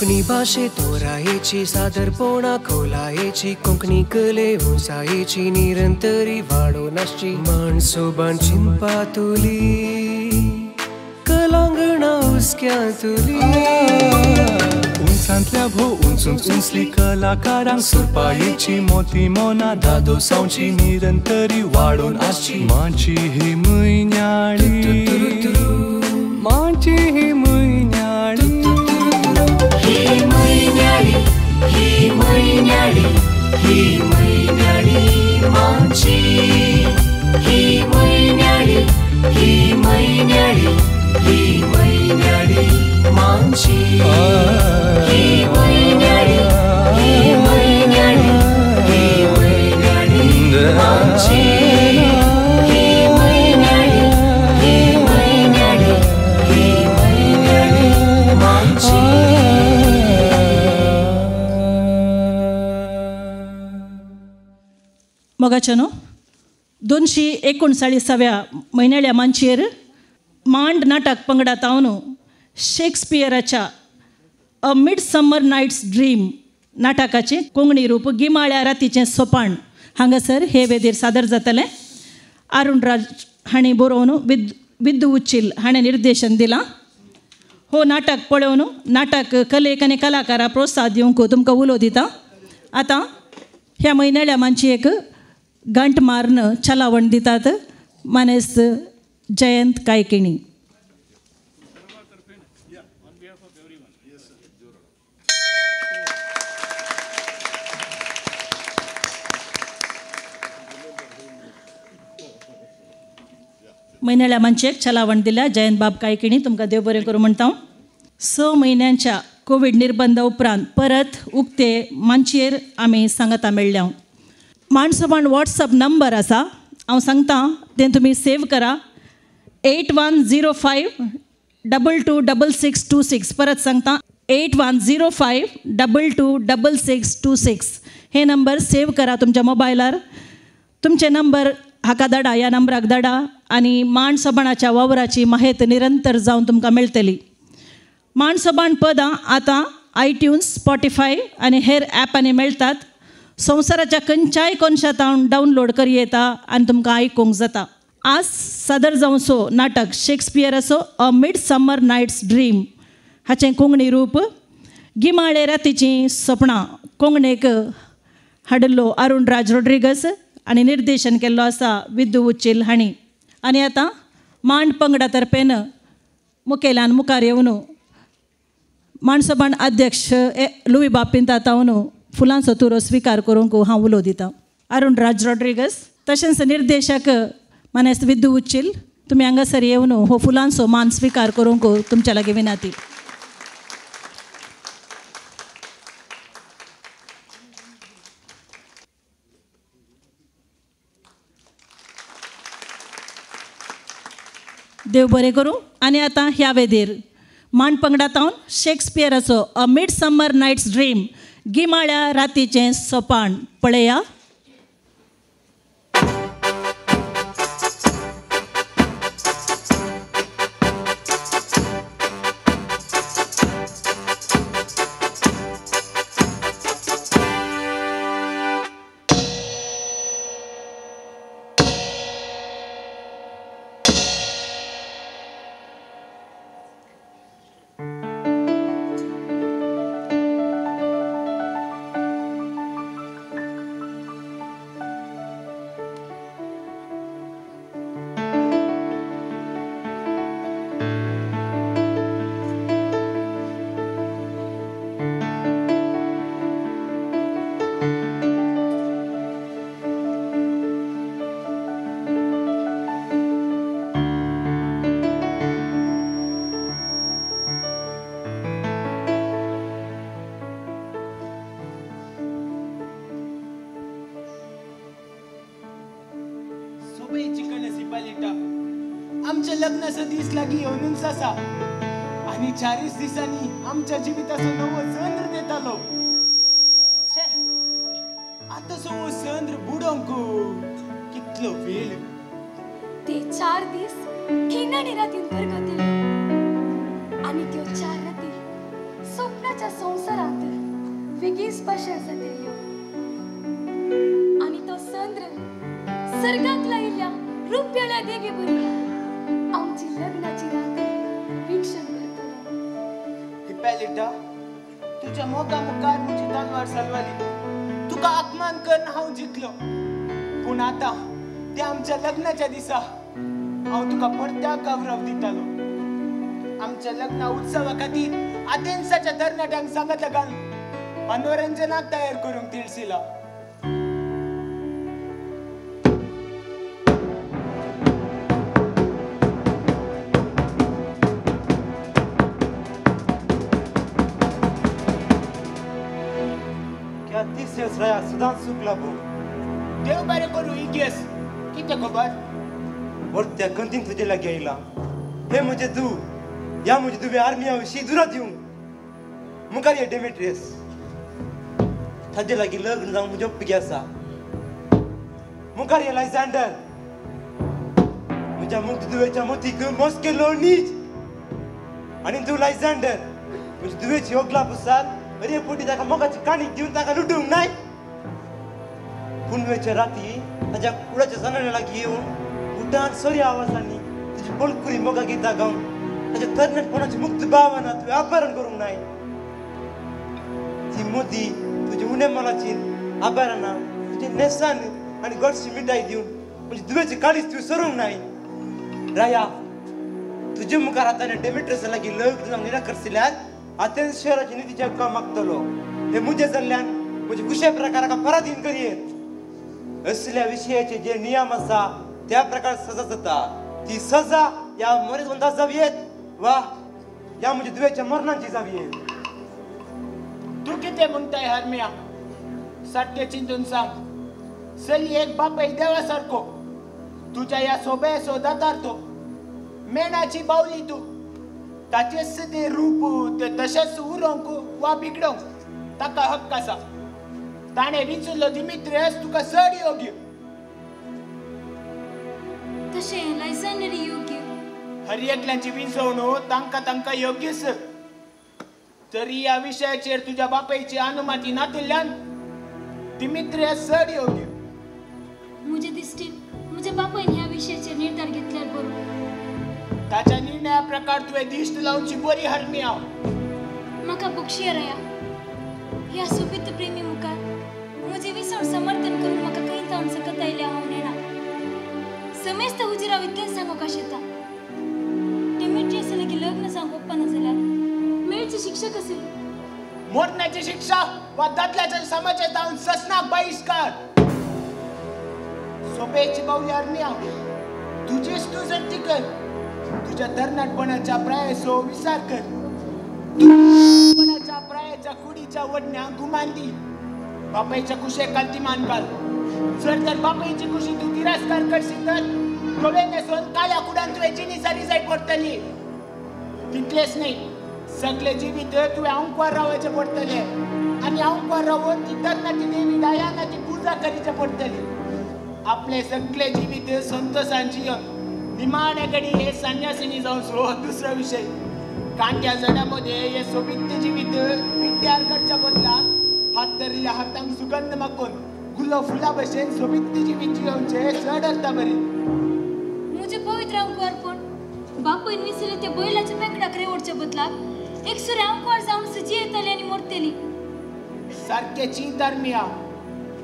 कोंकणी भाशे तोरायेची सादरपणा खोलायेची कोंकणी कले उंचायेची निरंतरी वाडोवन आसची माणसोबान चिंतपा तुली कलांगणा हुस्क्यांतुली उंचांतल्या भोव उंच उंच उंचली कलाकारांक सुरपायेची मोती मोना दादोसांवची निरंतरी वाडोवन आसची माची ही म्हयन्याळी माची ही म्हयन्याळी ही म्हयन्याळी ही म्हयन्याळी ही म्हयन्याळी माची ही म्हयन्याळी ही म्हयन्याळी ही म्हयन्याळी माची ही म्हयन्याळी ही म्हयन्याळी ही म्हयन्याळी माची ही म्हयन्याळी ही म्हयन्याळी ही म्हयन्याळी माची. मोगाच्यानो 239व्या म्हयन्याळ्या मांचयेर मांड नाटक पंगडा तावन शेक्सपियराच्या a midsummer night's dream नाटकाचें कोंकणी रूप गिमाळ्या रातीचें सोपाण हांगासर हे वेदीर सादर जातलें. अरुण राज हांणी बरोवन विद्दू उच्चील हाणें निर्देशन दिलां. हो नाटक पळोवन नाटक कलेक आनी कलाकाराक प्रोत्साहन दिवंक तुमकां उलो दिता. आतां ह्या म्हयन्याळ्या मांची एक गांठ मारून चलावण दितात मानेस्त जयंत कायकिणी. म्हयन्याळ्या मांचेक चलावण दिल्या जयंत बाब कायकिणी तुमकां देव बरें करूं म्हणटा. 6 म्हयन्यांच्या कोवीड निर्बंधा उपरांत परत उक्ते मांचयेर आमी सांगाता मेळ्ळ्या. माणसोबाण वॉट्सअप नंबर आसा, हांव सांगता तें तुमी सेव करा. 8105 22 66 26. परत सांगता 8105 22 66 26. हे नंबर सेव करा तुमच्या मोबायलार. तुमचे नंबर हाका धाडा, ह्या नंबराक धाडा आनी माणसोबाणाच्या वावराची माहिती निरंतर जावन तुमकां मेळटली. माणसोबाण पदां आतां आयट्युन्स, स्पॉटिफाय आनी हेर ॲपांनी मेळटात. संवसाराच्या खंयच्याय कोनशांत डावनलोड करी येता आनी तुमकां आयकूंक जाता. आज सादर जावचो नाटक शेक्सपियराचो a midsummer night's dream हाचें कोंकणी रूप गिमाळे रातीचीं सपनां कोंकणीक हाडिल्लो अरुण राज रोड्रिगस आनी निर्देशन केल्लो आसा विद्दू उच्चील हांणी. आनी आतां मांड पंगडा तर्फेन मुखेल्यान मुखार येवन माणसोबाण अध्यक्ष लुई बाब पिंता तावन फुलांचो तुरो स्विकार करूंक हांव उलो दितां. अरुण राज रॉड्रिगस तशेंच निर्देशक मानेस्त विद्दू उच्चील तुमी हांगासर येवन हो फुलांचो मान स्विकार करूंक तुमच्या लागीं विनंती. देव बरें करूं. आनी आतां ह्या वेदीर मांड पंगडा तावन शेक्सपियराचो a midsummer night's dream गिमाळ्या रातीचें सोपाण पळया. आमच्या लग्नाचो दीस लागीं येवनूच आसा आनी 4 दिसांनी आमच्या जिविताचो नवो चंद्र देतालो. आतां हो चंद्र बुडोवंक कितलो वेळ. ते 4 दीस खिणांनी रातीन करगतले आनी त्यो 4 राती स्वप्नाच्या संवसारांत दिसपाशें आसा तेल्यो. आनी तो चंद्र सर्गाक लायिल्ल्या रुपयाळ्या देगे बरी आमची लग्नाची रात वीक्षण करतलो. हिपॅलिटा, तुझ्या मोगा मुखार म्हजी तलवार सलवाली. तुका अपमान करून हांव जिखलो, पूण आतां त्या आमच्या लग्नाच्या दिसा हांव तुका परत्या गौरव दितालो. आमच्या लग्ना उत्सवा खातीर आथेन्साच्या तरणाट्यांक सांगत घालून मनोरंजनाक तयार करूंक तिळसिला. राया सुदां चुकला भो. देव बरें करूं इगेस, कितें खबर? वरत्या कंतीन तुजे लागीं आयला. हे म्हजे धूव, ह्या म्हजे धुवे आर्मिया विशीं दुरा दिवंक मुखार ये डेमेट्रियस. ताजे लागीं लग्न जावंक म्हजें ओप्पिके आसा. मुखार ये लायझांडर, म्हज्या मुक्त धुवेच्या मोतीक मोस केलो नीच. आनी तूं लायझांडर, म्हजे धुवेची ओगला पुसाल अरे पोटी ताका मोगाची काणी दिवन ताका लुटूंक नाय. पुनवेच्या राती ताच्या कुडाच्या जनावरां लागीं येवन उठान सोरी आवाजांनी तुजी पोलकुरी मोगा गितां गावन ताच्या तरणाटपणाची मुक्त भावना तुवें अपहरण करूंक नाय. ती मोदी तुजी उणे मोलाची आभाराना तुजे नेसान आनी गोडशी मिठाई दिवन म्हणजे दुवेची काळीज तुवें सरूंक नाय. राया, तुजे मुखार आतां डेमेट्रियसा लागीं लग्न जावंक निराकरशिल्यार आथेन्स शहराची नितीचे हक्क मागतलो. हे मुद्दे जाल्ल्यान म्हजे कुशे प्रकाराक पराधीन करयेत. असल्या विशयाचे जे नियम आसा त्या प्रकार सजा जाता. ती सजा ह्या मरेत जावयेत वा ह्या म्हज्या दुवेच्या मरणाची जावयेत. तूं कितें म्हणटाय हरमिया? सारकें चिंतून सांग. चली एक बापाय देवा सारको, तुज्या ह्या सोबेसो दातार तो मेणाची बावली तूं. ताचेच ते रूप ते तशेंच उरोवंक वा बिगडोवंक ताका हक्क आसा. ताणें विचुल्लो दिमित्रियस तुका चड योग्य. तशें लायझांडर योग्य. हर एकल्याची विंचवणूक तांकां तांकां योग्यच. तरी ह्या विशयाचेर तुज्या बापायची अनुमती नातिल्ल्यान दिमित्रियस चड योग्य. म्हजे दिश्टीन म्हज्या बापायन ह्या विशयाचेर निर्धार घेतल्यार बरो. ताच्या निर्णया प्रकार तुवें दिश्ट लावची बरी हरमिया. म्हाका बक्षिया राया, ह्या सोबीत प्रेमी मुखार म्हजें विसवण समर्थन करूंक म्हाका खंय जावन सकत आयल्या हांव नेणा. समेस्त हुजीर हांव इतलेंच सांगूंक आशेता, डेमेट्रियसा लागीं लग्न जावंक ओप्पना जाल्यार मेळची शिक्षा कसली? मरणाची शिक्षा वा दादल्याच्या समाजात जावन ससनाक बहिश्कार. सोबेची बावली हरमिया, तुजीच तूं जर कर. तुझ्या तरणाटपणाच्या प्रायाचो विचार कर. तुझ्या प्रायाच्या कुडीच्या वडण्या गुमान दी. बापायच्या कुशेक घाल ती मान घाल. जर तर बापायची कुशी तूं तिरस्कार करशीत तर धवे न्हेसून काल्या कुडान तुवें जिणी जाली जाय पडटली. तितलेंच न्ही, सगळे जिवीत तुवें अंकवार रावचें पडटलें आनी अंकवार रावन ती तरणाटी देवी डायानाची पुजा करीचे पडटली. आपले सगळे जिवीत संतोषान जिवन निमाणे कडेन हे संन्यासिनी जावन सो दुसरो विशय. कांट्या जडामध्ये हे सोबीत जिवीत पिड्ड्यार करच्या बदलाक हात धरिल्ल्या हातांक सुगंध मागून गुलो फुला भशेन सोबीत जिवीत जियोवचें चड अर्था बरी. म्हजें पवित्र अंकुआरपण बापूयन विसरले त्या बैलाच्या मेकडाक रेवडच्या बदलाक एक सुरे अंकुआर जावन सजी येताली आनी मोरतली. सारकें चिंत हरमिया,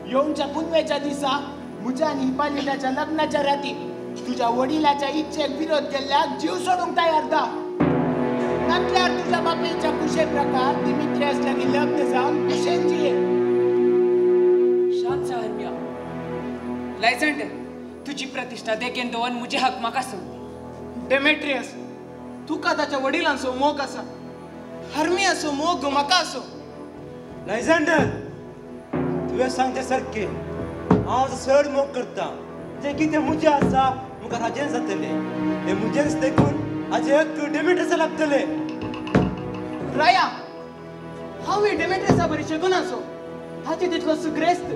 येवच्या पुनवेच्या दिसा म्हज्या आनी हिपालिटाच्या लग्नाच्या राती तुझ्या वडिलाच्या इच्छेक विरोध केल्ल्याक जीव सोडूंक तयार दा. नातल्यार तुझ्या बापायच्या कुशे प्रकार दिमित्रियस लागीं लग्न जावन कुशेन जिये. शांत जा हरमिया. लायझांडर, तुजी प्रतिश्ठा देगेन दवर म्हजे हक म्हाका सोड. डेमेट्रियस, तुका ताच्या वडिलांचो मोग आसा, हरमियाचो मोग म्हाका आसो. लायझांडर, तुवें सांगचें सारकें. हांव चड मोग करता. जें कितें म्हजें आसा मुखार हाजें जातलें. हें म्हजेंच देखून हाजें हक्क डेमेट्रियसा लागतले. राया, हांव डेमेट्रियसा बरी शकून आसो. ताचे तितलो सुग्रेस्त.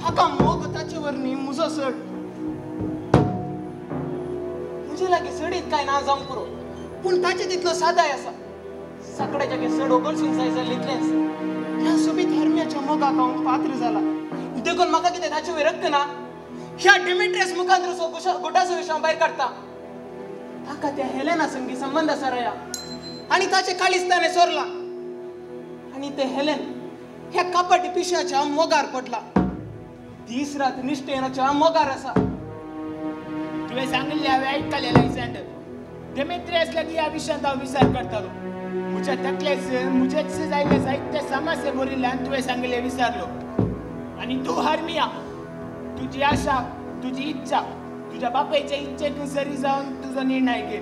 हाका मोग ताचे वरवीं म्हजो चड. म्हजे लागीं चडीत कांय ना जावंक पुरो, पूण ताचे तितलो सादाय आसा. साकड्याच्या चड ओगोलसून जाय जाल्लें इतलेंच. ह्या सोबीत हरम्याच्या मोगाक हांव पात्र जाला देखून म्हाका कितें ताचे वयर रक्त ना. ह्या डिमिट्रियस मुखांद्रचो गुटाचो विशय हांव भायर काडटा. ताका त्या हेलेना संगी संबंद आसा रया आनी ताचें काळीज ताणें चोरलां आनी तें हेलेन ह्या कपटी पिशाच्या मोगार पडला. दीस रात निश्ठेनाच्या मोगार आसा. तुवें सांगिल्लें हांवें आयकलें लायसेंडर. डेमेट्रियस लागीं ह्या विशयांत हांव विचार करतालो. म्हज्या तकलेच म्हजेच जायते जायते समस्ये भरिल्ल्यान तुवें सांगिल्लें विसरलो. आनी तूं हरमिया, तुजी आशा, तुजी इच्छा तुज्या बापायचे इच्छेक सरी जावन तुजो निर्णय घे.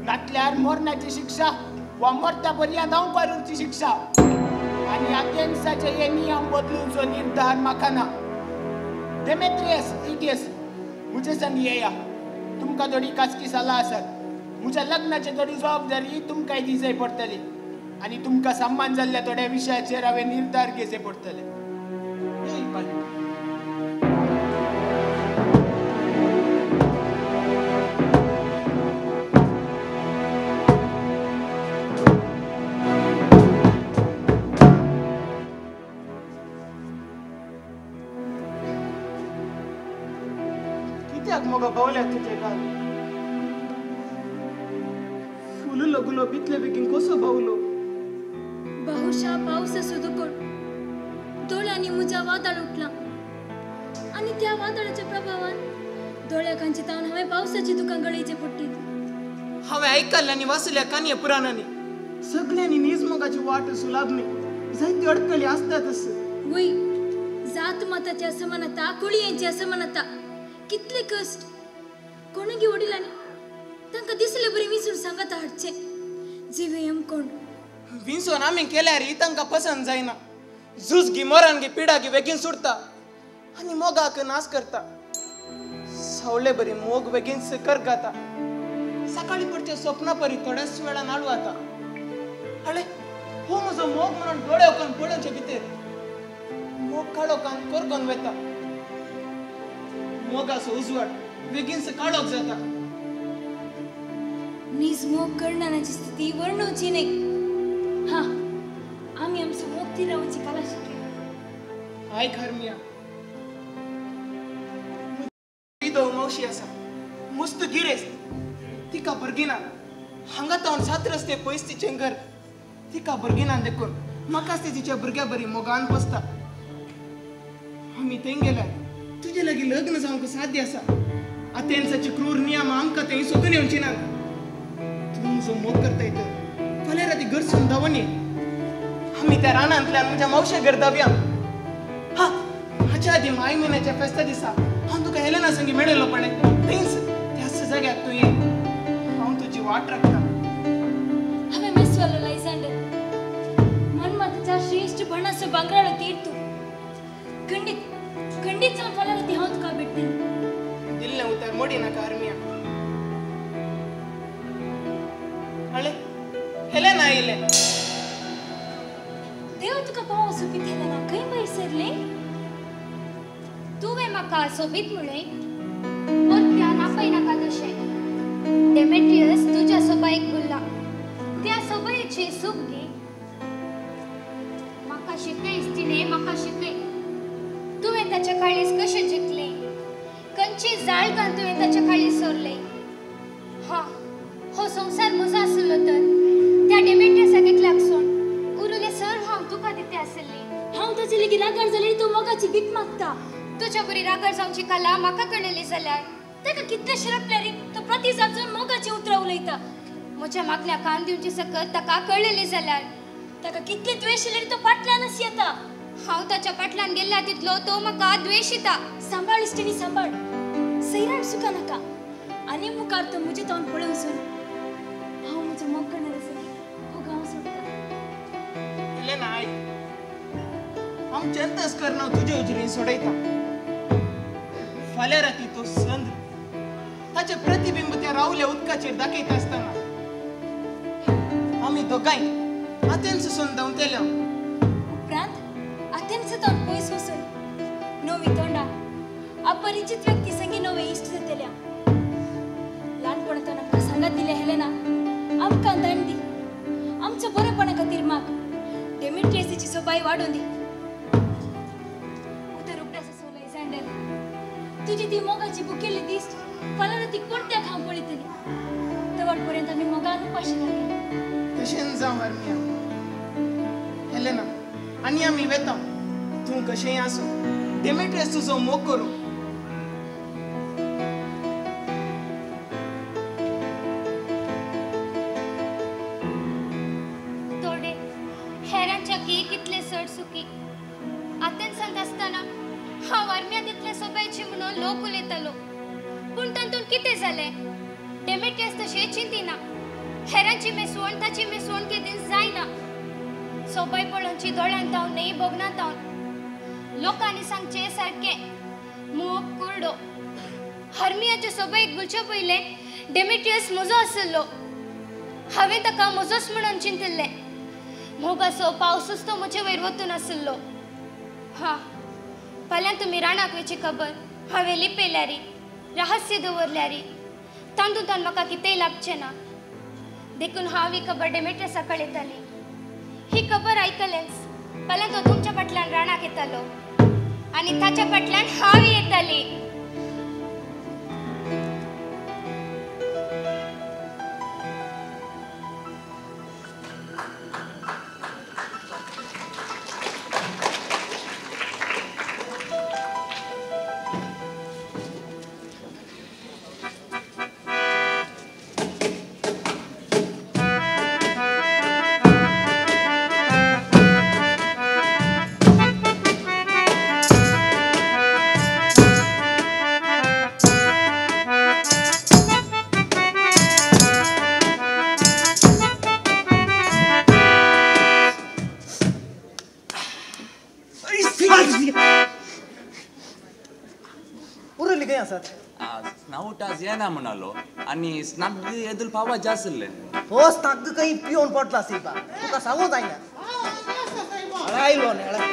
नातल्यार मरणाची शिक्षा वा मरता पर्यंत हांव उरची शिक्षा. आनी आथेन्साचे हे नियम बदलूचो निर्धार म्हाका ना. डेमेट्रियस इटियस म्हजे संगी येया. तुमकां थोडी खाजगी सल्ला आसात. म्हज्या लग्नाची थोडी जबाबदारी तुमकांय दिवची पडटली आनी तुमकां सम्मान जाल्ल्या थोड्या विशयाचेर हांवें निर्धार घेवचे पडटले. कित्याक मोगा बावल्या तुजे गाल फुललो गुलो बितले बेगीन कसो बावलो. बहुशा पावसाचो दुकोट दोळ्यांनी म्हज्या वादळ उठला आनी त्या वादळाच्या प्रभावान दोळ्या कांचे तावन हांवें पावसाची दुकां गळयचे पडटीत. हांवें आयकल्लें आनी वाचल्या कानये पुराणांनी सगळ्यांनी नीज मोगाची वाट सुलाभ न्ही, जायत्यो अडकली आसतातच. वय, जात माताची असमानता, कुळयेंची असमानता, कितले कश्ट कोणगी वडिलांनी तांकां दिसले बरी विंचून सांगाता हाडचे जिवे कोण विंचून आमी केल्यार तांकां पसंत जायना. झुजगी मरणगी पिडागी बेगीन सुटता आनी मोगाक नाश करता. सावले बरी मोग बेगीन करगाता. सकाळी पडच्या स्वप्ना परी थोड्याच वेळान आडू आता. अळे हो म्हजो मोग म्हणून दोळे ओकून पळोवचे भितर मोग काळोखान करगोन वता. मोगाचो उजवाड बेगीन काळोख जाता. नीज मोग करणाऱ्याची स्थिती वर्णवची न्ही. हा, आमी आमचो मोग तिरावची कला शिकली. आयक हरमिया, विदो मावशी आसा, मस्त गिरेस्त. तिका भुरगीं ना. हांगा तावन 7 रस्ते पयस तिचें घर. तिका भुरगीं ना देखून म्हाकाच ती तिच्या भुरग्या बरी मोगान पोसता. आमी थंय गेल्यार तुजे लागीं लग्न जावंक साध्य आसा. आथेन्साची क्रूर नियम आमकां थंय सोदून येवची ना. तूं म्हजो मोग करताय तर फाल्यां राती घरसून धांवन ये. आमी त्या रानांतल्यान म्हज्या मावशे घर धांवया. हा, हाच्या आदीं माय म्हयन्याच्या फेस्ता दिसा हांव तुका हेलेना संगी मेळयलो पळय, थंयच त्याच जाग्यार तूं ये. हांव तुजी वाट राखता. हांवें मेसवालो लायझांडर मनमाताच्या श्रेश्ठ भणाचो भांगराळो तीर तूं. खंडीत खंडीत जावन फाल्यां राती हांव तुका भेटतलें. दिल्लें उतर मोडी नाका हरमिया. अळे हेलेना आयिल्लें. देव तुका पावो सोबीत हेलेना, खंय भायर सरलें? तुवें म्हाका सोबीत म्हणलें, परत्यान आपयनाका तशें. डेमेट्रियस तुज्या सोबायेक भुल्ला, त्या सोबायेची सूख घे. म्हाका शिकयस तिणें म्हाका शिकय. तुवें ताच्या काळीज कशें जिखलें, खंयची जाळ घालून तुवें ताच्या काळीज सोरलें. हा, हो संवसार म्हजो आसलो तर त्या डेमेट्रियसाक एकल्याक सोड, उरुलें सर्व हांव तुका दिते आसलें. हांव ताचे लेगीत रागार जालें, तूं मोगाची भीक मागता. तुज्या बरी रागार जावची कला म्हाका कळ्ळेली जाल्यार ताका कितलें शिरपल्यार तो प्रतिसाद जावन मोगाची उतरां उलयता. म्हज्या मागण्या कान दिवची सकत ताका कळ्ळेली जाल्यार ताका कितले द्वेश येयल्यार तो फाटल्यानच येता. हांव ताच्या फाटल्यान गेल्ल्या तितलो तो म्हाका द्वेश येता. सांबाळ इश्टिणी सांबाळ, सैराण सुका नाका. आनी मुखार तो म्हजे तोंड पळोवन सोड. हांव म्हजो मोग करणार आसा, हो गांव सोडटा. हेलेना आयक, हांव चंतस करना तुजे उजरीन सोडयता. फाल्यां राती तो संद ताचें प्रतिबिंब त्या रावल्या उदकाचेर दाखयता आसतना आमी दोगांय आथेन्स धांवतेल्या. उपरांत आथेन्स तावन पयस वचून नवी तोंडा अपरिचित व्यक्ती संगी नवे इश्ट जातल्या. ल्हानपणांत आमकां सांगात दिल्या हेलेना, आमकां दांड दी, आमकां आमच्या बरेपणा खातीर माग. डेमेट्रियसाची सोबाय वाडोवन दी. उतर उगडास आसो लायझांडर, तुजी ती मोगाची बुकेल्ली दिश्ट फाल्यां राती कोणत्याक हांव पळयतली. तवळ पर्यंत आमी मोगान उपाशी रावया. तशें जावं हर्मिया. हेलेना, आनी आमी वेता. तूं कशेंय आसूं डेमेट्रियस तुजो मोग करूं. थोडे हेरांच्या की कितले चड सुखी. आतेन्सांत आसतना हांव हर्मिया तितले सोबायची म्हणून लोक उलयतालो, पूण तातूंत कितें जालें? डेमेट्रियस तशें चिंतिना. हेरांची मेसवण ताची मेसवण केदीं जायना. सोबाय पळोवची दोळ्यांत हांव न्हय भोगनात हांव. लोकांनी सांगचें सारकें मोग कुरडो. हर्मियाचे सोबायेक गुलचे पयलें डेमेट्रियस म्हजो आशिल्लो. हांवें ताका म्हजोच म्हणून चिंतिल्लें. मोगाचो पावसूच तो म्हजे वयर वतून आशिल्लो. हां, फाल्यां तुमी राणाक वयची खबर हांवें लिपयल्यारी, रहस्य दवरल्यारी तातूंत म्हाका कितेंय लागचें ना. देखून हांव ही खबर डेमेट्रियसा कळयताली. ही खबर आयकलेंच फाल्यां तो तुमच्या फाटल्यान राणाक येतालो आनी ताच्या फाटल्यान हांव येताली. येना म्हणालो आनी स्नाग येदुल पावाचे आसले. हो स्नाग काही पिवन पडला सायबा, तुका सांगू जायना. आयलो न्ही.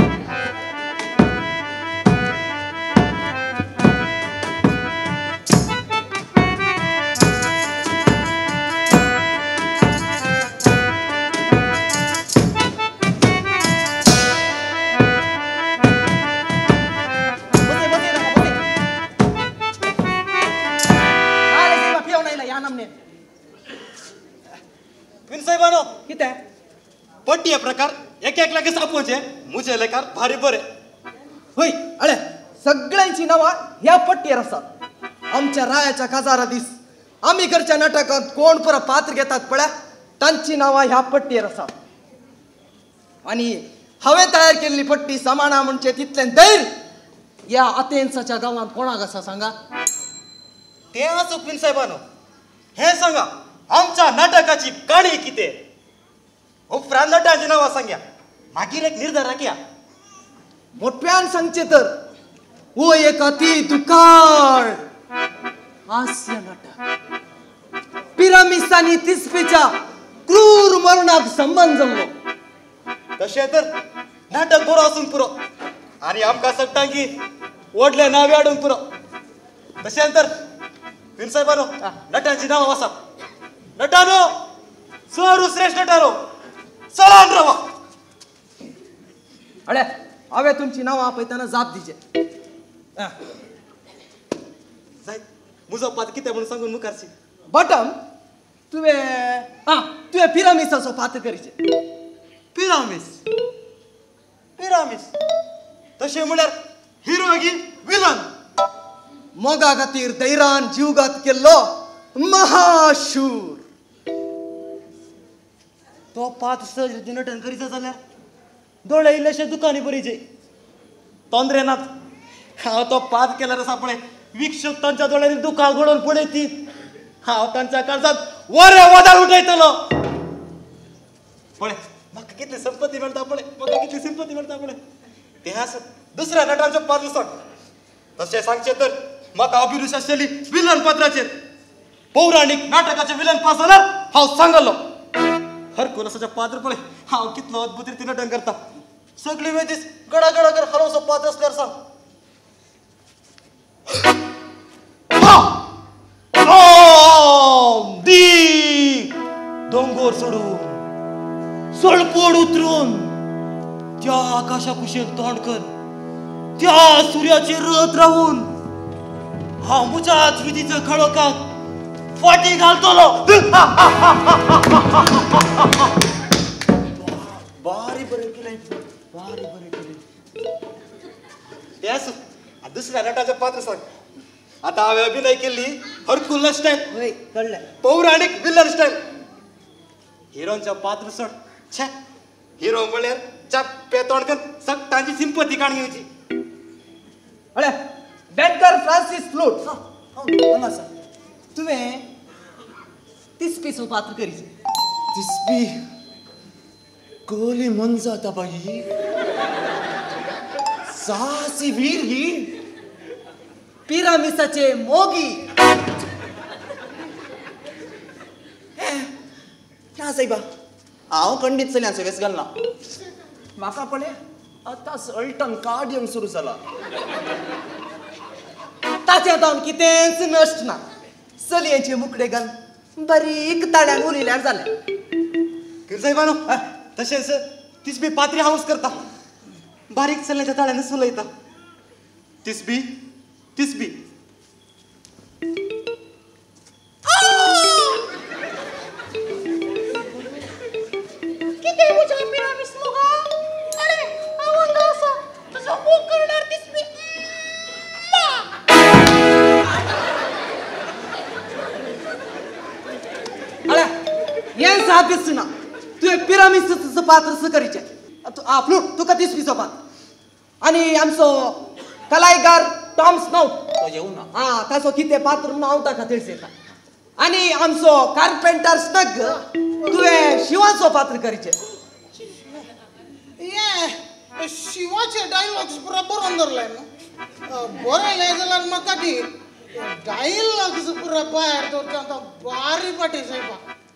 पट्टी प्रकार एक एक लागीं आपोवचें मुजे लेखार भारी बरें. होय अळे, सगळ्यांची नांवां ह्या पट्टयेर आसात. आमच्या रायाच्या काजारा दीस आमी करच्या नाटकांत कोण पुरा पात्र घेतात पळय, तांची नांवां ह्या पट्टयेर आसात. आनी हांवें तयार केल्ली पट्टी समाना म्हणजे तितलें धैर्य ह्या आतेन्साच्या गांवांत कोणाक आसा सांगा? तें आसूं क्वीन साहेबानो, हें सांगा आमच्या नाटकाची काणी कितें? उपरांत नटांची नांवां सांगया, मागीर एक निर्धार घ्या. मोठ्यान सांगचें तर हो एक अति दुकाळ हास्य नाटक पिरामिस आनी तिस्पीच्या क्रूर मरणाक संबंद जाल्लो. तशें तर नाटक बरो आसूंक पुरो आनी आमकां सगटांकी व्हडलें नांव हाडूंक पुरो. तशें तर साहेबानो नटांची नांवां आसा. नटानो सर श्रेष्ठ नटानो चलान रावा. अळे, हांवें तुमची नांवां आपयतना जाप दिचे. जायत म्हजो पात्र कितें म्हणून सांगून मुखारची. बटम तुवें आं तुवें पिरामिसाचो पात्र करीचे. पिरामिस पिरामिस तशें म्हळ्यार हिरो की विलन? मोगा खातीर धैर्यान जीवघात केल्लो महाशूर. तो पात्र सहज रितीन नटन करीत जाल्यार दोळे इल्लेशे दुकानी बरीचे तोंदरे नात. हांव तो पाद केल्यार आसा पळय वीक्षक तांच्या दोळ्यांनी दुकां गळोवन पळयती. हांव तांच्या काळजांत वरें वादळ उठयतलो. पळय म्हाका कितली संपत्ती मेळटा, पळय म्हाका कितली संपत्ती मेळटा पळय. तें आसत दुसऱ्या नटांचो पात्र सोड. तशें सांगचें तर म्हाका अभिरुच आसलेली विलन पात्राचेर. पौराणीक नाटकाचें विलन पास जाल्यार हांव सांगलो. हरकुलसाचें पात्र पळय हांव कितलो अद्भुत रितीन नटन करता. सगळी वेदीस गडा गडा कर हरोसो पात्र आसल्यार सांग. दोंगोर सोडून सळपोड उतरून त्या आकाशा कुशेन तोंड कर त्या सूर्याचेर रत रावून हांव म्हज्याच विधीच्या खळोकाक फाटी घालतलो. बारी बरें केलें, बारी बरें केलें. तें आसूं, दुसऱ्या नटाचें पात्र सांग. आतां हांवें अभिनय केल्ली हरकुल्ला स्टायल, कळ्ळें, पौराणीक विलन स्टायल. हिरोनचें पात्र सोड, छे, हिरो म्हळ्यार चाप्पे तोंड करून सगळ्यांची सिंपती काण घेवची. अळे बँकर फ्रांसीस फ्लूट हांगा आसा. तुवें तिसपीचो पात्र करीचे. तिसपी कोली मनजाता बाई, साहसी वीर ही, पिरामिसाचे मोगी. ना साहेबा, हांव खंडीत चलयांचो वेस घालना. म्हाका पळय आतां अल्टन कार्ड येवंक सुरू जाला. ताचें जावन कितेंच नश्ट ना. चलयेचे मुकडे घाल बारीक ताळ्यान उलयल्यार जालें. साहेबानो, तशेंच तिसबी पात्री हांवूच करता, बारीक चलण्याच्या ताळ्यानच उलयता. तिसबी तिसबी कितें म्हज्या पिरामीस मोगा? अरे हांव हांगा आसा, तुजो मोग करणार तिसबी. अरे हें साथ दिसना. तुवें पिरामिसाचो पात्र करीचें. फ्लूट तुका तिसपीचो पात्र. आनी आमचो कलायगार टॉम स्नाउट तो येवना, आं ताचो कितें पात्र म्हणून हांव ताका तिळसयता. आनी आमचो कार्पेंटर स्नग तुवें शिवाचो पात्र करीचें. ये शिवाचे डायलॉग्स पुरा बरोवन दवरलाय न्हू. बरयलें जाल्यार म्हाका दी डायलॉग्स पुरा भायर दवरता आतां बारी पाटी सायबा.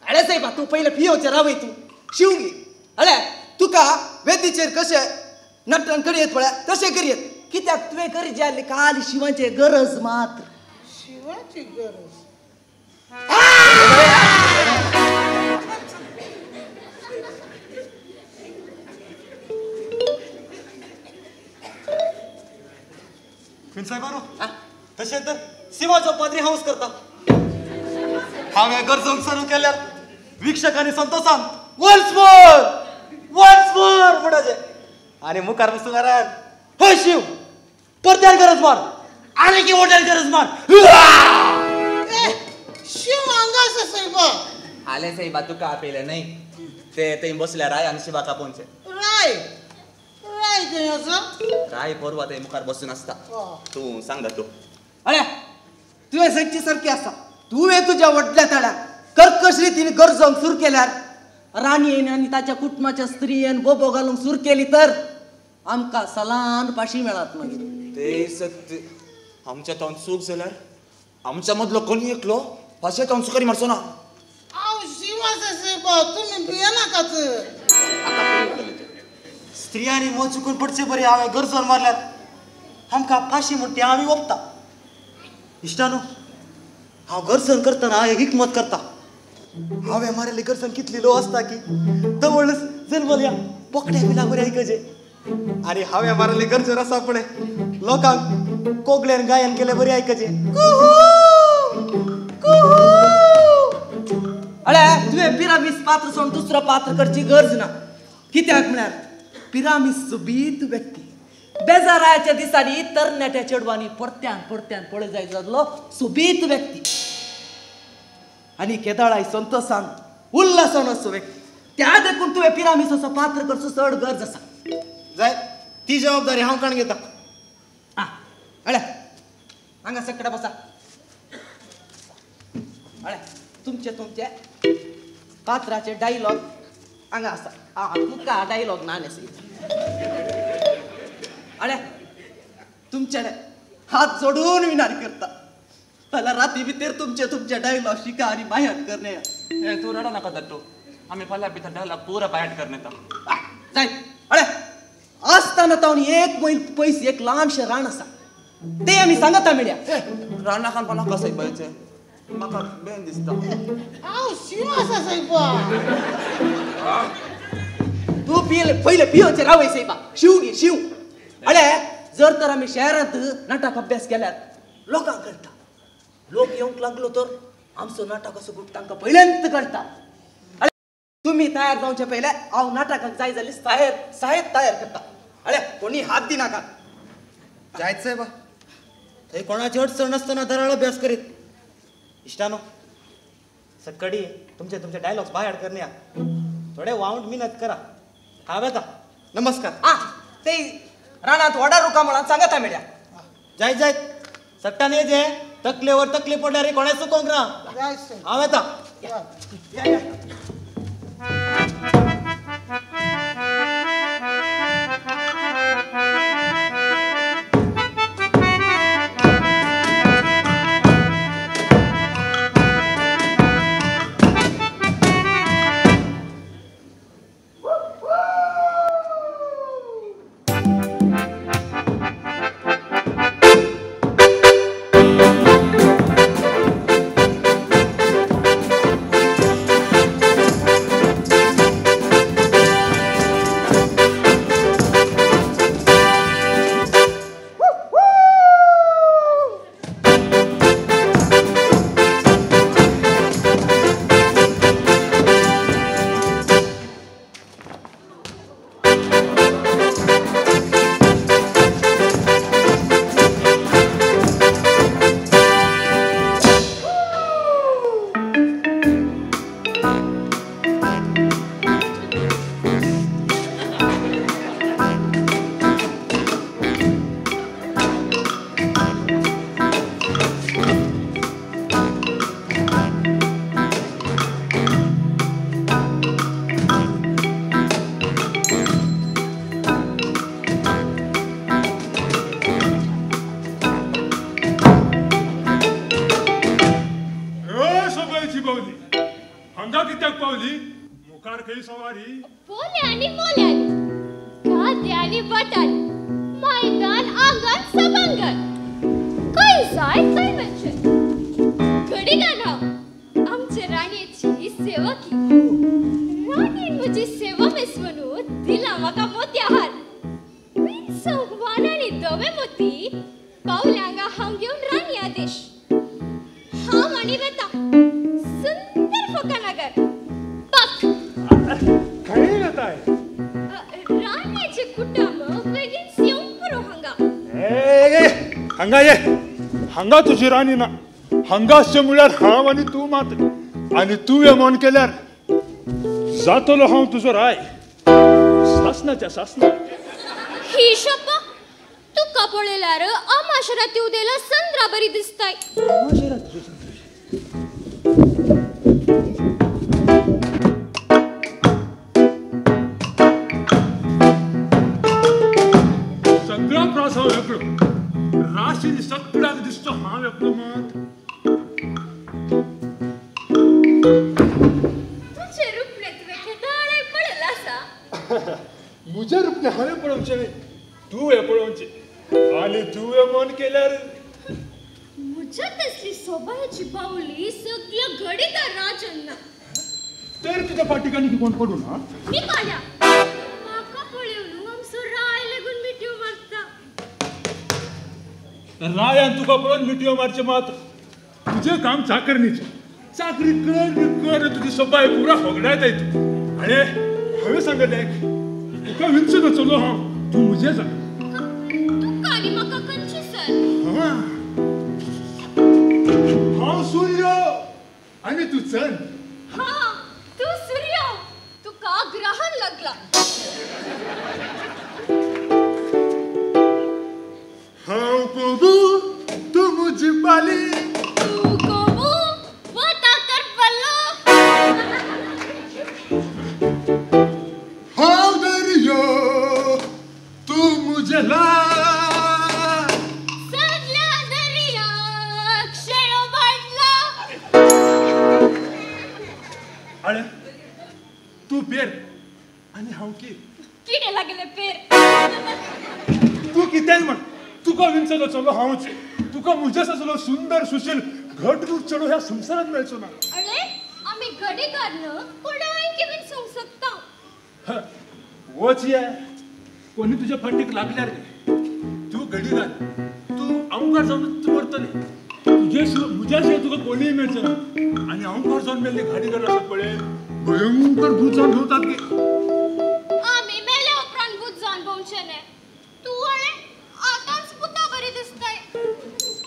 अळे सायबा, तूं पयलें पियोचें रावय, तूं शिवगी. अळे तुका वेदीचेर कशें नटन करयेत पळय तशें करयेत. कित्याक तुवें करीचे आसली काल शिवाची गरज मात्र. शिवाची गरज. साहेबानो, तशें तर शिवाचो पात्री हांवूच करता. हांवें गरजूंक सुरू केल्यार वीक्षकांनी संतोषान वन्स मोर वन्स मोर म्हणपाचें. आनी मुखार बसून घरान हय शिव परत्यान गरज मार, आनी की वट्यान गरज मार. शिव हांगा आसा सायबा. आले सायबा, तुका आपयलें न्हय ते थंय बसल्या राय आनी शिवाक आपोवचें. राय राय खंय आसा? राय पोरवा थंय मुखार बसून आसता. तूं सांग तूं. अळे तुवें सांगची सारकी आसा. तुवें तुज्या व्हडल्या ताळ्यान कर्कश रितीन गरजोंक सुरू केल्यार राणयेन आनी ताच्या कुटुंबाच्या स्त्रियेन बोबो घालूंक सुरू केली तर आमकां सलान पाशी मेळत मागीर. ते सत्य. आमच्या तोंड चूक जाल्यार आमच्या मदलो कोणी एकलो पाशे तोंड सुकरी मारचो ना. हांव शिव आसा सायबा, तुमी भियेनाकात. स्त्रियांनी मोग चुकून पडचे बरी हांवें गरजोन मारल्यार आमकां फाशी म्हणटी आमी ओपता. इश्टानो, हांव गरजण करतना एक हिकमत करता. हांवें मारिल्ली गरजण कितली लो आसता की तवळच जल्मल्या बोकड्या बिला बरी आयकचे. आनी हांवें मारिल्ली गरजण आसा पळय लोकांक कोगल्यान गायन केले बरी आयकचे. अळे तुवें पिरामीस पात्र सोडून दुसरो पात्र करची गरज ना. कित्याक म्हळ्यार पिरामीस सोबीत व्यक्ती बेजाराच्या दिसांनी तरणाट्या चेडवांनी परत्यान परत्यान पळय जाय जाल्लो सोबीत व्यक्ती. आनी केदाळाय संतोषान उल्हासान असो व्यक्ती. त्या देखून तुवें पिरामिसाचो पात्र करचो चड गरज आसा. जाय ती जबाबदारी हांव काण घेता. आं अळे हांगा सकटा बसा. अळे तुमचे तुमचे पात्राचे डायलॉग हांगा आसा. आं तुका डायलॉग ना न्ही. अळे तुमचे हात जोडून विनार करता फाल्यां राती भितर तुमचे तुमचे डायलॉग शिका आनी बायाट करणे. तूं रडो नाका दट्टू, आमी फाल्यां भितर डायलॉग पुरा बायाट करणे. जाय. अळे आसतना तावन एक मैल पयस एक ल्हानशें रान आसा, ते आमी सांगता मेळया. राना खान पण नाका सायबाचें, म्हाका बेन दिसता. हांव शिव आसा सायबा. तूं पियेले पयले पियोचे रावय सायबा शिव गी शिव. अळे जर तर आमी शहरांत नाटक अभ्यास केल्यार लोकांक कळटा. लोक येवंक लागलो तर आमचो नाटक असो ग्रूप तांकां पयल्यांत कळटा. अळे तुमी तयार जावचे पयले हांव नाटकाक जाय जाल्यार साहेब तयार करता. अळे कोणी हात दिनाका. जायत साहेबा थंय कोणाची अडचण नासतना दराळ अभ्यास करीत. इश्टानो सकाळी तुमचे तुमचे डायलॉग्स बाहेर करण्या थोडे वावंट मिनत करा. हांव येता. नमस्कार. आ ते रानात वडा रुका म्हणून सांगता मेळ्या. जायत जायत सट्टान ये तकलेवर तकली पडल्यार कोणा चुकोंक ना. हांव येता. हांगा तुजी राणी ना. हांगा आसचें म्हळ्यार हांव आनी तूं मात. आनी तुवें मन केल्यार जातलो हांव तुजो राय सासनाच्या सासना. ही शप्पा तुका पळयल्यार अमाशराती उदेला संद्रा बरी दिसताय. सगळो प्रास हांव एकलो राशी सगळ्याक दिसतो हांव एकलो मात. तुझे रुपणे तुवें केदाळे पळयलां आसा. म्हजें रुपणे हांवें पळोवचें न्ही, तुवें पळोवचें. आनी तुवें मन केल्यार म्हज्या तसली सोबायाची बावली सगळ्या घडिता राजन्ना. तर तुज्या फाटीकानी कोण पडूं ना. निकाल्या म्हाका पळोवन आमचो राय लागून मिठयो मारता. रायान तुका पळोवन मिठयो मारचें मात. तुजें काम चाकरणीचें. चाकरी कर कर तुजी सोबाय पुरा होगडायताय तूं. अरे हांवें सांगलें तुका विंचून चलो हांव, तूं म्हजें जा. तुका आनी म्हाका खंयची सर. हांव सूर्य आनी तूं चंद. हां तूं सूर्य, तुका ग्रहण लागला. हांव कोबू तूं म्हजी पाली. तूं कोबू वता कर पल्लो. हांव दर्यो तूं म्हजें ल्हार. सगल्या दर्याक शेळो बांदला. अरे तूं पेर आनी हांव कीर. कितें लागलें पेर. तूं कितेंय म्हण, तुका विंचलो चलो हांवच. तुका म्हजे सारको सुंदर सुशील घट रूप चेडो ह्या संवसारांत मेळचो ना. अरे आमी घडीकार न्हू, कोणाक विंचूंक शकता. वच ये कोणी तुज्या फाटीक लागल्यार रे तूं घडी घाल तूं अंवकार जावन तूं मरतलें तुजे म्हज्या शिवाय तुका कोणीय मेळचें ना आनी अंवकार जावन मेल्ले घाडी घाल आसत पळय भयंकर भूत जावन भोंवतात गे. आमी मेल्या उपरांत भूत जावन भोंवचें न्हय. तूं आळे आतांच भुता बरी दिसताय.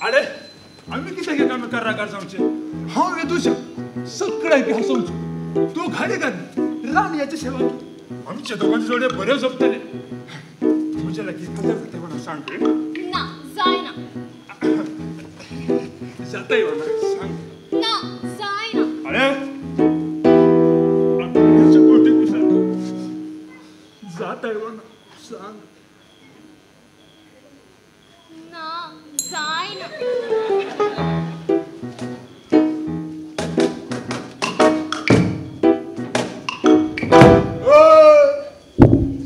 आरे आमी कित्याक एकामेकार रागार जावचें? हांव विदुशक सगळ्यांक हांसोवचें. तूं घाडी घाल राणयाची सेवा कर. आमचे दोगांचे जोडे बरें जपतले. म्हज्या लागीं खात्या कोणा सांग. ना जायना. जाता येवना सांग. ना जायना. अरे कोटी कुसार जाता येवना सांग. ना जायना.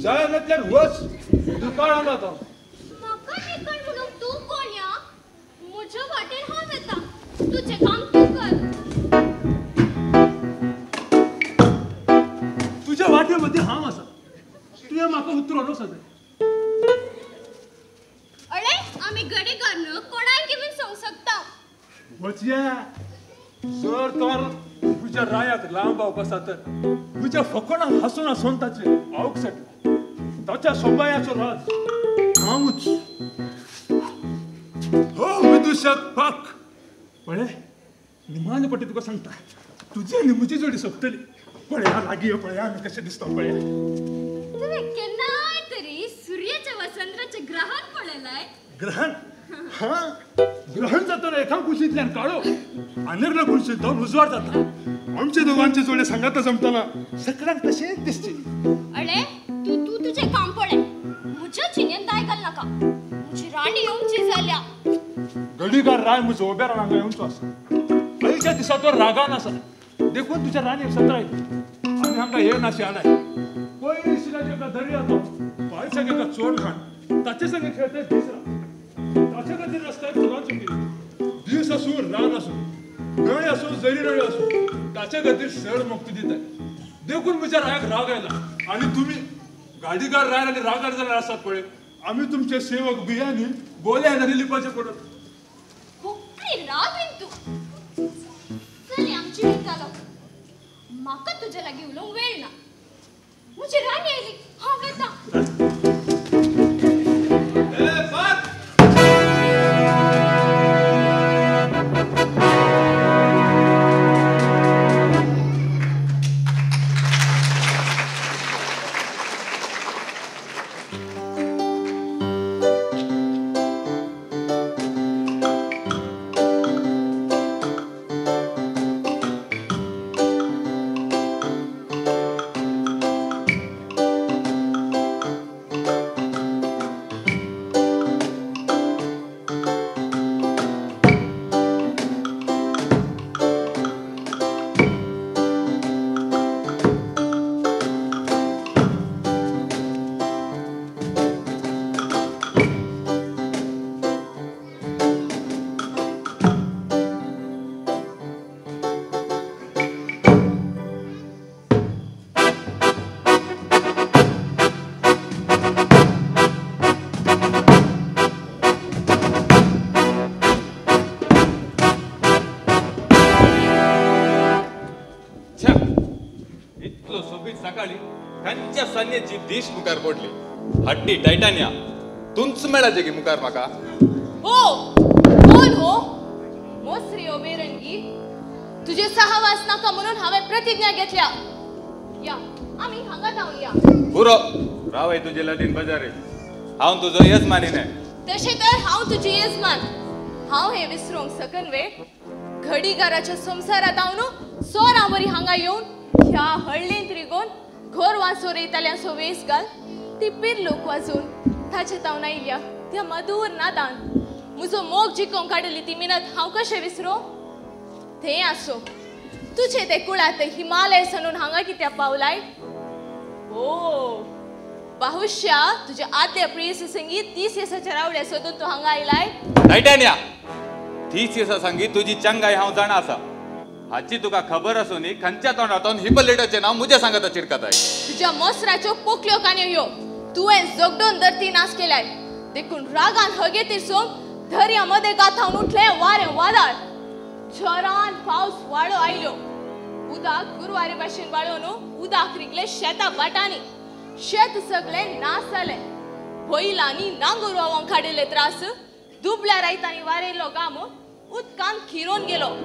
जायनातल्यान वच दुकाळ आसा तो. म्हाका निकळ म्हणूंक तूं कोण या? म्हज्या वाटेन हांव येता. तुजें काम तूं कर. तुज्या वाटे मदीं हांव आसा. तुवें म्हाका उतरोन वचत. अळे आमी गडेकार न्हू कोणाक बीन सांगूंक शकता. वचया जर तर तुज्या रायाक लांब आवक आसा तर तुज्या फकणाक हांसून हांसून ताचें आवक सेटला. ताच्या सोबायाचो राज हांवूच. हो विदुशक पाक पळय निमाणे पटी तुका सांगता तुजी आनी म्हजी जोडी सोंपतली. पळया लागीं यो पळया आमी कशें दिसता पळया. तुवें केन्नाय तरी सुर्याच्या वा चंद्राचें ग्रहण पळयलाय? ग्रहण? हां ग्रहण जातना एका कुशींतल्यान काळो आनी एकल्या कुशींत उजवाड जाता. आमचे दोगांचे जोडे सांगाता जमतना सगळ्यांक तशेंच दिसचें. अळे तूं तूं तुजें काम पळय. म्हज्या जिणेंत दाय घाल नाका. म्हजी राणी येवची जाल्या. गडीकार राय म्हजो उब्या रानांत येवचो आसा. आयच्या दिसा तो रागान आसा देखून तुज्या राणयेक सत्रायता. आमी हांगा ये नाशी आडाय पयस एका दर्या तो पायसाक एका चोर खाण ताचे संगे खेळते दीस रात. ताचे खातीर रस्त्यार फुलांचो दीस आसूं रान आसूं नळ आसूं जरी नळ आसूं ताचे खातीर सर मुक्ती दिताय. देखून म्हज्या रायाक राग आयला. आनी तुमी गाडीकार रायर आनी रागार जाल्यार आसात पळय आमी तुमचे सेवक बियांनी गोल्या आनी लिपाचें पडत. बोकडी रावीन तूं. चल आमची विचालो. म्हाका तुज्या लागीं उलोवंक वेळ ना. म्हजी राणी आयली. हांव वेता. सन्याची दीश मुखार पडली. हड्डी टायटानिया तुंच मेळाचे की मुखार म्हाका. हो कोण हो मोसरी ओ बेरंगी? तुजे सहवास नाका म्हणून हांवें प्रतिज्ञा घेतल्या. या आमी हांगा जावन या. पुरो रावय तुजे लटीन बाजारे. हांव तुजो येजमानी न्हय. तशें तर हांव तुजी येजमान. हांव हें विसरूंक सकन वे? घडीघराच्या संवसारांत हांव सोरां वरी हांगा येवन ह्या हळ्ळींत रिगोवन घोर वासोर येताल्यांचो वेस घाल ती पिर्लूक वाजून ताचे तावन आयल्या त्या मधूर नादान म्हजो मोग जिकोवंक काडली ती मिनत हांव कशें विसरूं? थंय आसो तुजें तें कुळात हिमालय सनून हांगा कित्याक पावलाय? ओ बहुश्या तुज्या आदल्या प्रेयसी संगीत 30 वर्साच्या रावड्या सोदून तूं हांगा आयलाय? टायटानिया 30 वर्सां संगीत तुजी चंगाय हांव जाणा आसा. हाची तुका खबर आसून खंयच्या तोंडातून हिपोलिटाचें नांव मुझे सांगता चिरकताय. तुज्या मोसराच्यो पोकल्यो काणयो ह्यो. तुवें जगडोन धरती नाश केल्याय देखून रागान हगेतीर सोम दर्या मदें गाथावन उठले वारें वादळ. झरान पावस वाडो आयल्यो. उदक गुरवारी भाशेन वाळोवन उदक रिगले शेता भाटांनी. शेत सगळें नाश जालें. बैलांनी नांगोर व्हांवोंक काडिल्ले त्रास. दुबल्या रायतांनी वारयल्लो गाम उदकान खिरोवन गेलो.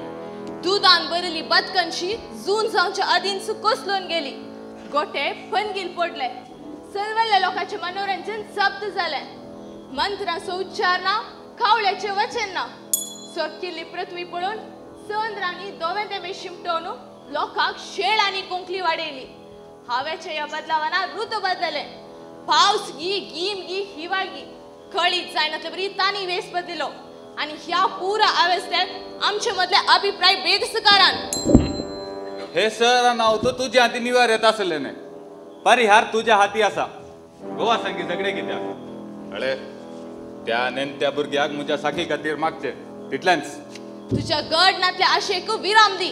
दुदान भरिल्ली बदकनशी जून जावच्या आदींच कोसलून गेली. गोटे पनगील पडले. सर्वल्या लोकांचें मनोरंजन जप्त जालें. मंत्रांचो उच्चार ना, कावळ्याचें वचन ना. सोरकिल्ली पृथ्वी पळोवन चंद्रांनी दोवे देवे शिमटोवन लोकांक शेळ आनी कोंकली वाडयली. हवेच्या ह्या बदलावाना ऋतू बदलले. पावस गी, गीम गी, हिवाळ गी, कळीत जायनातले बरी तांणी वेस बदलिलो. आनी ह्या पुरा अवस्थेत आमचे मदले अभिप्राय बेदसकारान. हे सर नांव तो तुज्या हाती निवार येता आसलें न्ही. परिहार तुज्या हाती आसा. गोवा संगी झगडे कित्याक? अळे त्या नेणत्या भुरग्याक म्हज्या साखी खातीर मागचे तितलेंच. तुज्या गड नातल्या आशेक विराम दी.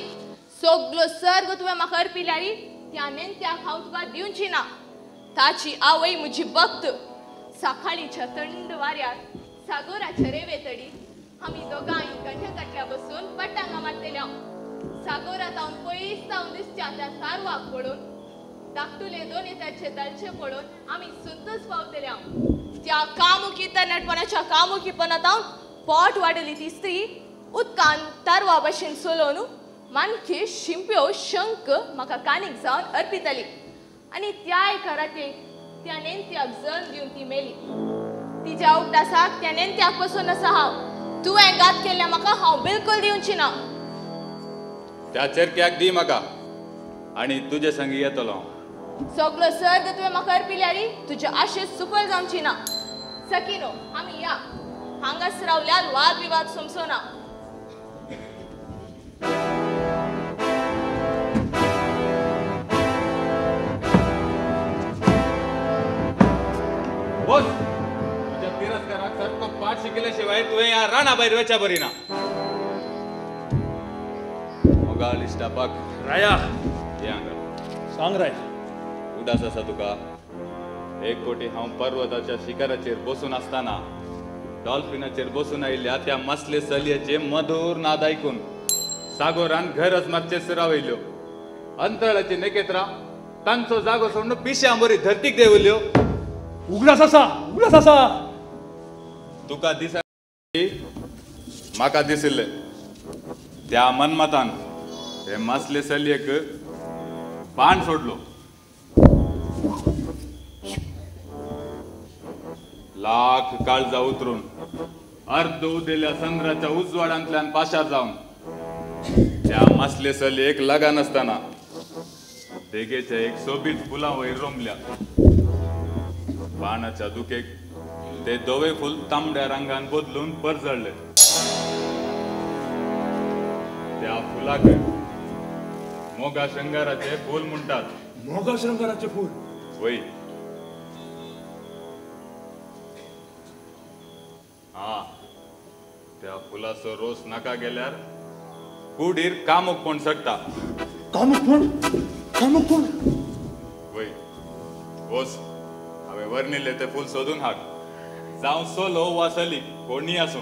सगलो सर्ग तुवें म्हाका अर्पिल्यारी त्या नेणत्याक हांव तुका दिवची ना. ताची आवय म्हजी भक्त. सकाळीच्या थंड वाऱ्यार सागोराच्या रेवे तडी आमी दोगांय गंठे काटल्या बसून पटांगा मारतल्या. सागोरात हांव पयस जावन दिसच्या त्या तारवाक पळोवन धाकटुले दोन ताचे दलचे पळोवन आमी सुंतच पावतल्या. त्या कामुकी तरणाटपणाच्या कामुकीपणात हांव पोट वाडली ती स्त्री उदकान तारवा भाशेन चलोवन मानखे शिंप्यो शंख म्हाका कानीक जावन अर्पिताली. आनी त्या एका रातीक त्या नेणत्याक जल्म दिवन ती मेली. तिज्या उगडासाक त्या नेणत्याक पसून आसा हांव. तुवें घात केल्ल्या म्हाका हांव बिलकुल दिवची ना. त्या चेरक्याक दी म्हाका आनी तुजे संगी येतलो हांव. सगलो सर्ग तुवें म्हाका अर्पिल्यारी तुज्या आशेच सुफल जावची ना. सकिनो आमी या. हांगास रावल्यार वाद विवाद सोमसो ना. बोस तुज्या तिरस्काराक सारको पाठ शिकल्या शिवाय तुवें ह्या राणा भायर वयच्या बरी ना. मोगाळ इश्टापाक राया ये हांगा. सांग राया. उदास आसा तुका? एक कोटी हांव पर्वताच्या शिखराचेर बसून आसतना डॉल्फिनाचेर बसून आयिल्ल्या त्या मासले चलयेचे मधूर नाद आयकून सागोरान घरच मातशें सुरावयल्यो. अंतराळाची नखेत्रां तांचो जागो सोडून पिश्यां बरी धरतीक देंवल्यो. उगडास आसा, उगडास आसा. तुका दिसा म्हाका दिशिल्लें त्या मनमतान हे मासले चलयेक बाण सोडलो. लाख काळजा उतरून अर्द उदेल्या चंद्राच्या उजवाडांतल्यान पाशार जावन त्या मासले चलयेक लागन आसतना देगेच्या एक सोबीत फुलां वयर रोमल्या. बाणाच्या दुखेक ते धवे फूल तांबड्या रंगान बदलून परजळ्ळे. त्या फुलाक मोगा शृंगाराचे फूल म्हणटात. मोगा शृंगाराचे फूल? वय. हा, त्या फुलाचो रोस नाका गेल्यार कुडीर कामुकपण चडटा. कामुकपण? कामुकपण? वय. वोस हांवें वर्णिल्लें तें फूल सोदून हाड. जावं सोलो वा चली कोणीय आसूं,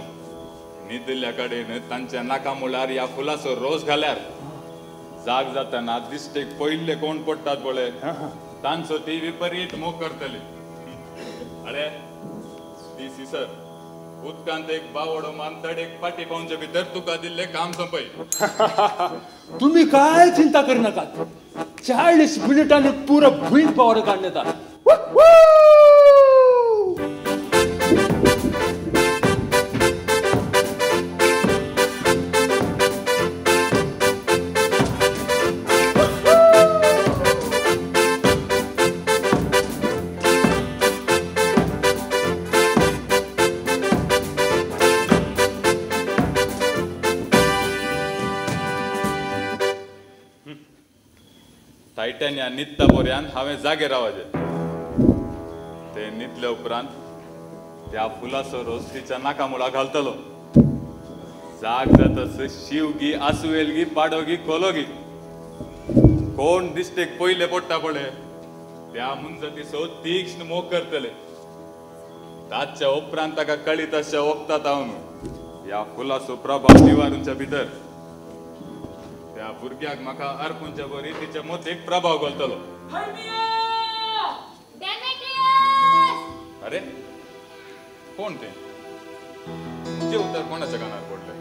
न्हिदिल्ल्या कडेन तांच्या नाका मुळार ह्या फुलाचो रोस घाल्यार जाग जातना दिश्टेक पयिल्ले कोण पडटात पळय तांचो ती विपरीत मोग करतली. अरे ती सिसर उदकांत एक बावडो मान तडेक पाटी पावचे भितर तुका दिल्लें काम सोंपय. तुम्ही काय चिंता करनाकात. 40 मिनिटांनी पुरो भूंय पावडो काडून येता. टायटॅनिया न्हिदता बोऱ्यान हांवें जागे रावचें. ते न्हिदले उपरांत त्या फुलाचो रोस तिच्या नाका मुळा घालतलो. जाग जातस शिवगी आसुवेलगी पाडोगी कोलोगी कोण दिश्टेक पयले पडटा पळय त्या मुंजतीचो तीक्ष्ण मोग करतले. ताच्या उपरांत ताका कळीत अशें वखता तावन ह्या फुलाचो प्रभाव निवारूंच्या भितर त्या भुरग्याक म्हाका अर्पूंच्या बरी तिच्या मोतीक प्रभाव घालतलो. अरे कोण तें? म्हजें उतर कोणाच्या कानार पडलें?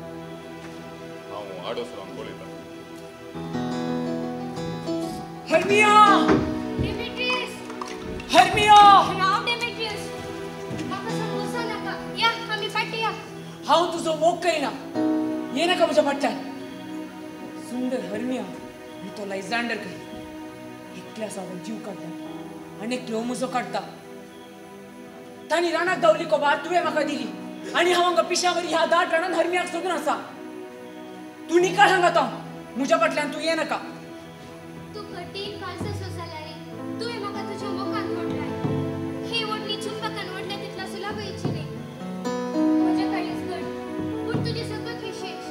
हांव आडोस रावन पळयतां. हर्मिया! डेमेट्रियस! हर्मिया! राव डेमेट्रियस, म्हाका समजूं नाका. या आमी फाटीं या. हांव तुजो मोग करिना, ये नाका म्हज्या फाटल्यान. सुंदर हर्मिया, मी तो लायझांडर खंय एकल्या सावन जीव काडटा आनी एकलो म्हजो काडटा. तांणी रानाक धांवली कोबा तुवें म्हाका दिली आनी हांव हांगा पिशावरी ह्या दाट रानान हर्मियाक सोदून आसा. तूं निकाळ हांगा तो, म्हज्या फाटल्यान तूं ये नाका. तूं कठीण काळजाचो जाल्यार तुवें म्हाका तुज्या मोगान ओडलाय. ही ओडणी चुंबकान ओडल्या तितला सुलभ येची न्हय. म्हज्या काळीज घट पूण तुजें सकत विशेश.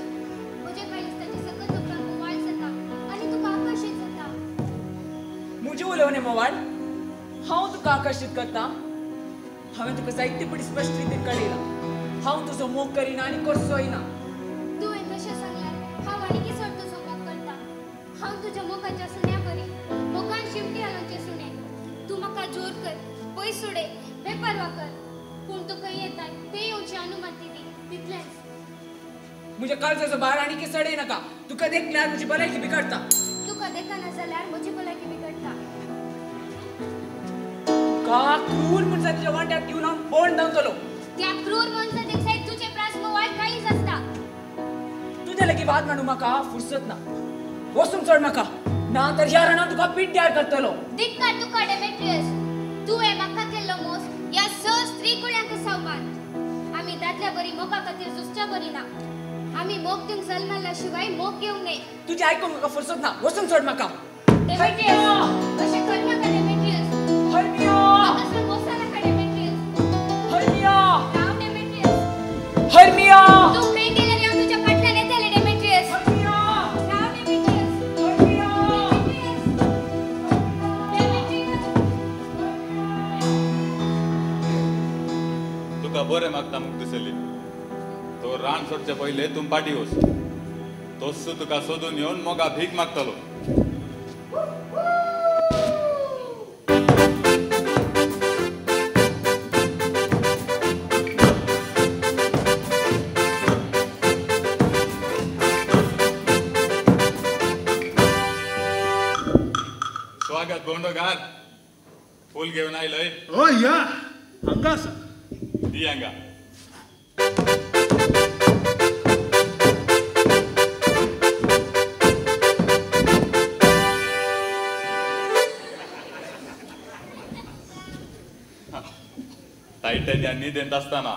म्हज्या काळीज ताच्या सकत उपरांत मोवाळ जाता आनी तुका आकर्शीत जाता. म्हजें उलोवणें मोवाळ? हांव तुका आकर्शीत करता? हांवें तुका जायते पटी स्पश्ट रितीन कळयलां, हांव तुजो मोग करिना आनी करचोय ना. तुवें तशें सांगल्यार हांव आनीक चड तुजो मोग करता. हांव तुज्या मोगाच्या सुण्या बरी, मोगान शिमटी घालूचे सुणे. तूं म्हाका जोर कर, पयस उडय, बेपर्वा कर, पूण तूं खंय येता तें येवची अनुमती दी, तितलेंच. म्हज्या काळजाचो भार आनीक चडय नाका. तुका देखल्यार म्हजी भलायकी बिगडटा. तुका देखना जाल्यार म्हजी भलायकी बिगडटा. तुका क्रूर मनशाच्या वांट्याक दिवन हांव बोंड धांवतलो. त्या क्रूर मनशाचे सयत तुजे प्रास मोवाळ काळीज आसता. तुज्या लागीं वाद मांडू म्हाका फुरसत ना. वचूंक चड म्हाका, ना तर ह्या रानान तुका पिड्ड्यार करतलो. धिक्कार तुका डेमेट्रियस, तुवें म्हाका केल्लो मोस ह्या स स्त्री कुळ्यांक सावमान. आमी दादल्या बरी मोगा खातीर झुजच्या बरी ना. आमी मोग दिवंक जल्मल्ल्या शिवाय मोग घेवंक न्हय. तुजें आयकूंक म्हाका फुरसत ना. वचूंक चड म्हाका. डेमेट्रियस, अशें कर नाका डेमेट्रियस. हर्मिया! म्हाका समजूं नाका डेमेट्रियस. हर्मिया! राव डेमेट्रियस. हर्मिया! तूं खंय गेल्यार हांव तुज्या फाटल्यान येतलें डेमेट्रियस. हर्मिया! राव डेमेट्रियस. हर्मिया! डेमेट्रियस! डेमेट्रियस! तुका बरें मागता मुक्त दिसली. तो रान सोडचे पयले तूं पाटी वच. तोच तुका सोदून येवन मोगा भीक मागतलो. स्वागत बोंडोकार. फूल घेवन आयलय? हय या, हांगा आसा. दी हांगा. टायटन ह्या न्हिदेंत आसतना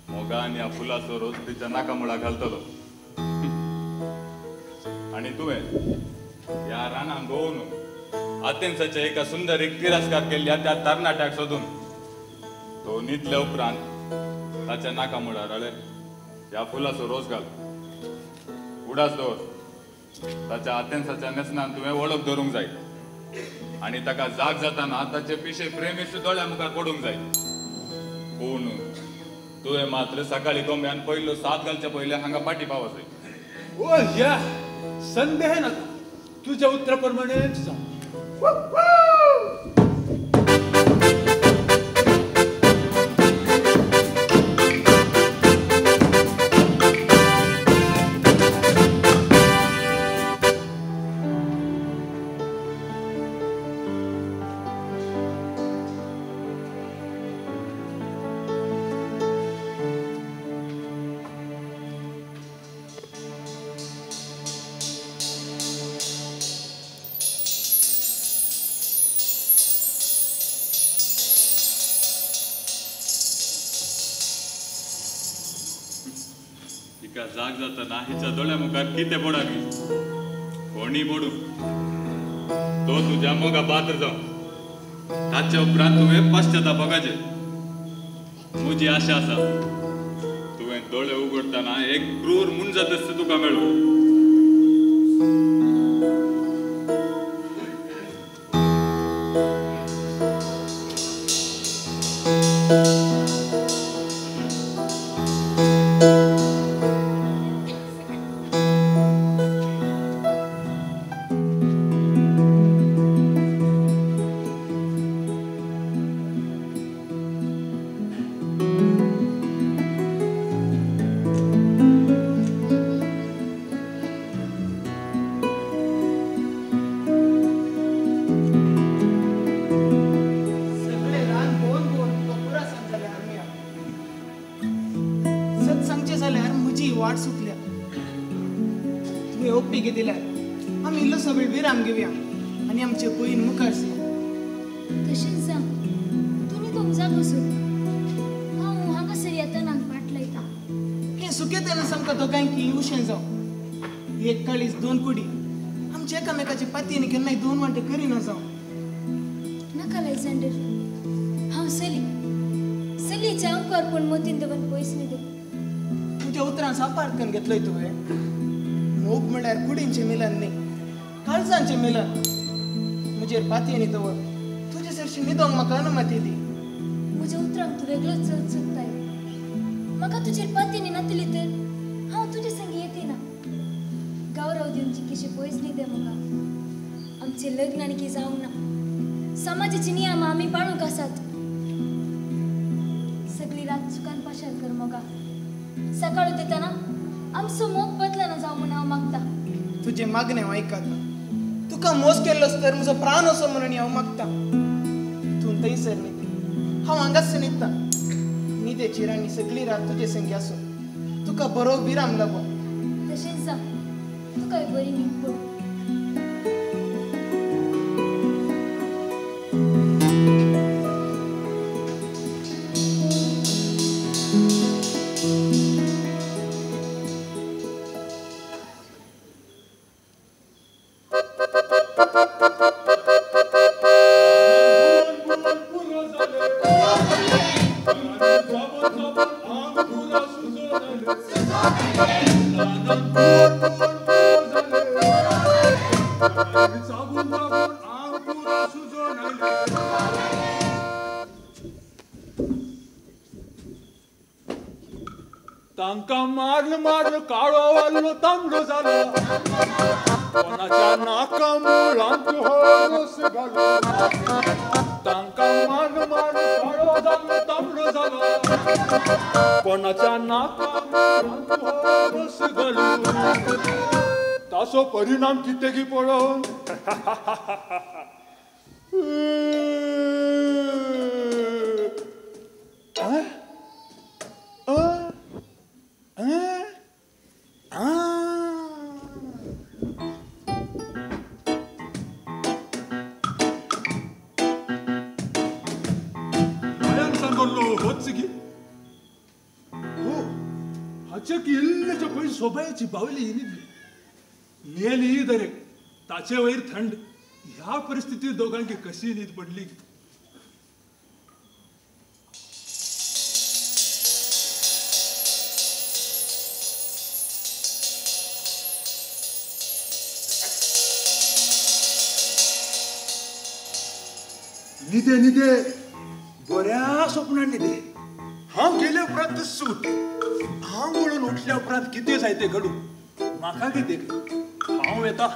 मोगान ह्या फुलाचो रोस तिच्या नाकामुळा घालतलो. आनी तुवें ह्या रानान भोंवून आथेन्साच्या एका सुंदरीक तिरस्कार केल्ल्या त्या तरणाट्याक सोदून तो न्हिदल्या उपरांत ताच्या नाकामुळार अळे ह्या फुलाचो रोस घाल. उडास दवर, ताच्या आथेन्साच्या न्हेसणान तुवें वळख धरूंक जाय आनी ताका जाग जाताना ताचे पिशे प्रेमीस दोळ्या मुखार पडूंक जाय. पूण तुवें मात्र सकाळी कोंब्यान पयलो सात घालच्या पयले हांगा पाटी पावो जाय. ओ या, संदेह नाका, तुज्या उतरा प्रमाणेच जावं. तिका जाग जाताना हिच्या दोळ्या मुखार कितें पडा कोणी पडूं, तो तुज्या मोगा पात्र जावं. ताचे उपरांत तुवें पश्चाताप भोगाचें. म्हजी आशा आसा तुवें तुवें दोळे उगडटना एक क्रूर मुंजातच तुका मेळो. घेतलोय तुवें मोग म्हळ्यार कुडींचें मिलन न्ही, काळजांचें मिलन. म्हजेर पातयेनी दवर, तुजे सरशी न्हिदोंक म्हाका अनुमती दी. म्हज्या उतरांक तूं वेगळोच चोदताय. म्हाका तुजेर पातयेनी नातली तर हांव तुजे संगी येते ना. गौरव दिवची कशी पयस न्हिदे म्हाका. आमचें लग्न आनी की जावंक ना. समाजाची नियमां आमी पाळूंक आसात. सगळी रात सुखान पाशार कर म्हाका. सकाळ उठतना आमचो मोग बदलना जावं म्हूण हांव मागता. तुजें मागणें हांव आयकता. तुका मोस केल्लोस तर म्हजो प्राण असो म्हणून हांव मागता. तूं थंयसर न्हिद, हांव हांगाच न्हिदता. न्हिदेची राणी सगळी रात तुजे संगी आसूं. तुका बरो विराम लागो. तशेंच जावं, तुकाय बरी न्हीद पडूं. तांकां मारल मारल काळो वाल्लो तांबडो जालो, कोणाच्या नाका मुळांत हो रोस घालो. तांकां मारल मारल काळो जाल्लो तांबडो जालो, कोणाच्या नाका मुळांत हो रोस घालो. ताचो परिणाम कितें की पळोवन सोबायची बावली न्हिदली मेली दरेक ताचे वयर थंड. ह्या परिस्थितीत दोगांकी कशी न्हीद पडली. न्हिदे न्हिदे बऱ्या स्वप्नान न्हिदे. हांव गेले उपरांत सूट, हांव वळून उठल्या उपरांत कितें जायते घडूं म्हाका कितें. हांव येता.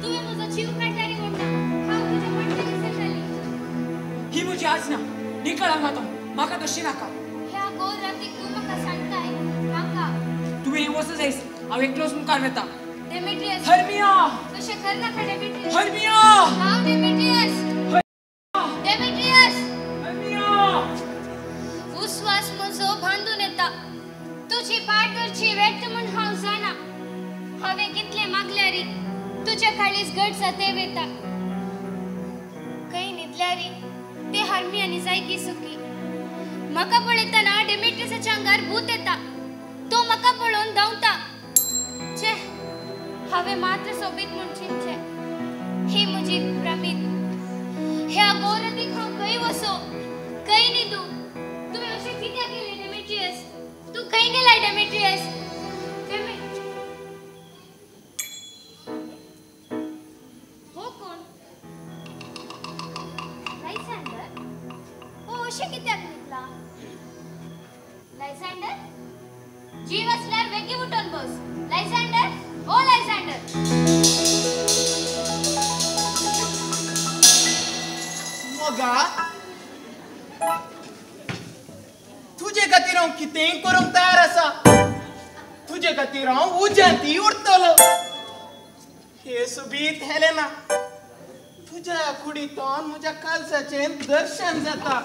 तुवें म्हजो जीव काडल्यार म्हणटा हांव तुज्या फाटल्यान सरताली. ही म्हजी आज्ञा. निकळ हांगा तो, म्हाका तशी नाका. ह्या गोर रातीक तूं म्हाका सांगताय नाका. तुवें वचूं जायस, हांव एकलोच मुखार वता. डेमेट्रियस. हर्मिया, तशें कर नाका डेमेट्रियस. हर्मिया, हांव डेमेट्रियस. डेमेट्रियस, हर्मिया, उस्वास म्हजो बांदून येता. तुजी पाट धरची व्यर्थ म्हूण हांव जाणा. हांवें कितलें मागल्यारी तुज्या काळीज घट जाते वेता. खंय न्हिदल्यारी ते हर्मी आनी जायकी सुखी. म्हाका पळयतना डेमेट्रियसाच्या आंगार भूत येता. तो म्हाका पळोवन धांवता. छे, हांवें मात्र सोबीत म्हूण चिंतचें. ही म्हजी भ्रमीत. ह्या गोरदीक हांव खंय वसो, खंय न्हिदूं? तुवें अशें कित्याक केलें डेमेट्रियस? तूं खंय गेलाय डेमेट्रियस? हो कोण? लायसँडर? हो अशें कित्याक न्हिदला? लायसँडर, जीव आसल्यार वेगीं उठून बस. लायसँडर, ओ लायसँडर. मोगा, तुजे खातीर हांव कितेंय करूंक तयार आसा. तुजे खातीर हांव उज्यांत उरतलो. हे सोबीत हेलेना, तुज्या कुडींतून म्हज्या कालसाचें दर्शन जाता.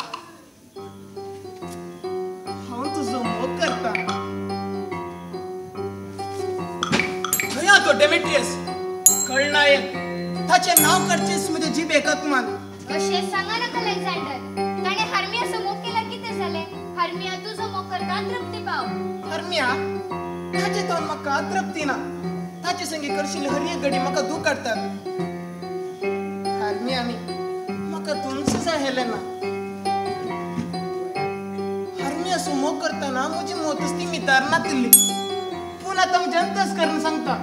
हांव तुजो मोग करता. खंय तो डेमेट्रियस? कळना एक ताचें नांव काडचेंच म्हजे जिबेक अपमान. अशें सांगा नाका लायसँडर. ताणें हर्मियाचो मोग केल्यार कितें जालें? हर्मिया तुजो मोग करता, तृप्ती पाव. हर्मिया, ताचें तोंड म्हाका तृप्ती ना. ताचे संगी करशिल्ली हर एक घडी म्हाका दूख काडटात. हर्मिया न्ही, म्हाका तुमचो जाय हेलेना. हर्मियाचो मोग करतना म्हजी मोतच ती मितार नातिल्ली. पूण आतां म्हजें अंतस्करण सांगता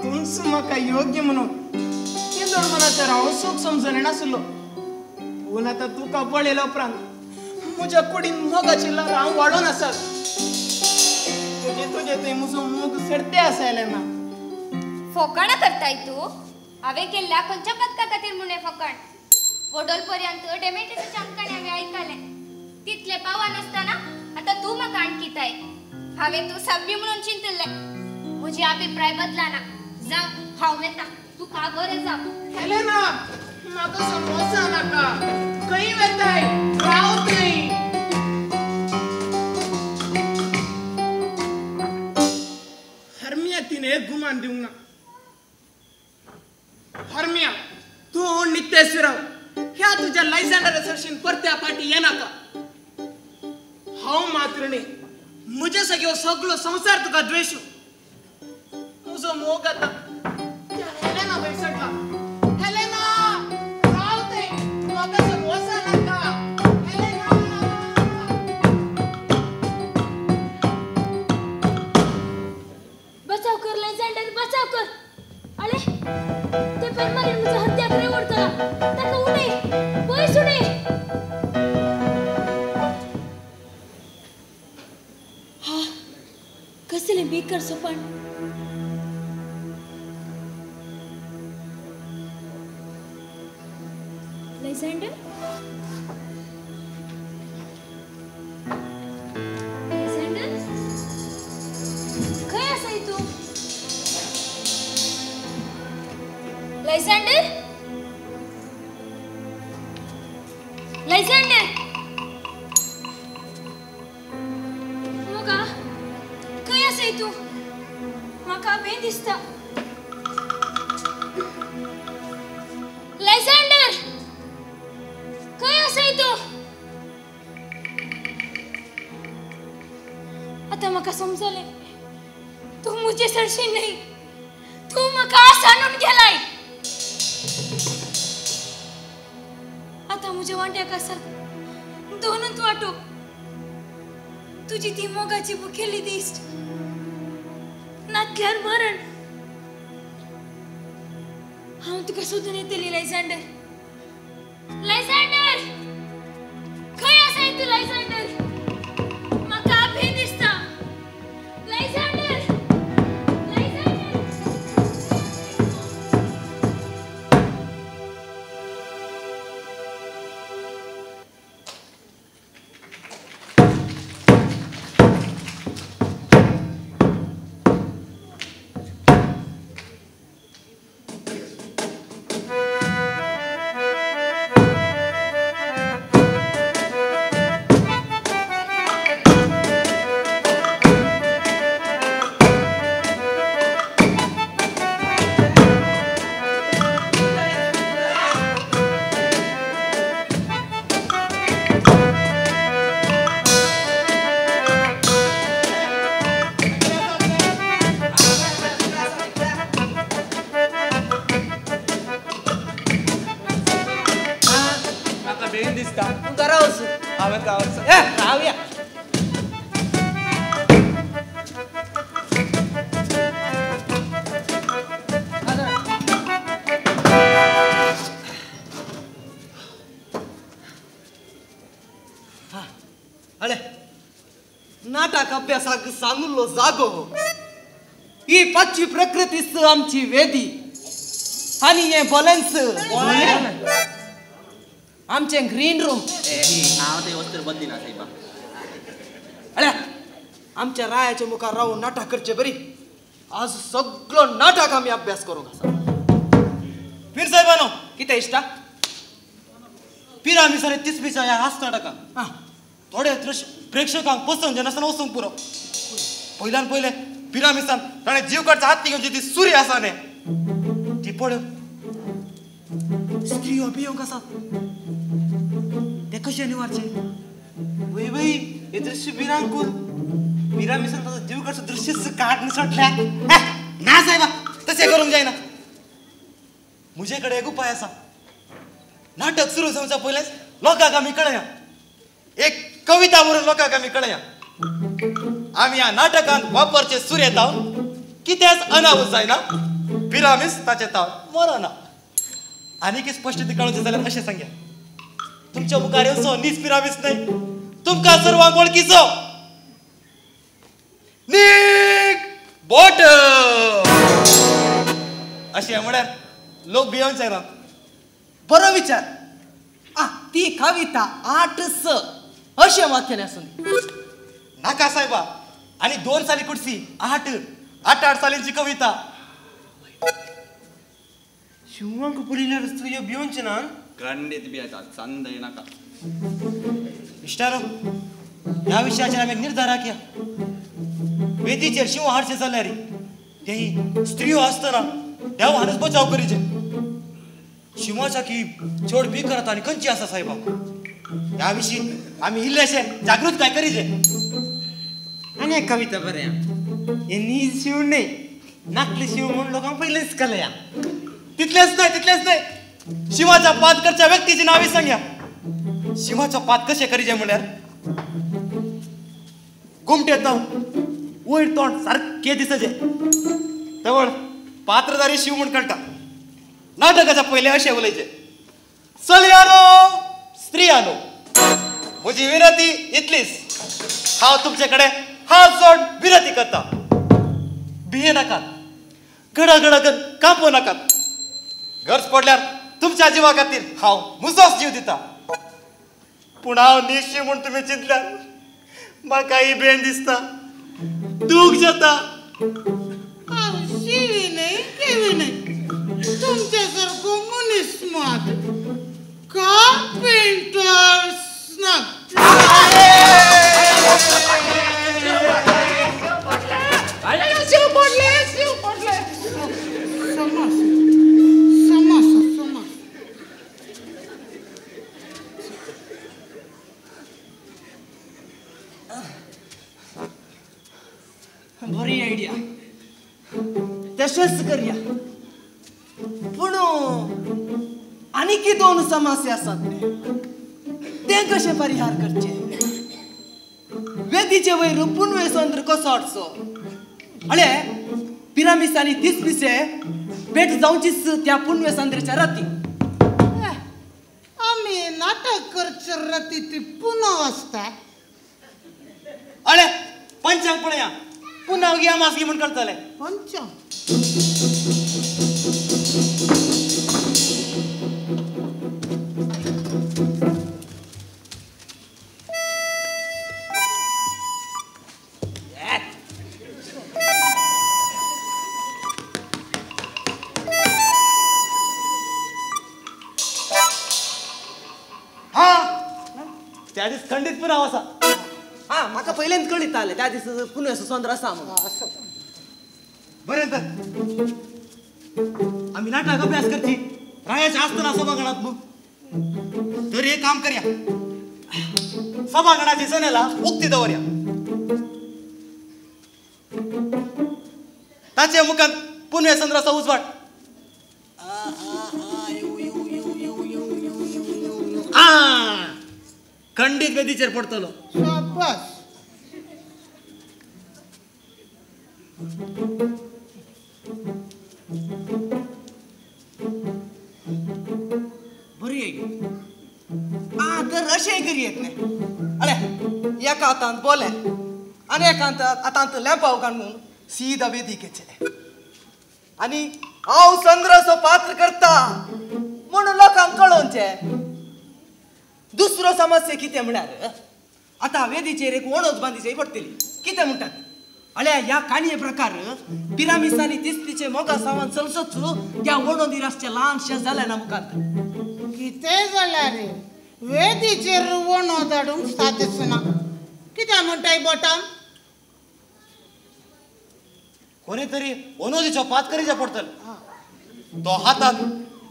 तुमचो म्हाका योग्य म्हणून. तेदोळ मनाचेर हांव सूख समजून नासलो. पूण आतां तुका पळयल्या उपरांत म्हज्या कुडीन मोगाची ल्हारां वाडोवन आसात. तुजे तुजे थंय म्हजो मोग सडते आसा हेलेना. फोकाणां करताय तूं? हांवें केल्ल्या खंयच्या पदका खातीर म्हूण हें फोकाण? वडोल पर्यंत डेमेट्रियसाच्या आमकाणी हांवें आयकलें. तितलें पावनासतना आतां तूं म्हाका आणकिताय. हांवें तूं सभ्य म्हणून चिंतिल्लें. म्हजी अभिप्राय बदलना. जावं, हांव वेता. तुका बरें जावं. हेलेना, म्हाका समोसा नाका. खंय वेताय? राव थंय. हर्मिया तिणें गुमान दिवंक ना. हर्मिया, तूं नित्य राव. ह्या तुज्या लायसँडरा सरशीन परत्या फाटी येनाका. हांव मात्र न्ही, म्हजे सगळो सगळो संवसार तुका द्वेशू. म्हजो मोग आतां त्या हेलेना भयसटला. हेलेना, राव थंय. म्हाका समोसा नाका. हेलेना. बचाव कर लायसँडर, बचाव कर. अरे ते परमारीन म्हजो हत्या करे उडतला. ताका उडय, पयस उडय. हा, कसलें बेकार सोपान. लायसँडर, लायसँडर, खंय आसाय तूं? लायसँडर, लायसँडर. मोगा, खंय आसाय तूं? म्हाका भंय दिसता. लायसँडर, खंय आसाय तूं? आतां म्हाका समजलें, तूं म्हजे सरशी न्हय. तूं म्हाका सांडून गेलाय. आतां म्हज्या वांट्याक आसात दोनूच वांटो. तुजी ती मोगाची भुकेल्ली दिश्ट, नातल्यार मरण. हांव तुका सोदून येतली लायसँडर. लायसँडर, खंय आसाय तूं लायसँडर? म्हाका भंय दिसता. लायसँडर, लायसँडर. तूं घरा वच. हांवें गांवात. ए रावया. अळे नाटक अभ्यासाक सांगुल्लो जागो हो. ही पाचवी प्रकृतीच आमची वेदी आनी हे बॉलेन्स आमचें ग्रीन रूम. हांव ते वस्त्र बदली ना साहेबा. अळे आमच्या रायाच्या मुखार रावून नाटक करचे बरी आज सगळो नाटक आमी अभ्यास करूंक आसा. पीर साहेबानो कितें इश्टा? पिरामिसांनी सर तिसपीच्या ह्या हास नाटकां थोडे प्रेक्षकांक पसंत नासतना वचूंक पुरो. पयल्यान पयले पिरामिसान ताणें जीव काडचा हात घेवची ती सुरी आसा न्ही ती पळय स्त्रियो भियोंक आसा ते कशें निवारचे? वय वय हे दृश्य भिरांकूल. पिरामिसान ताचो जीव काडचो दृश्यच काडून सोडल्या. ना साहेबा तशें करूंक जायना. म्हजे कडेन एक उपाय आसा. नाटक सुरू जावच्या पयलेंच लोकांक आमी कळया, एक कविता बरोवन लोकांक आमी कळया आमी ह्या नाटकांत वापरचे सुरे तावन कितेंच अनावत जायना, पिरामीस ताचे तावन मरना. आनीक स्पश्टते कळोवचें जाल्यार अशें सांगया, तुमच्या मुखार येवचो नीच पिरामीस न्हय, तुमकां सर्वांक वळखीचो नीक बोट. अशें म्हळ्यार लोक भियोन जायना. बरो विचार. आ ती कविता 8 स अशें वाक्यान आसूं. नाका साहेबा, आनी 2 साली कुडसी 8 8 8 सालींची कविता. शिवांक पळयल्यार स्त्रियो भियोनचे ना? खंडीत भियेतात, संद नाका. इश्टारो ह्या विशयाचेर आमी एक निर्धार राखया. वेदीचेर शिंव हाडचे जाल्यार तेही स्त्रियो आसतना देव हानच बचाव करीचे. शिंवाच्या की चड बी करता आनी खंयची आसा साहेबा, ह्या विशीं आमी इल्लेशे जागृतकाय करीचे. आनी एक कविता बरें, हे नीज शिव न्हय नाकले शिव म्हूण लोकांक पयलेंच कळया. तितलेंच न्हय, तितलेंच न्हय, शिवाच्या पात करच्या व्यक्तीची नांवी सांगया. शिवाचो पात कशें करीचे म्हळ्यार गुमटे जावन वयर तोंड सारकें दिसचें, तवळ पात्रधारी शिव म्हूण कळटा. नाटकाच्या पयलें अशें उलयचें, चलयानो स्त्रियानो म्हजी विनंती इतलीच, हांव तुमचे कडेन हात जोड विनंती करता, भिये नाकात, घडाघडा कांपो नाकात, गरज पडल्यार तुमच्या जिवा खातीर हांव म्हजोच जीव दिता. पूण हांव निशी म्हूण तुमी चिंतल्यार म्हाका ही बेन दिसता, दूख जाता. हांव शिवी न्हय केवी न्हय, तुमच्या सारको मनीस मात कार्पेंटर्स ना. शिव पडले, शिव पडले. समास समास समास. बरी आयडिया, तशेंच करया. पूण आनीक 2 समस्या आसात ते कशें परिहार करचे? वेदीचे वयर पुनवे चंद्र कसो हाडचो? अळे पिरामिस आनी तिसपिसे भेट जावचीच त्या पुनवे चंद्राच्या राती. आमी नाटक करचे राती ती पुनव आसता. अळे पंचांग पळया, पुनव गी आमास गी म्हूण कळटलें. पंचांग त्या दीस खंडीत पुनव आसा. हा म्हाका पयलेंच कळीत आलें त्या दीस पुनवेचो चंद्र आसा म्हणून. बरें तर आमी नाटक अभ्यास करची रायाच्या आसतना सभागणात न्हू, तर एक काम करया, सभागणाची जनेला उक्ती दवरया, ताचे मुखान पुनवे चंद्राचो उजवाड. खंडीत वेदीचेर पडटलो. शाबास. बरी आहे. आ तर अशें करी येत न्ही. अरे एका हातांत बोले आनी एका हातांत लेपाव काडून सीधा वेदिकेचेर आनी हांव चंद्राचो पात्र करता म्हणून लोकांक कळोवचें. दुसरो समस्या कितें म्हळ्यार आतां वेदीचेर एक वणत बांदिची पडटली. कितें म्हणटात अळ्या ह्या काणये प्रकार पिरामिसांनी तिसतीचे मोगा सामान चलसोच त्या वणोदीर आसचें ल्हानशें जालें ना मुखार. कितें जाल्यार रे वेदीचेर वणो धाडूंक सादच ना. कितें म्हणटाय बोटां? कोणी तरी वनोदीचो पात करीचे पडटलो. तो हातांत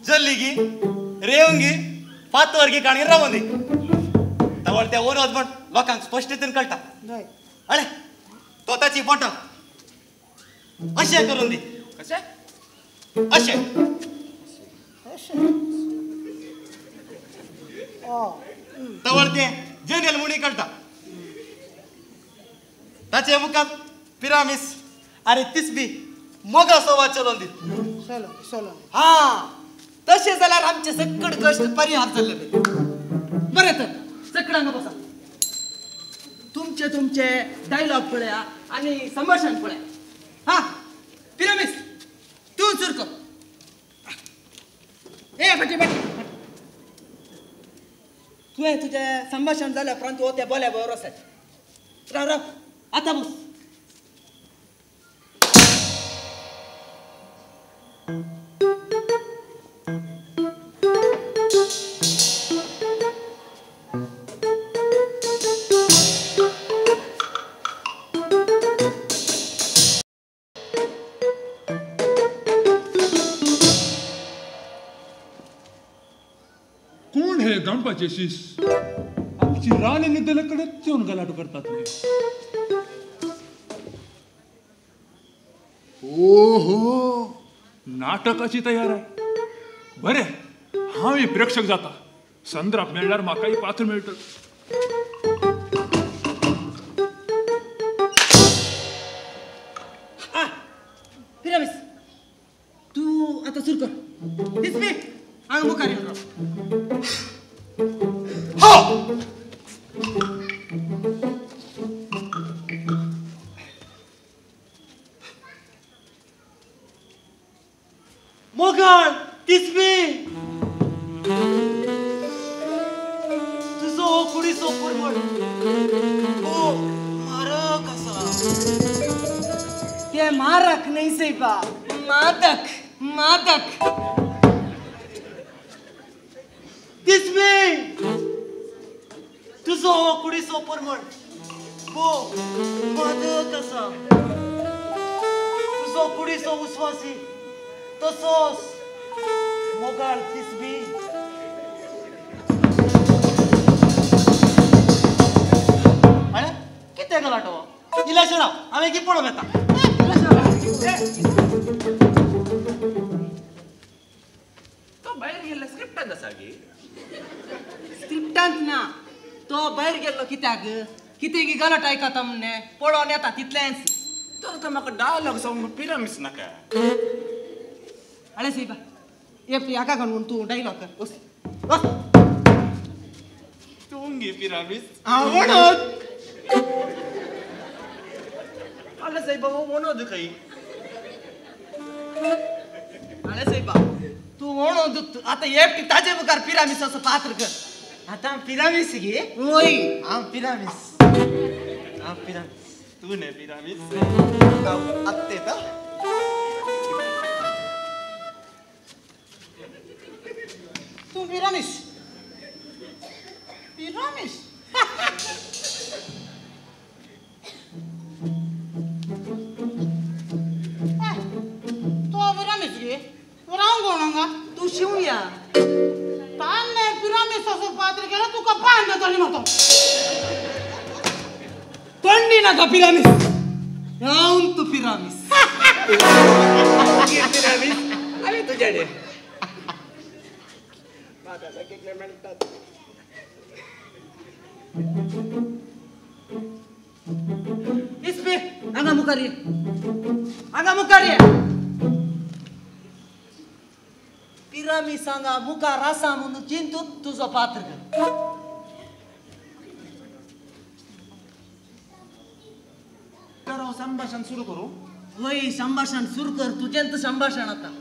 जल्ली गी रेवंगी फातवर गी काणी रावून दी तवळ त्या वनोद म्हण लोकांक स्पश्टतेन कळटा. अळे तो ताची बोटां अशें करून दी. कशें? अशें. तवळ ते जनेल मुणी कळटा. ताचे मुखार पिरामीस अरे तिसबी मोगा सोवा चलोवन दी. चलो चलो. हा तशें जाल्यार आमचे सकड कश्ट परिहार जाल्ले. बरें तर सकडांक बसा. तुमचे तुमचे डायलॉग पळया आनी संभाशण पळया. हा पिरामीस तूं सुरू कर. ए फाटी फाटी तुवें तुजें संभाशण जाल्या उपरांत हो त्या बोल्या बरोबर आसा. राव राव आतां बस. कोण हे गणपाचे शीस आमची राणी निदले कडेच येवन गलाटो करतात. ओहो नाटकाची तयार आहे. बरें हांव प्रेक्षक जाता. संद्राप मेळ्ळ्यार म्हाकाय पात्र मेळटत. पिरामीस तूं आतां सुरू कर. दिसपी हांगा मुखार येवन राव. मोगाळ तिसबी तुजो हो कुडीचो परमळ हो मारक आसा. ते मारक न्हय सैबा, मादक मादक. तिसबी तुजो हो कुडीचो परमळ हो मादक आसा. तुजो कुडीचो उस्वासी तसोच मोगाळ तिसबी. अरे कितें गलाटो इल्लेशें राव हांवें की पळोवंक येता. तो भायर गेल्लो स्क्रिप्टांत आसा गी? स्क्रिप्टांत ना. तो भायर गेल्लो कित्याक कितें गी गलाट आयकता म्हणणे पळोवन येता तितलेंच. तर तो म्हाका डायलॉग सांगूंक पिरामीस नाका. अरे साहेबा एक हाका घालून तूं डायलॉग कर. बस बस तूं गी पिरामीस. हांव म्हणत अरे साहेबा हो म्हणत खंय. अरे साहेबा तूं म्हणत आतां एकटी ताजे मुखार पिरामिसाचो पात्र कर. आतां पिरामीस गे? वय हांव पिरामीस. हांव पिरामीस. तूं न्ही पिरामीस. हांव आत्तां येता. तूं पिरामीस पिरामीस. तो पिरामीस गे? राव कोण हांगा? तूं शिवया. तान्ने पिरामीसाचो पात्र केला तुका पान जातली म्हाका. तोंडी नाका पिरामीस. हांव तूं पिरामीस. पिरामीस आनी तुज्या म्हाका केकले मेळटात. इसपे हांगा मुखार ये, हांगा मुखार ये. पिरामी सांगा मुखार आसा म्हणून चिंतून तुजो पात्र कर. तर हांव संभाशण सुरू करूं? वय संभाशण सुरू कर, तुजेंत संभाशण आतां.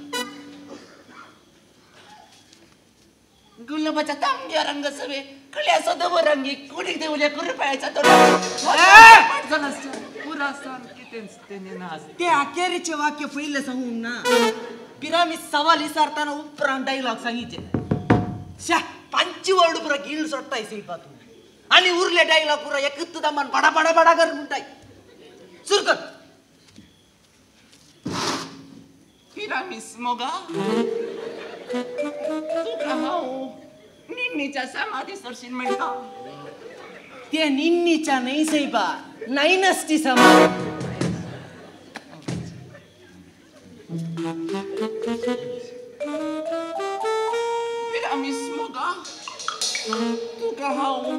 गुलाबाच्या तांबड्या रंग सवे कळ्याचो धवो रंगी कुडीक देवल्या कुरुपायाचा तो ते अखेरीचे वाक्य पयले सांगूंक ना. पिरामी सवाल विचारताना उपरांत डायलॉग सांगितले. शा पांची वर्ड पुरा गिळ सोडटाय सैबा तूं आनी उरले डायलॉग पुरा एकच दमान बडा बडा बडा कर म्हणटाय. सुरू कर. पिरामीस मोगा तुका हांव निन्नीच्या समाधी सरशीन मेळटा. ते निन्नीच्या न्हय सैबा, नायनसची समाधी. पिरामीस मोगा तुका हांव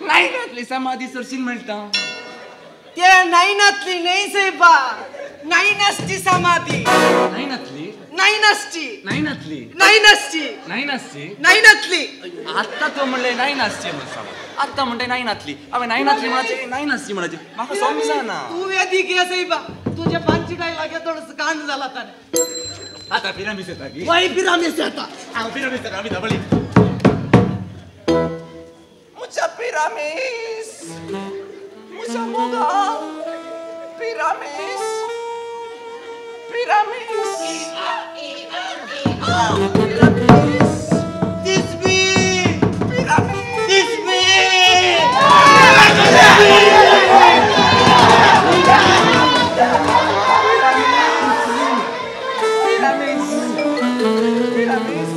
नायनांतली समाधी सरशीन मेळटा. ते नायनांतली न्हय सैबा, नायनसची समाधी. नायनांतली नायनसची नायनांतली नायनसची नायनासची नायनांतली. आत्ता तो म्हणले नायनासची म्हण सांग, आत्ता म्हणटे नायनांतली. हांवें नायनांतली म्हणाची नायनासची म्हणाची म्हाका समजना. तूं वेदी घे सैबा, तुजे पांची डायलॉग थोडोसो कांड जाला ताणें. आतां पिरामीस येता की? वय पिरामीस येता. हांव पिरामीस येता. आमी धांवली. मुझा पिरामीस मुझा मोगा पिरामीस पिरामीस पिरामीस तिसबी पिरामीस तिसबी. पिरामीस पिरामीस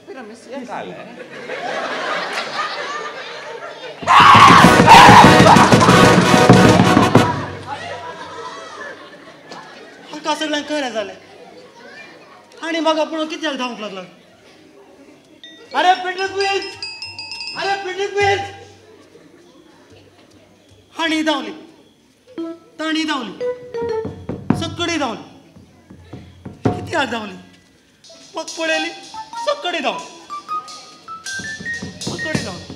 पिरामीस हे काय? हांकां सगळ्यांक कळ्ळें जालें आनी म्हाका पळोवन कित्याक धांवंक लागला. अरे पिंडीक वेज, अरे पिंडीक वेज. हांणी धांवली, तांणी धांवली, सकडी धांवली. कित्याक धांवली? मग पळयली सकडी धांवली, सकडी धांवली.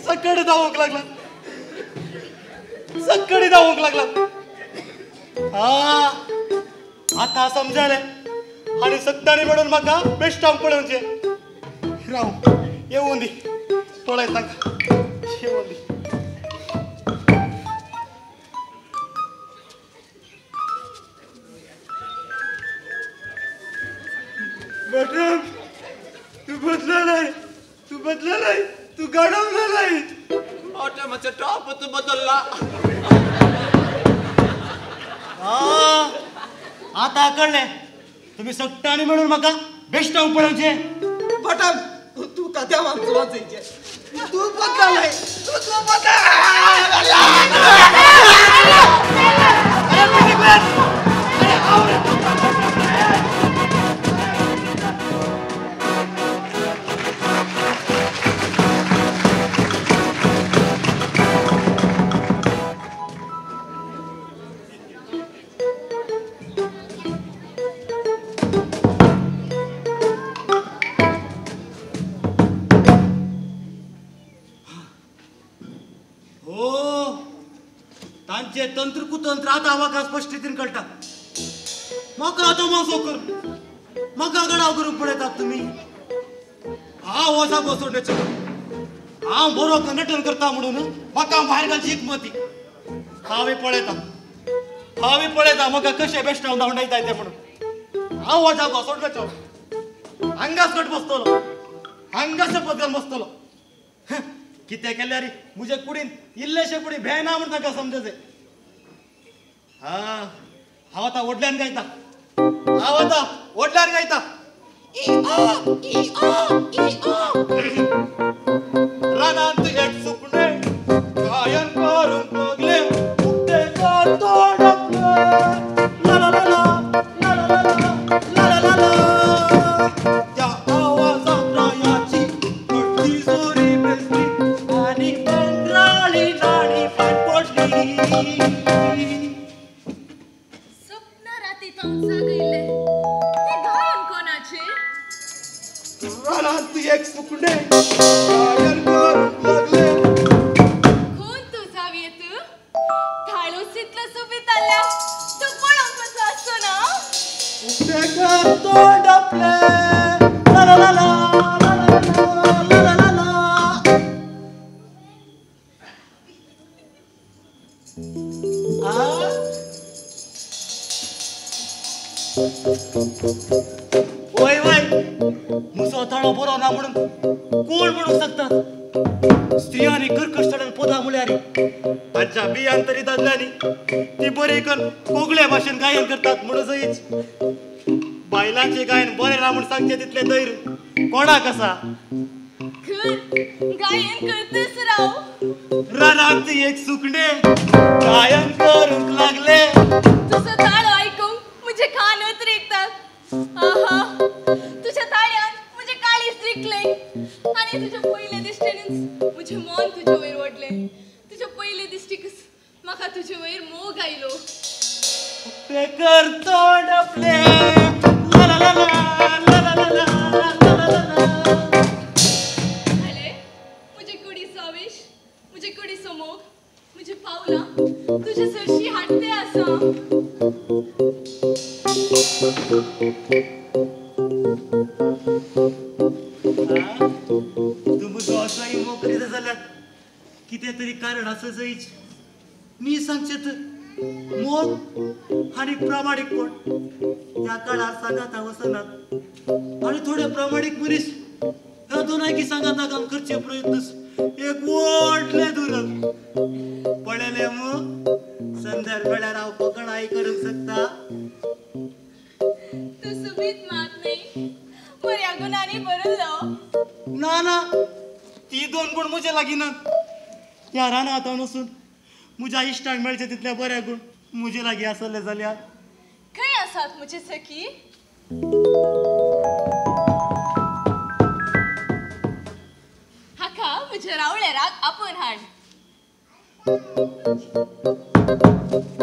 सकडी धांवंक लागला, सकडी धांवंक लागला. हा आतां समजलें. आनी सत्तानी म्हणून म्हाका बेश्टांक पळोवचें. राव येवूं दी, पळय तांकां येवूं दी. मॅडम तूं बदललाय, तूं बदललाय, तूं गाडवलाय. बॉटमाचो टॉप तूं बदलला. आतां कळ्ळें तुमी सगटांनी म्हणून म्हाका बेश्टांक पळोवचें. बॉटम तुका देवान वाचयचें. तूं बदललाय, तूं बदललाय. तांचे तंत्र कुतंत्र आतां म्हाका स्पश्ट रितीन कळटा. म्हाका आतां मासो कर, म्हाका गडाव करूंक पळयतात तुमी. हांव हो जागो सोडण्याचो, हांव बरो नटन करता म्हणून म्हाका भायर घालची हिकमती. हांव पळयता, हांव पळयता म्हाका कशें बेश्टाव धांवडायता तें म्हणून. हांव हो जागो सोडण्याचो, हांगाच कट बसतलो, हांगाच शपथ घालून बसतलो. कितें केल्यार म्हजे कुडीन इल्लेशे कुडी भें ना म्हूण तांकां समजचें. हा हांव आतां व्हडल्यान गायता, हांव आतां व्हडल्यान गायता. रानांत एक सुकणें गायन करूंक लागलें, उक्तें कर तोंड आपलें, ला ला ला ला ला ला ला ला ला. त्या आवाजाक रायाची तिजोरी बेसली आनी बंगराळी नाणी फाट पडली. सपना राती तावन जागयलें तें गायन कोणाचें? रानांत एक सुकणें गायन करूंक लागलें. कोण तूं जावयेत? थाळूच इतलो सोबीत आसल्यार तूं पळोवंक कसो आसचो ना? उक्तें कर तोंड आपलें, ला ला ला ला ला ला ला ला. वय वय, म्हजो ताळो बरो ना म्हणून कोण म्हणूंक शकता? स्त्रियांनी कर्कश ताळ्यान पदां म्हळ्यार तांच्या बियान तरी दादल्यांनी ती बरी करून कोगळे भाशेन गायन करतात म्हणून जयच बायलांचें गायन बरें ना म्हूण सांगचें तितलें धैर्य कोणाक आसा? गायन करतच राव. रानांत एक सुकणें गायन करूंक लागलें. तुजो ताळो आयकूंक म्हजे कानच रिगतात. आहा, तुज्या ताळ्यान म्हजें काळीज रिगलें आनी तुज्या पयले दिश्टीनच म्हजें मन तुजे वयर ओडलें. तुज्या पयले दिश्टीकच म्हाका तुजे वयर मोग आयलो. उक्तें कर तोंड आपलें, ला ला ला ला ला ला ला ला ला ला. आले म्हजे कुडीचो आवेश, म्हजे कुडीचो मोग, म्हजी पावलां तुजे सरशी हाडते आसा. तूं म्हजो असोय मोग करीत जाल्यार कितें तरी कारण आसा जयच. न्ही सांगचें तर मोग आनी प्रामाणीकपण त्या काळार सांगाता वचनात आनी थोडे प्रामाणीक मनीस ह्या दोनायकी सांगाता काम करचे प्रयत्न एक व्हडलें दुरंग पळयलें मू. संदर्भ मेळ्यार हांव फकाणांय करूंक शकता. तूं सुबीत मात न्हय, बऱ्या गुणांनी भरिल्लो. ना ना, ती दोन गुण म्हजे लागीं नात. ह्या रानांत वचून म्हज्या इश्टांक मेळचे तितले बरे गुण म्हजे लागीं आसले जाल्यार. खंय आसात म्हजे सखी? हाका म्हज्या रावळेराक आपोवन हाड.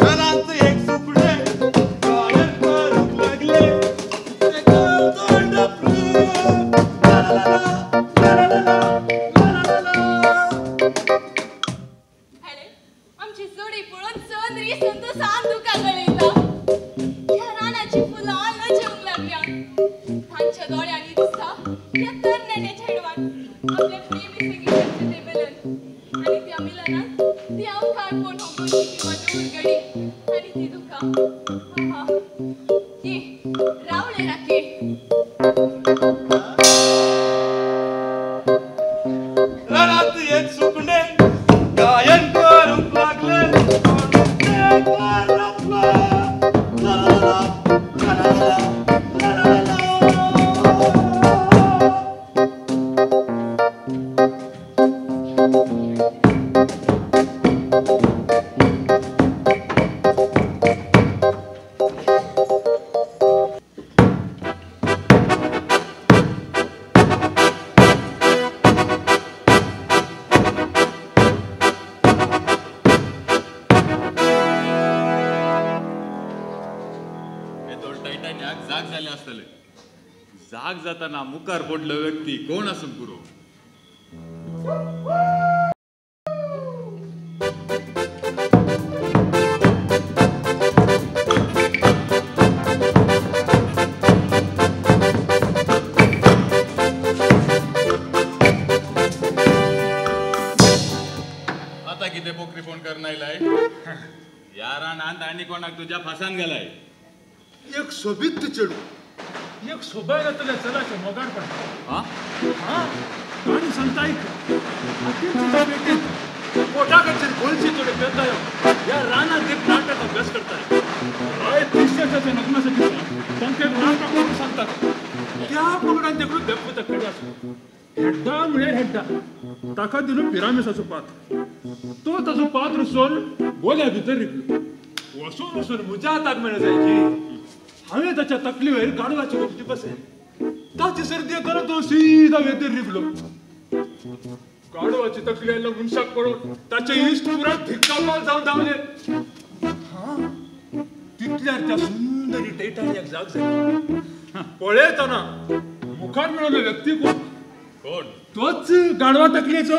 रानांत एक सुकणें गायन करूंक लागलें, उक्तें कर तोंड आपलें, ला ला ला ला ला ला ला ला ला. आमची जोडी पळोवन चंद्री संतोसान दुकां गळयता. ह्या रानाची फुलां लजेवंक लागल्या. तांच्या दोळ्यांनी दिसता ह्या तरणाट्या चेडवान आपल्या प्रेमी संगी करचें तें मिलन आनी त्या मिलनात ती अवकाळपण होगोवची ती मधूर गडी आनी ती दुकां. आहा, ये रावळे राखे. रानांत एक सुकणें गायन करूंक लागलें, उक्तें कर आपलें, ला ला ला ला ला ला ला ला. जाग जाताना मुखार पडलो व्यक्ती कोण आसूंक पुरो. आतां कितें पोखरी फोन करना आयलाय? ह्या रानांत आनी कोणाक तुज्या फासान गेलाय? एक सोबीत चेडूं एक सोबाय जातल्या चलाच्या मोगार पडटा. हा हा, काणी सांगता आयक. हातीन तिच्या पेटेंत कोटाकडचे गोलचे थोडे पेतायो ह्या रानात एक नाटक अभ्यास करताले. हय तिसऱ्याच्या लग्नाच्या दिसा तांकां नाटक करून सांगतात. त्या पंगडान तेकडून देपता कडे आसलो. हेड्डा म्हळ्यार हेड्डा, ताका दिलो पिरामिसाचो पात्र. तो ताचो पात्र सोडून गोल्या भितर रिगलो. वचून वचून म्हज्या हाताक मेळ्ळें जाय की हांवें ताच्या तकली वयर गाडवाची गोष्टी बसय. ताची सर्दी येतना तो सीधा वेदीर रिगलो. गाडवाची तकली आयलो मनशाक पळोवन ताचे इश्ट पुरा धिक्कापाल जावन धांवले. तितल्यार त्या सुंदरी टेटान एक जाग जाली. पळयतना मुखार मेळ्ळो व्यक्ती कोण? कोण? तोच गाडवा तकलेचो.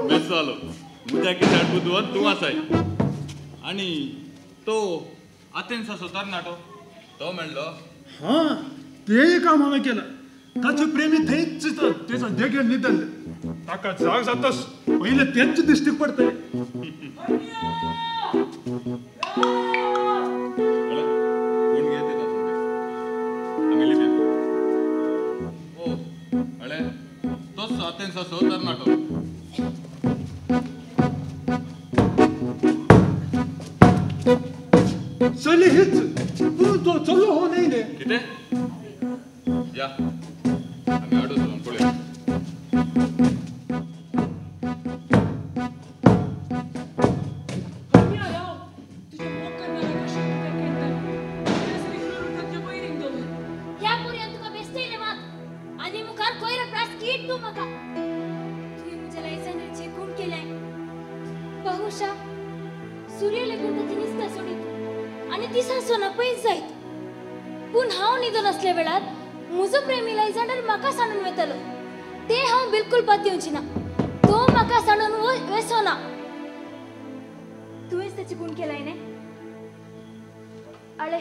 बेस जालो. म्हज्या कित्याक बुदवंत तूं आसाय. आनी तो आतेन्साचो तरणाटो तो मेळ्ळो. हां, तेय काम हांवें केलां. ताचे प्रेमी थंयच तेचा देगेर न्हिदल्ले. ताका जाग जातच पयलें तेंच दिश्टीक पडटलें. कोण घेत येता आमी लिपया. ओ अळे तोच आतेन्साचो तरणाटो. चली हीच, पूण तो चलो हो न्हय न्ही. कितें? या आमी आडो चलोवन पळोवया. ह्या पुरयान तुका बेस्टयलें मात आनी मुखार कोयर प्रास कीट तूं म्हाका. तुवें म्हज्या लायझांडराचें खून केलें. बहुशा सूर्य लेगून ताची निस्ता सोडीत आनी दिसा सोना पयस जायत. पूण हांव न्हिदून आसल्या वेळार म्हजो प्रेमी लायझांडर म्हाका सांडून वयतालो. तें हांव बिलकूल पातयेवची ना. तो म्हाका सांडून वेसो ना. तुवेंच ताची खून केलाय न्ही? आळे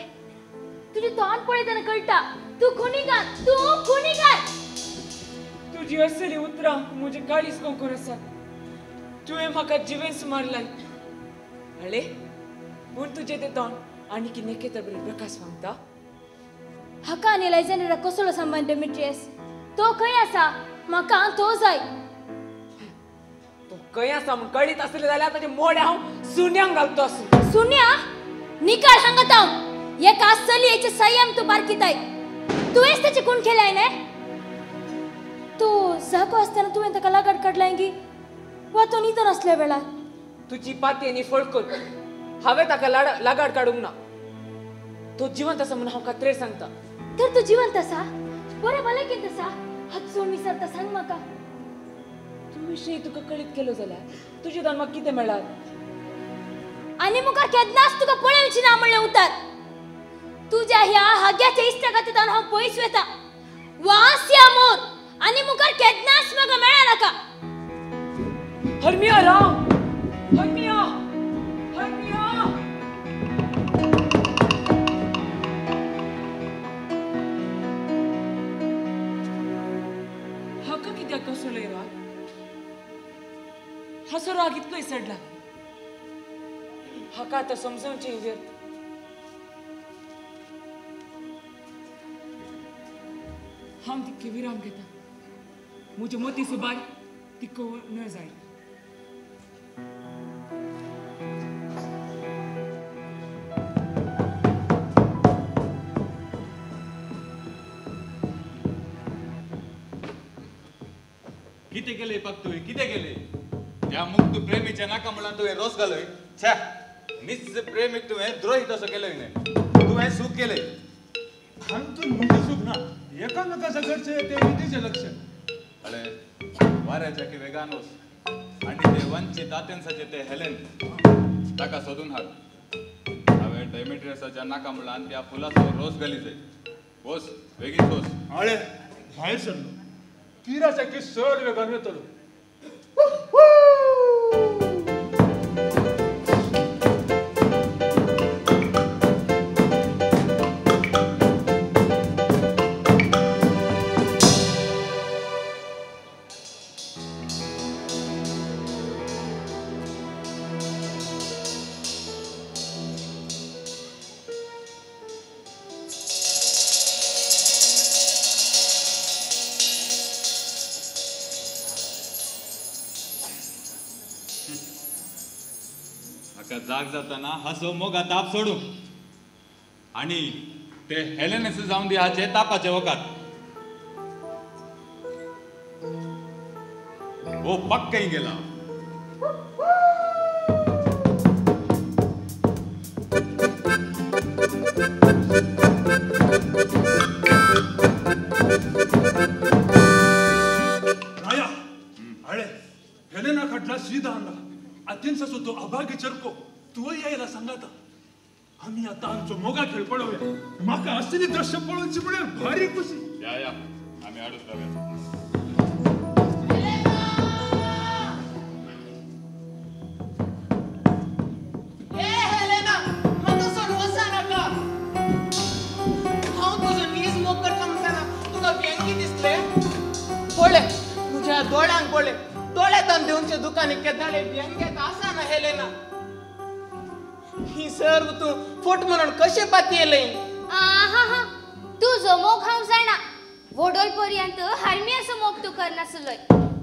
तुजें तोंड पळयतना कळटा तूं खुनीगार, तूं खुनीगार. तुजी असली उतरां म्हजे काळीज कोंकून आसात. तुवें म्हाका जिवेंच मारलाय. आळे म्हूण तुजें तें तोंड आनी कितें तर बरें प्रकाश सांगता. हाका आनी लायझांडरा कसलो संबंद डेमिट्रियस? तो खंय आसा? म्हाका तो जाय. तो खंय आसा म्हूण कळीत आसलें जाल्यार ताचें मोडें हांव सुण्यांक घालतो आसूं. सुन्या? निकाल हांगा तावन. एका चलयेचें संयम तूं बारकिताय. तुवेंच ताचें खून केलाय न्ही? तो जागो आसतना तुवें ताका लागाड काडलाय गी वा तो न्हिदून आसल्या वेळार? तुजी पाती आनी फळकून हांवें ताका लागाड काडूंक ना. तो जिवंत आसा म्हणून हांव खात्रेर सांगता. तर तूं जिवंत आसा, बरें भलायकेंत आसा, हातसून विसरता सांग म्हाका. तूं विशय तुका कळीत केलो जाल्यार तुजें दान म्हाका कितें मेळ्ळां? आनी मुखार केन्नाच तुका पळोवची ना म्हणलें उतर. तुज्या ह्या हाग्याच्या इश्टागतींत हांव पयस वता. वास या मोर आनी मुखार केन्नाच म्हाका मेळनाका. हरमिया राव, हरमिया, हरमिया. हाका कित्याक कसलो राग? हाचो राग इतलोय चडला. हाका आतां समजवचें व्यर्थ. हांव तितके विराम घेता. म्हजे मोती सुबाय तिको न जाय. कितें केलें पाक तुवें? कितें केलें? त्या मुक्त प्रेमीच्या नाका म्हणल्यार तुवें रोस घालय. छ्या, निज प्रेमीक तुवें द्रोही तसो केलें न्ही. तुवें सूख केलें. हातूंत म्हजें सूख ना. एकामेकाच्या घरचें तें विधीचें लक्ष. अळे वाऱ्याच्या की वेगान वच आनी ते वंचीत आतेन्साचे ते हेलेन ताका सोदून हाड. हांवें डेमेट्रियसाच्या नाका म्हणल्यार त्या फुलाचो रोस घाली जाय. वच, बेगीन वच. आळे भायर सरलो. तिराच्या की चड वेगान वतलो. जाग जाताना हासो मोगा ताप सोडू आणि ते हेलेनस जावन दी हाचे तापाचे वखात. ओ पक्कय गेला. राया अळे हेलेना खडला सीधा हांगा आतिनसा तो अभाग्य चरको तूं यायला सांगाता. आमी आतां आमचो मोगा खेळ पळोवया. म्हाका असली दृश्य पळोवची म्हळ्यार भारी खुशी. या या आमी हाडून रावया. पळे म्हज्या दोळ्यांक पळे दोळ्यांत दिवचे दुकान केदाळे व्यंग्यात आसा ना हेलेना. ही सर्व तूं फोट म्हणून कशें पातयेलें? आहा तुजो मोग हांव जाणा. वोडोल पर्यंत हरमियाचो मोग तूं करनासलोय.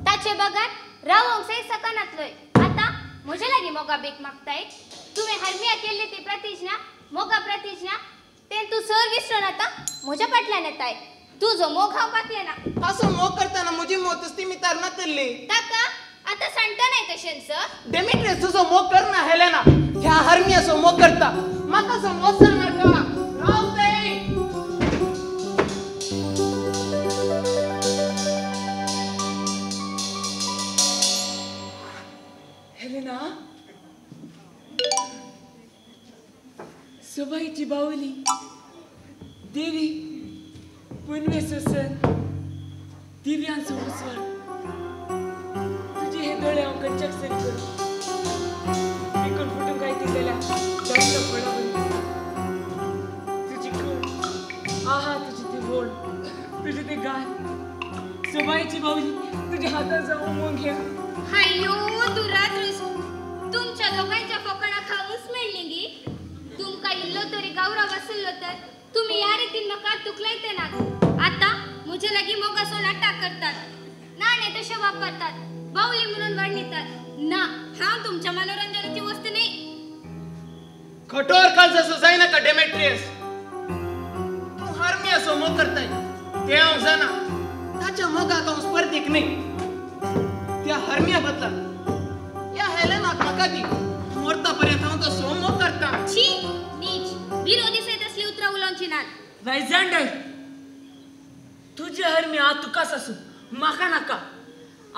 ताचे बगार रावोंक सय सकनातलोय. आतां म्हजे लागीं मोगा बेक मागताय. तुवें हरमिया केल्ली ती प्रतिज्ञा मोगा प्रतिज्ञा तें तूं सर विसरून आतां म्हज्या फाटल्यान येताय. तुजो मोग हांव पातयेना. असो मोग करतना म्हजी मोत मितार नातल्ली. ताका आतां सांगता नाय तशेंच. डेमेट्रियस तुजो मोग करना हेलेना. ह्या हरमियाचो मोग करता. म्हाका सोड वचनाका. राव थंय. हेलेना सोबायची बावली देवी पुनवेचो सण दिव्यांचो उजवाड तुजे हे दोळे हांव खंयच्याक सरी करूं पिकून फुटूंक आयती जाल्यार दामलो फळां बरी दिसता. तुजी कळ आहा तुजी ती व्होळ तुजी ती गाल सोबायची बावली तुज्या हाताचो उमो घे. हायो दुरादृश्ट तुमच्या दोगांच्या फोकाणां खावूंच मेळ्ळीं गी. तुमकां इल्लो तरी गौरव आसलो तर तुमी ह्या रितीन म्हाका तुकलायते नात. आतां म्हजे लागीं मोगाचो नाटक करतात नाणे तशें वापरतात बावली म्हणून वर्णितात. ना हांव तुमच्या मनोरंजनाची वस्तू न्ही. कठोर काळजाचो जायनाका डेमेट्रियस. तूं हरमियाचो मोग करताय तें हांव जाणा. ताच्या मोगाक हांव स्पर्धीक न्ही. त्या हरमिया बदला ह्या हेलेनाक म्हाका दी. मरता पर्यंत हांव तो सो मोग करता. छी नीच विरोधी सयत असली उतरां उलोवची नात. लायझांडर तुजे हरमिया तुकाच आसूं म्हाका नाका.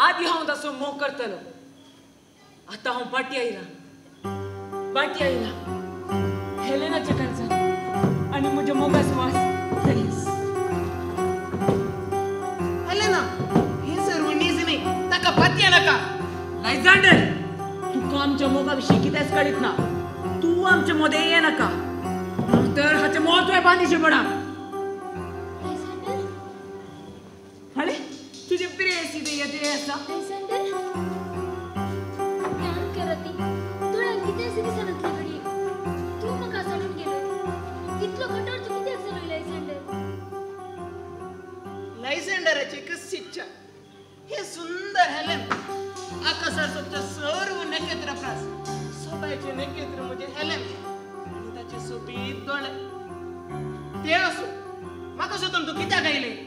आदी हांव ताचो मोग करतालो. आतां हांव पाटी आयला पाटी आयला हेलेनाच्या काळजान आनी म्हज्या मोगाचो वास थंयच. हेलेना हें सर्व नीज न्ही. ताका पातये नाका. लायझांडर तुका आमच्या मोगा विशीं कितेंच कळीत ना. तूं आमचे मदें ये नाका तर हाचें मोग तुवें बांदिचें पडा. हाडे तुजें प्रेयसी तें येते आसा. लायझांडर ध्यान करती दोळ्यांक कितेंच दिसनातलें घडये. तूं म्हाका सोडून गेलो. इतलो कठोर तूं कित्याक जालो लायझांडर? लायझांडराची एकच इच्छा हे सुंदर हेलेन आकाशार सोबचे सर्व नखेत्र प्रास सोबायचे नखेत्र म्हणजे हेलेन आनी ताचे सोबीत दोळे. ते आसूं म्हाका सोदून तूं कित्याक आयलें?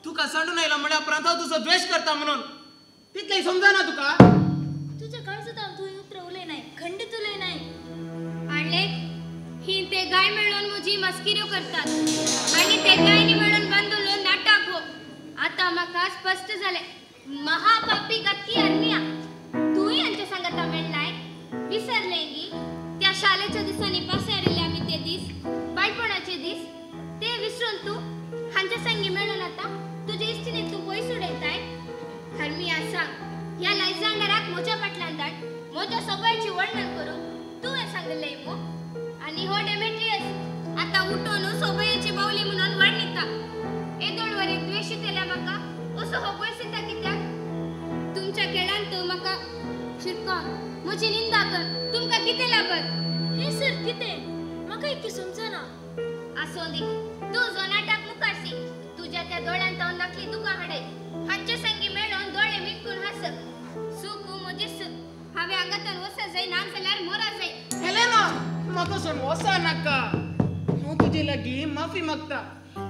तुका सांडून आयला म्हळ्या उपरांत हांव तुजो द्वेश करता म्हणून तितलें समजना तुका? तुज्या काळजांत तूं उतरां उलयनाय खंडीत उलयनाय. हाडले ही ते गाय मेळून म्हजी मस्किऱ्यो करतात आनी ते गायनी मेळून बांदुलो नाटक हो. आतां म्हाका स्पश्ट जालें महापापी गतकी हरमिया तूंय हांच्या सांगाता मेळनाय. विसरलें गी त्या शाळेच्या दिसांनी पासारिल्ले आमी ते दीस बाळपणाचे दीस ते विसरून तूं हांच्या संगी मेळून आतां तुजे इश्टिणीक तूं पयस उडयताय. हरमिया सांग ह्या लायझांडराक म्हज्या फाटल्यान धाड म्हज्या सबायची वर्णन करूंक तुवें सांगिल्लें मो. आनी हो डेमेट्रियस आतां उठोन सोबयेची बावली म्हणून वर्णिता. येदोळ वरी द्वेशितल्या म्हाका असो हो पयस येता कित्याक? तुमच्या खेळांत म्हाका शिरकावन म्हजी निंदा कर तुमकां कितें लागत? हें सर कितें म्हाका इतकें समजना. आसूं दी तूं जो नाटक मुखारसी तुज्या त्या दोळ्यांत हांव नकली दुकां हाडय. हांचे संगी मेळोन दोळे मिटकून हास. सुख म्हजी सुख. हांवें हांगांतल्यान वचत जाय ना जाल्यार मोरा जाय. हेलेना म्हाका सोड वसा नाका. हांव तुजे लागीं माफी मागता.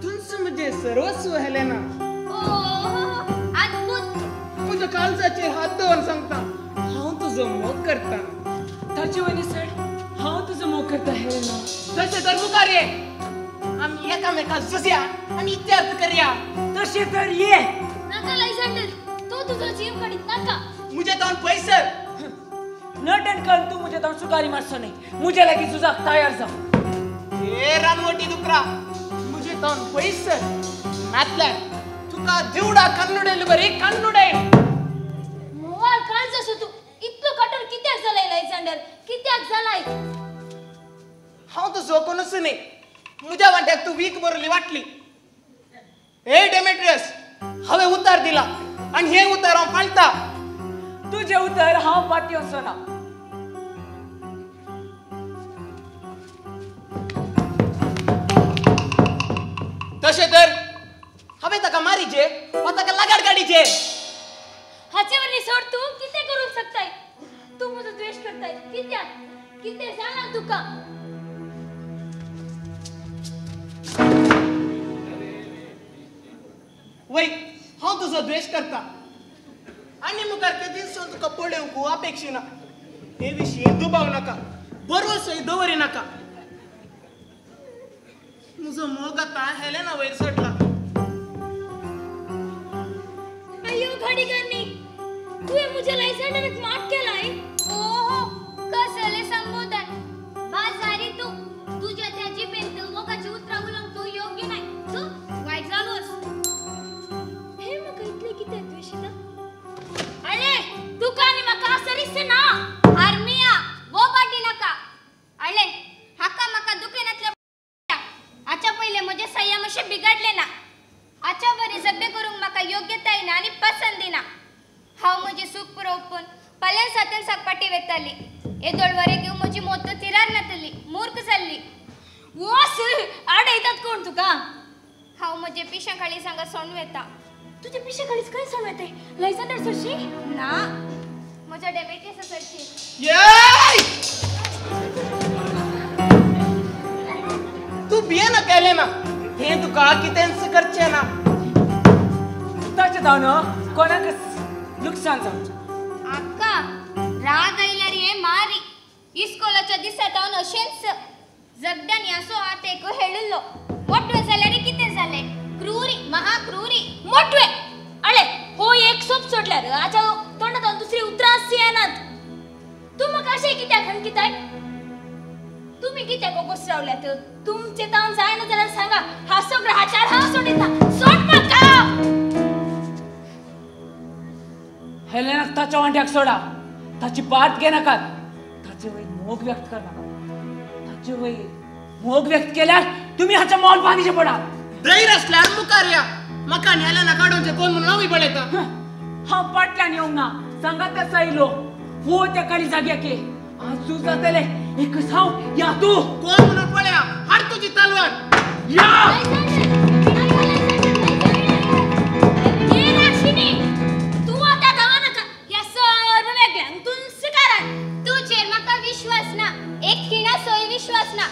तुंच म्हजें सर्वस्व हेलेना. म्हज्या काळजाचेर हात दवरून सांगता, हांव तुजो मोग करता. ताचे वयनी सर हांव तुजो मोग करता हेलेना. तशें तर मुखार ये, आमी एकामेका झुजया आनी इत्यार्थ करया. तशें तर ये. नाका लायझांडर, तूं तुजो जीव काडीत नाका. म्हजें तोंड पयसर. नटन कर, तूं म्हजें तोंड सुकारी मारचो न्हय. म्हज्या लागीं झुजाक तयार जा. हे रानवटी दुकरा, म्हजें तोंड पयसर. नातल्यार तुका दिवडा कन्नुडेल बरी कन्नुडे. मोवाळ काळज आसो तूं. इतलो कठोर कित्याक जालाय लायझांडर, कित्याक जालाय? हांव तुजो कोणूच न्हय. म्हज्या वांट्याक तूं वीख बरोवली वांटली. हे डेमेट्रियस, हांवें उतार दिला आनी हें उतार हांव पाळटा. तुजें उतर हांव पाती वचना. तशें तर हांवें ताका मारीचे वा ताका लगाड काडीचे. हाचे वरवीं सोड, तूं कितें करूंक शकताय? तूं म्हजो द्वेश करताय कित्याक? कितें जालां तुका? वय, हांव तुजो द्वेश करता आनी मुखार केदींसून तुका पळोवंक अपेक्षिना. हे विशीं दुबाव नाका, बरोसोय दवरी नाका. म्हजो मोग आतां हेलेना वयर चडला. अयो घाडीकारनी, तुवें म्हज्या लायझांडराक मात केलाय? ओहो, कसलें संबोधन! बाजारी तूं. तुज्या त्या जिबेंत मोगाची उतरां उलोवंक तूं योग्य न्हय. तूं वायट जालोस. हे म्हाका इतलें कित्याक द्वेशिता? अळे, तुका आनी म्हाका सरीस ना. आर्मिया, बोबाटी नाका. अळे, हाका म्हाका दुकानांतल्या आच्या पयलें म्हजें संयम अशें बिगडलें ना. आच्या बरी झगडें करूंक म्हाका योग्यताय ना आनी पसंदी ना. हांव म्हजें सूख पुरोवपून पल्यान सातन साकपाटी वेताली. येदोळ वरे घेवन म्हजी मोत थिरार नातली, मूर्ख जाल्ली. वोस आडयतात कोण तुका? हांव म्हजे पिशां खाली सांगा सोंड वेता. तुजे पिशे खालीच खंय सोंड वेताय? लायझांडर सरशी? ना, म्हज्या डेमेट्रियसा सरशी. तूं भियेनाका हेलेना, हें तुका कितेंच करचें ना. ताचें जावन कोणाक लुकसाण जावचें. आक्का, राग आयल्यार हे मारी. इस्कोलाच्या दिसा तावन अशेंच झगड्यांनी असो हात एक हेळिल्लो. मोटवें जाल्यार कितें जालें? क्रुरी, महाक्रुरी. मोटवें? अळे, हो एक सोप सोडल्यार आच्या तोंडांत दुसरी उतरां येनात. तूं म्हाका अशें कित्याक हणकिताय? तुमी कित्याक ओगोस रावल्यात? तुमचें तावन जायना जाल्यार सांगा. हासो ग्रहाचार हांव सोडिना. सोड म्हाका. हेलेनाक ताच्या वांट्याक सोडा. ताची पार्ट घेनाकात. ताचे वयर मोग व्यक्त करनाकात. ताचे वयर मोग व्यक्त केल्यार तुमी हाच्या मोल बांदिचें पडात. धैर्य आसल्यार मुखार या. म्हाका आनी हेलेना काडोवचें कोण म्हणून हांवूय पळयता. हांव फाटल्यान येवंक ना. सांगात आसा येयलो. हो त्या काळी जाग्याक ये. आज तूं जातलें एकच हांव या तूं. कोण म्हणून पळया, हाड तुजी तलवार. या. तूं आतां धांवा नाका. ह्या सर्व वेगळ्यांक तुंच कारण. तुजेर म्हाका विश्वास ना, एक खिणासोय विश्वास ना.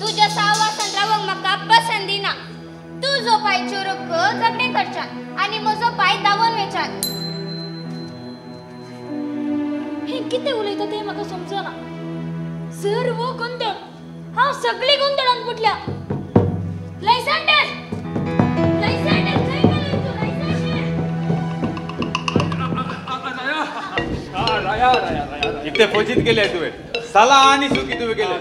तुज्या साहवासान रावंक म्हाका पसंदी ना. तुजो पांय चोरूंक झगडें करच्यान आनी म्हजो पांय धांवोन वेच्यान. हें कितें उलयता तें म्हाका समजना. सर्व गोंदळ, हांव सगळी गोंदळांत बुडल्या. लायझांडर, लायझांडर खंय गेलो तूं? लायझांडर! इतले फजित गेले तुवें. साला आनी सुकी तुवें गेले.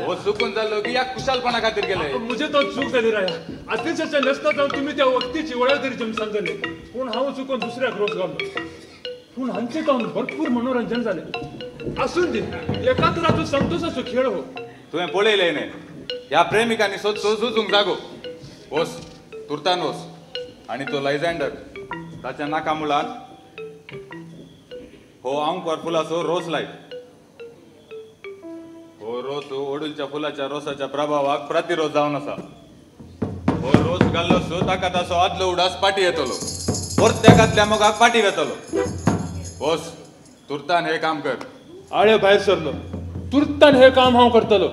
हो चुकून जाल्लो की ह्या कुशालपणा खातीर गेले. म्हजें तो चूक जाली राया. आदलीच्या नसता जावन तुमी त्या वक्तीची वळख तरी तुमी सांगले. पूण हांव चुकून दुसऱ्याक रोस घालो. पूण हांचें काम भरपूर मनोरंजन जालें. आसून दी, एकाच संतोषाचो खेळ हो. तुवें पळयलें न्हय, ह्या प्रेमिकांनी सोदचो झुजूंक जागो. वोस तुर्तान वोस. आनी तो लायझांडर ताच्या नाका मुळांत हो आंकवार फुलाचो रोस लाय. हो रोस ओडूलच्या फुलाच्या रोसाच्या प्रभावाक प्रतिरोध जावन आसा. हो रोस घाल्लो सो ताका ताचो आदलो उडास पाटी येतलो, परत्या घातल्या मोगाक पाटी वेतलो. वोस तुर्तान हे काम कर. आळे भायर सरलो. तुर्तान हे काम हांव करतलो.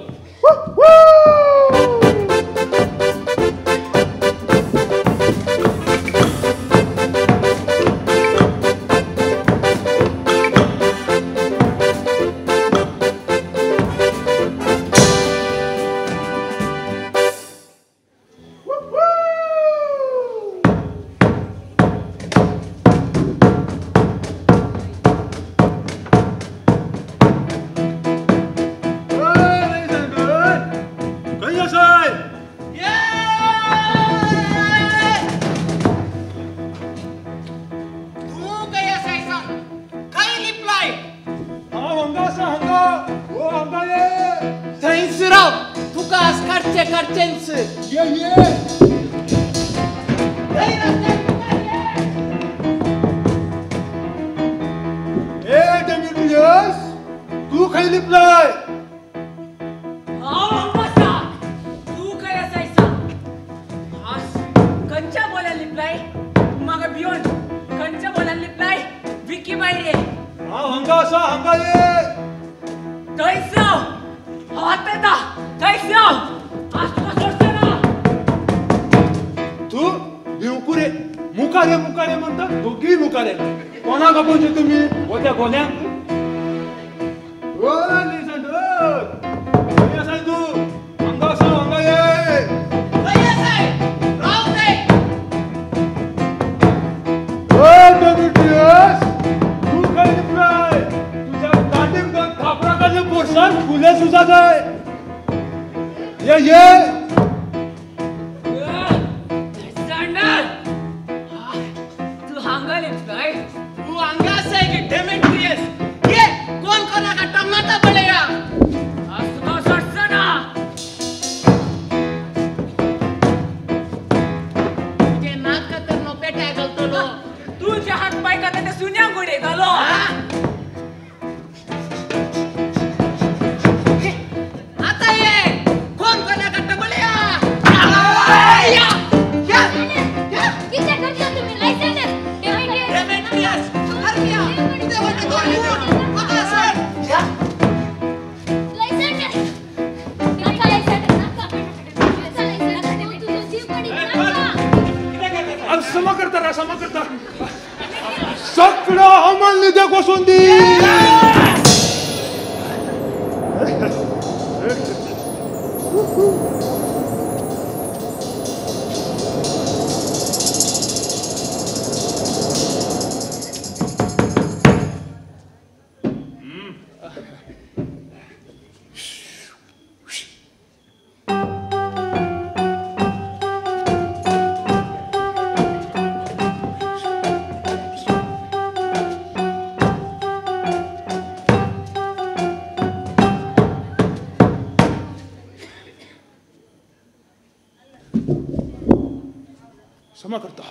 क्षमा करता.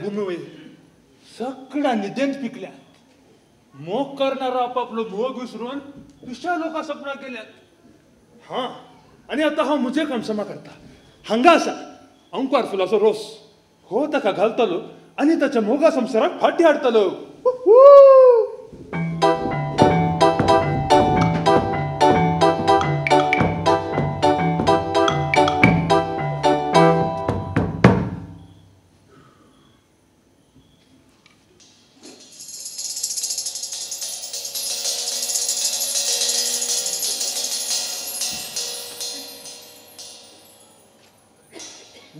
भूमी सगळ्या निदेंत पिकल्यात. मोग करणारा आपापलो मोग विसरून दुसऱ्या लोकां सपना केल्यात. हा आनी आतां हांव म्हजें काम समा करता. हांगा आसा अंकुर फुलाचो रोस, हो ताका घालतलो आनी ताच्या मोगा संवसाराक फाटी हाडटलो.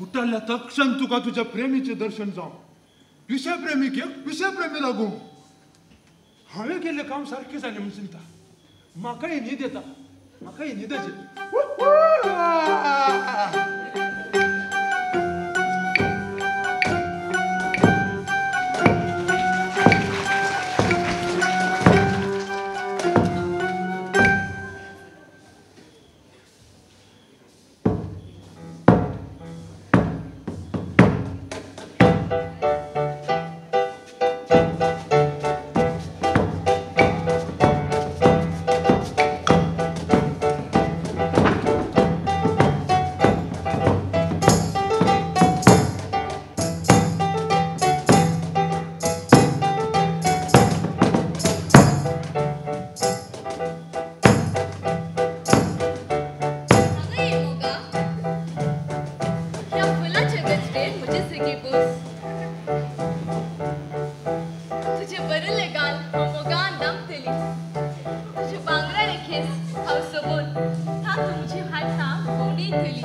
उठल्या तक्षण तुका तुझ्या प्रेमीचे दर्शन जावं. पिशा प्रेमीक एक पिशा प्रेमी लागूं. हांवें केल्लें काम सारकें जालें म्हूण चिंता. म्हाकाय न्हीद येता, म्हाकाय न्हिदाची. आयली. तुजे बांगराळे केस हांव सोबोन तातूंत म्हजी हातां भोंवडयतली.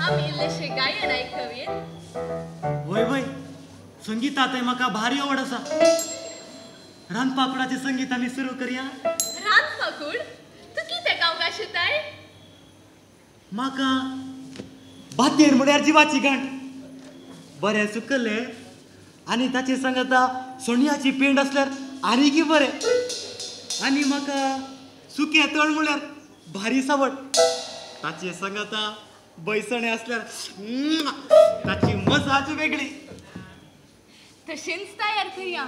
आमी इल्लेशें गायन आयकवयेत. वय वय, संगीतांतय म्हाका भारी आवड आसा. रानपाकुडाचें संगीत आमी सुरू करया. रानपाकूड? तूं कितें गावंक आशेताय? म्हाका भातेर म्हळ्यार जिवाची गांठ. बरें सुकलें आनी ताचे सांगाता सोणयाची पेंड आसल्यार आनीकय बरें. आनी म्हाका सुकें तण म्हळ्यार भारी सावड. ताचे सांगाता बैसणें आसल्यार ताची मजाच वेगळी. तशेंच तयार करया.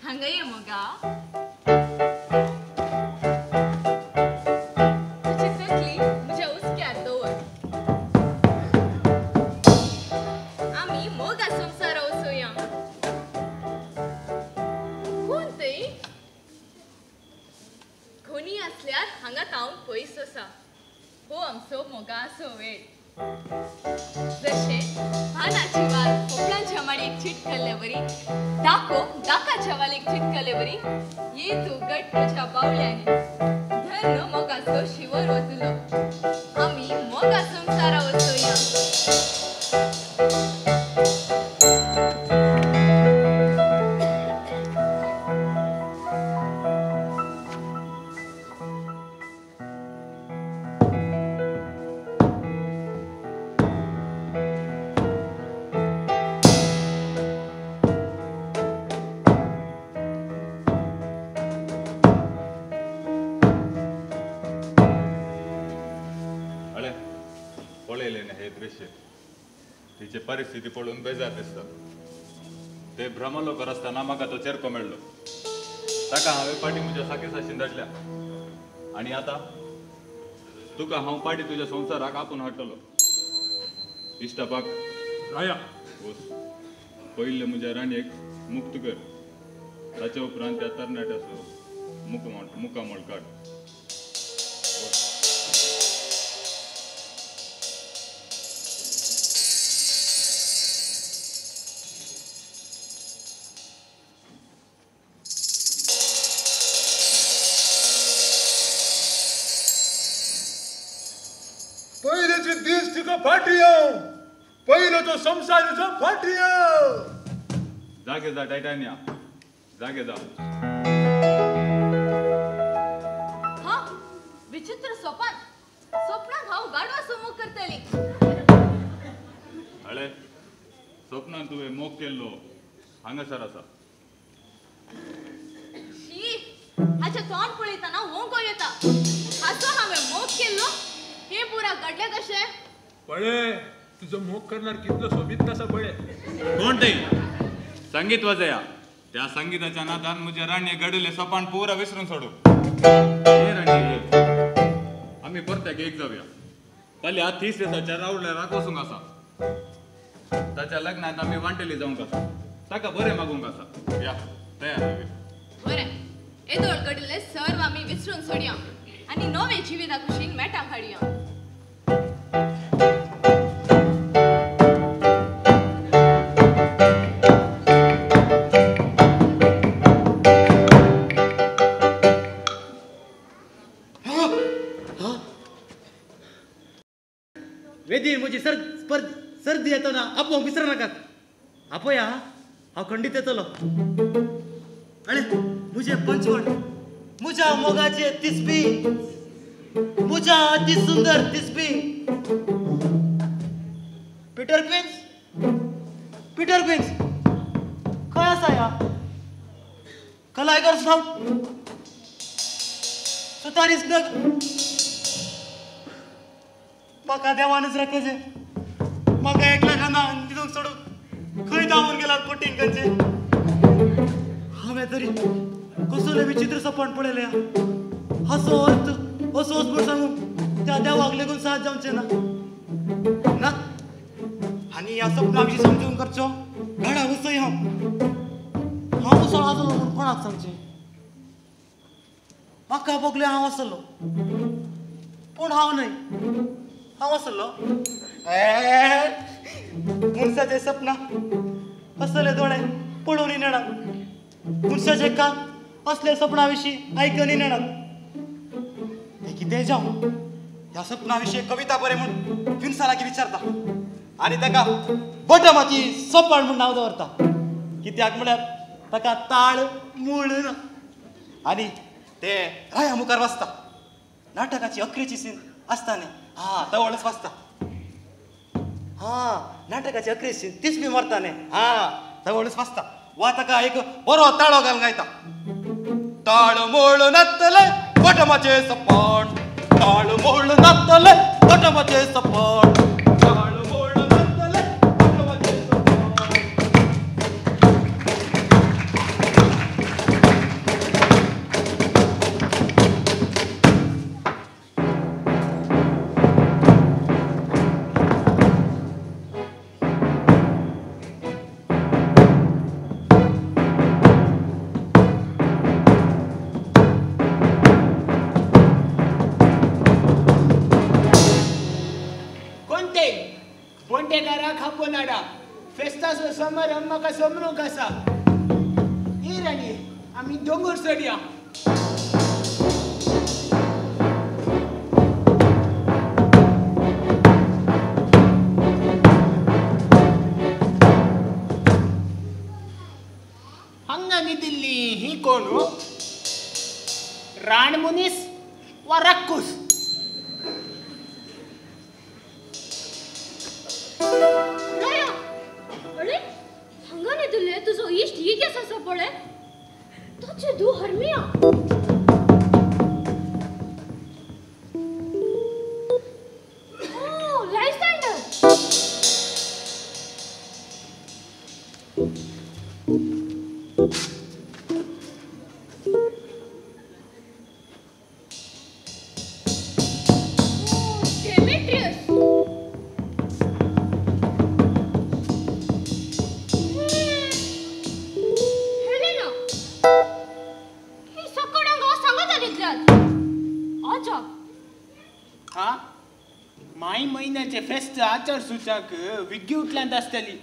हांगा ये मोगा. तुजी तकली म्हज्या हुस्क्यार दवर. आमी मोगा संवसारा वचोया. कोण थंय? कोणी आसल्यार हांगा तावन पयस आसा. हो आमचो मोगाचो वेळ. जशें पानाची वाल पोपळांच्या माडयेक चिटकल्ले वरी, दाको दाकाच्या वालीक चिटकल्ले वरी, ये तूं गट म्हज्या बावल्यांनी धर्न मोगाचो शिवर वतलो. आमी मोगा संवसारा वचोया. तिची परिस्थिती पळोवन बेजार दिसता. ते भ्रमलो आसतना म्हाका तो चेरको मेळ्ळो. ताका हांवें पाटी म्हज्या साकेसाशीन धाडल्या आनी आतां तुका हांव पाटी तुज्या संवसाराक आपोवन हाडटलो. इश्टापाक राया वच, पयले म्हज्या राणयेक मुक्त कर, ताच्या उपरांत त्या तरणाट्याचो मुखामळ काड. पयलेचे दीस तुका फाटी येव, पयलो तो संवसाराचो फाटी येव. जागे जा टायटानिया, जागे जा. हा विचित्र सोपान, स्वप्नांत हांव गाडवाचो मोग करतली. अळे, स्वप्नान तुवें मोग केल्लो हांगासर आसा. शी, हाचें तोंड पळयतना ओंको येता. हाचो हांवें मोग केल्लो हे पुरा घडले कशें? पळे, तुजो मोग करणार कितलो सोबीत आसा पळे. कोण ते? संगीत वाजया. त्या संगीताच्या नादान म्हज्या राणये घडिल्लें सोपान पुरा विसरून सोडू. ये राणये ये, आमी परत्याक एक जावया. पल्या 30 दिसाच्या रावळ्याक वचूंक आसा. ताच्या लग्नांत आमी वांटेली जावंक आसा. ताका बरें मागूंक आसा. या तयार जावया. बरें, येदोळ घडिल्लें सर्व आमी विसरून सोडया आनी नवे जिविता कुशीन मेटां काडया. वेदी म्हजी सर्दी येतना आपोवंक विसर नाकात. आपोया, हांव खंडीत येतलो. अळे म्हजें पंचवट, म्हज्या मोगाचे तिसपी, म्हज्या अति सुंदर तिसपी. पीटर क्विन्स, पीटर क्विन्स खंय आसा ह्या? कलायकर सावट सुतारीस नग. म्हाका देवानच राखचें. म्हाका एकल्या खाना दिवंक सोडून खंय धांवून गेला कोटीन खंयचे. हांवें तरी कसलें विचित्र सपन पळयलें. हाचो अर्थ असोच म्हूण सांगू त्या देवाक लेगून साथ जावचें ना. ना, आनी ह्या सपना विशीं समजून करचो घडा उसय. हांव हांव उसळ आसलो म्हूण कोणाक सांगचें? म्हाका भोगलें हांव आसलो, पूण हांव न्हय. हांव आसलो मनशाचें सपना असले दोळे पळोवनी नेणा, मनशाचे कान असल्या सपना विशीं आयकनी नेणात. ते कितेंय जावं, ह्या सपना विशीं कविता बरें म्हूण फिन्सा लागीं विचारता आनी ताका बटमाची सपण म्हूण नांव दवरता. कित्याक म्हळ्यार ताका ताळ मूळ ना. आनी ते राया मुखार वाचता. नाटकाची अखरेची सीन आसता न्ही, हा तवळच वाचता. हा नाटकाची अखरेची सीन तीच बी मरता न्ही, हा तवळच वाचता. वा ताका एक बरो ताळो घालून गायता. ताळ मोळ नातले बटमाचे सपण, ताळ मोळ नातले बटमाचे सपण, ताळ मोळ नातले बटमाचे सपण. फेस्ताचो समारंभ म्हाका समरूंक आसा. ही राणी आमी दोंगर चडया. हांगा न्हिदिल्ली ही कोण? राण मनीस वा राक्कूस? तुजो इश्ट ही केस आसा पळय, ताचे धूव हरमिया. ओ लायसँडर. ओ डेमेट्रियस. माय म्हयन्याचे फेस्त आचार सुचाक विग्गी उठल्यांत आसतली.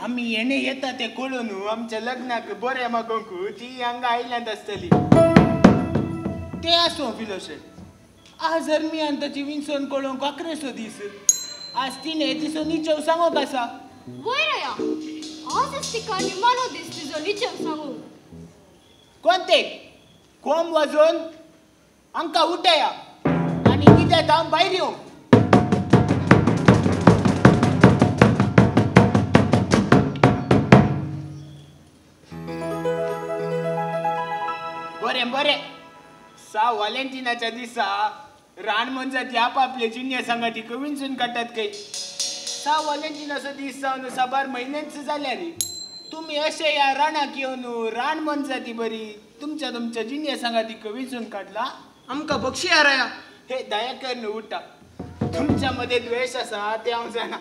आमी येणे येता ते कळून आमच्या लग्नाक बरें मागोवंक ती हांगा आयल्यांत आसतली. ते आसूं फिलोशे, आज हरमियान ताची विनसोन कळोवंक आकरेसो दीस. आज तिणें तिचो निचेव सांगोंक आसा. वयर आया, आजच तिका निमाणो दीस तिजो निचेव सांगूंक. कोण ते कोम वाजोवन आमकां उठया आनी कित्याक हांव भायर येवं. बरें बरें, सा वालेंटिनाच्या दिसा रान मनजाती आपापले जिन्य सांगाती कविंचून काडटात खंय. सा वालेंटिनाचो दीस जावन साबार म्हयन्यांच जाल्यार तुमी अशे ह्या रानाक येवन रान मनजाती बरी तुमच्या तुमच्या जिन्य सांगाती कविंचून काडला. आमकां बक्षी आराया हे दया करून उठा. तुमच्या मदें द्वेश आसा तें हांव जाणा.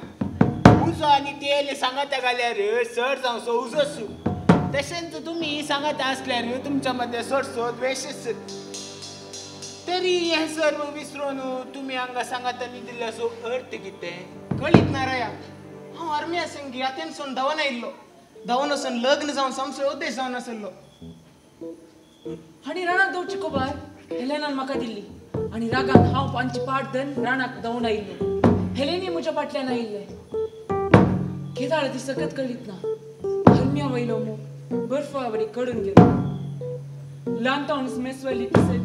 उजो आनी तेल सांगाता घाल्यार सर जावचो उजोच. तशेंच तुमी सांगाता आसल्यार तुमच्या मदें सोडसो द्वेशच. तरी हें सर्व विसरून तुमी हांगा सांगाता न्हिदिल्ल्याचो अर्थ कितें कळीत ना राया. हांव आर्मी संगी आतेनसून धांवन आयिल्लो. धांवन वचून लग्न जावन सामसो उद्देश जावन आसलो. आनी रानाक दवची खबर हेलेनान म्हाका दिल्ली आनी रागान हांव पांच पाट धन रानाक धांवन आयिल्लो. हेलेनी म्हज्या फाटल्यान आयिल्लें. केदाळ ती सकत कळीत ना. हरमिया वयलो मोग बर्फा वरी कडून गेलो. ल्हान तावणच मेसवली तिसली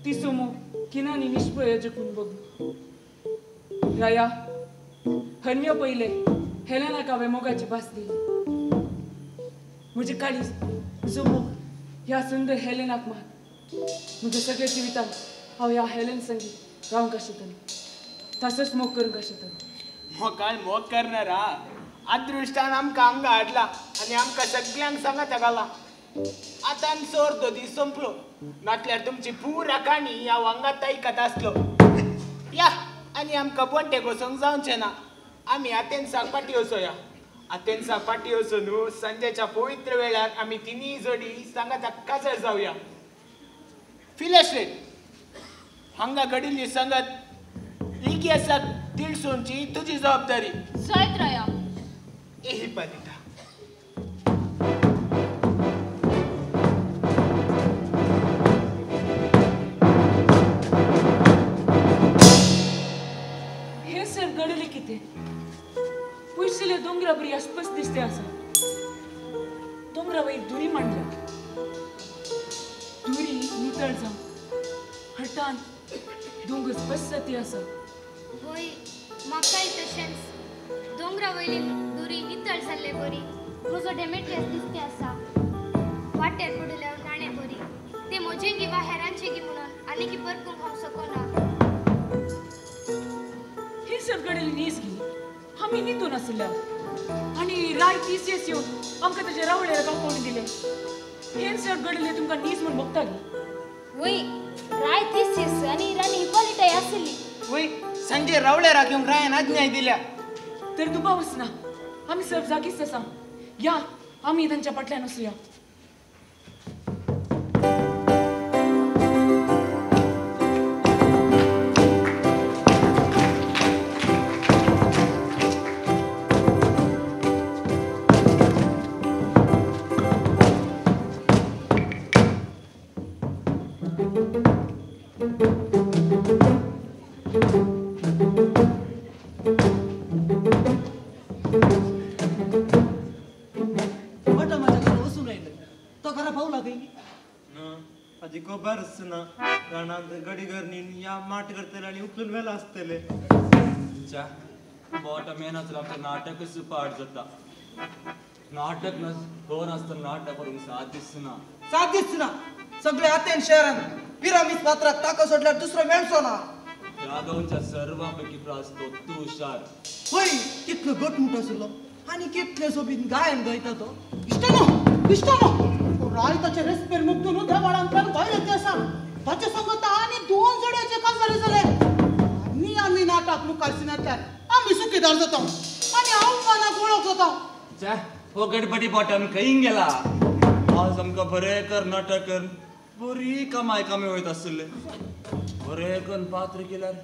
तिसो मोग किनानी निष्प्रयोजक म्हूण बगलो. राया, हरमिया पयले हेलेनाक हांवें मोगाची भास दिली. म्हजे काळीज तुजो मोग ह्या सुंदर हेलेनाक मान. म्हज्या सगळ्या जिवितांत हांव ह्या हेलेन संगी रावंक आशिल्लें, तसोच मोग करूंक आशिल्लें. मोगान मोग करणार अदृश्टान आमकां हांगा हाडला आनी आमकां सगल्यांक सांगाता घाला. आतां आमचो अर्दो दीस सोंपलो. नातल्यार तुमची पुरा काणी हांव हांगात आयकत आसलो. या आनी आमकां बोंटेक वचोंक जावचें ना. आमी आतेन्साक फाटीं वचोया. आतेन्साक फाटीं वचून सांजेच्या पवित्र वेळार आमी तिनूय जोडी सांगाता काजार जावया. फिलेश्रेट, हांगा घडिल्ली सांगात इतिहासाक तिळसोवची तुजी जबाबदारी. जायत राया. हिपालिता. घडले कितें? पयसुल्ल्या दोंगरा बरी आसपास दिसते आसा. दोंगरा वयर दुरी मांडल्या. दुरी नितळ जावन हटान दोंगर स्पश्ट जाती आसा. वय म्हाकाय तशेंच दोंगरा वयली दुरी नितळ जाल्ले बरी म्हजो डेमेट्रियस दिसते आसा. वाटेर पडिल्ल्या राणे बरी ते म्हजें गी वा हेरांचे गी म्हणून आनी की परतूंक हांव शकना. ही सगळी नीस गी आमी न्हिदून आसल्या आनी राय तीस येवन आमकां ताच्या रावळ्यार आपोवणी दिलें. हें सर घडलें तुमकां नीस म्हूण भोगता गी? वय राय तीस आनी राणी हिपोलिटाय आसली. वय सांजे रावळ्याराक येवंक रायान आज्ञाय दिल्या. तर दुबावच ना, आमी सर्व जागीच आसा. या आमी तांच्या फाटल्यान वचुया. या माट करतले आनी उखलून वेला आसतले. बोट मेहनत आमचें नाटकच पाड जाता. नाटक हो नासतना नाटक करूंक साथ दिसना. साथ दिसना. सगळे आतेन शहरान पिरामीस पात्राक ताका सोडल्यार दुसरो मेळचो ना. ह्या गांवच्या सर्वां पैकी प्रास तो तुषार. हय कितलो घटमूट आशिल्लो आनी कितले सोबीत गायन गायता तो. इश्टानो इश्टानो राय ताचे रेस्पेर मुक्तून देवाळांतल्यान भायर येते आसा. ताचे संगत आनी दोन जोड्याचे काजारी जाले. आनी आमी नाटक मुखार सिनांतल्यान आमी सुखीदार जाता आनी अवमानाक वळख जाता. च्या हो गडबडी बॉटम खंय गेला? आज आमकां बरें कर नाटक कर बरी कमाय कमी वयत आसले. बरें करून पात्र केल्यार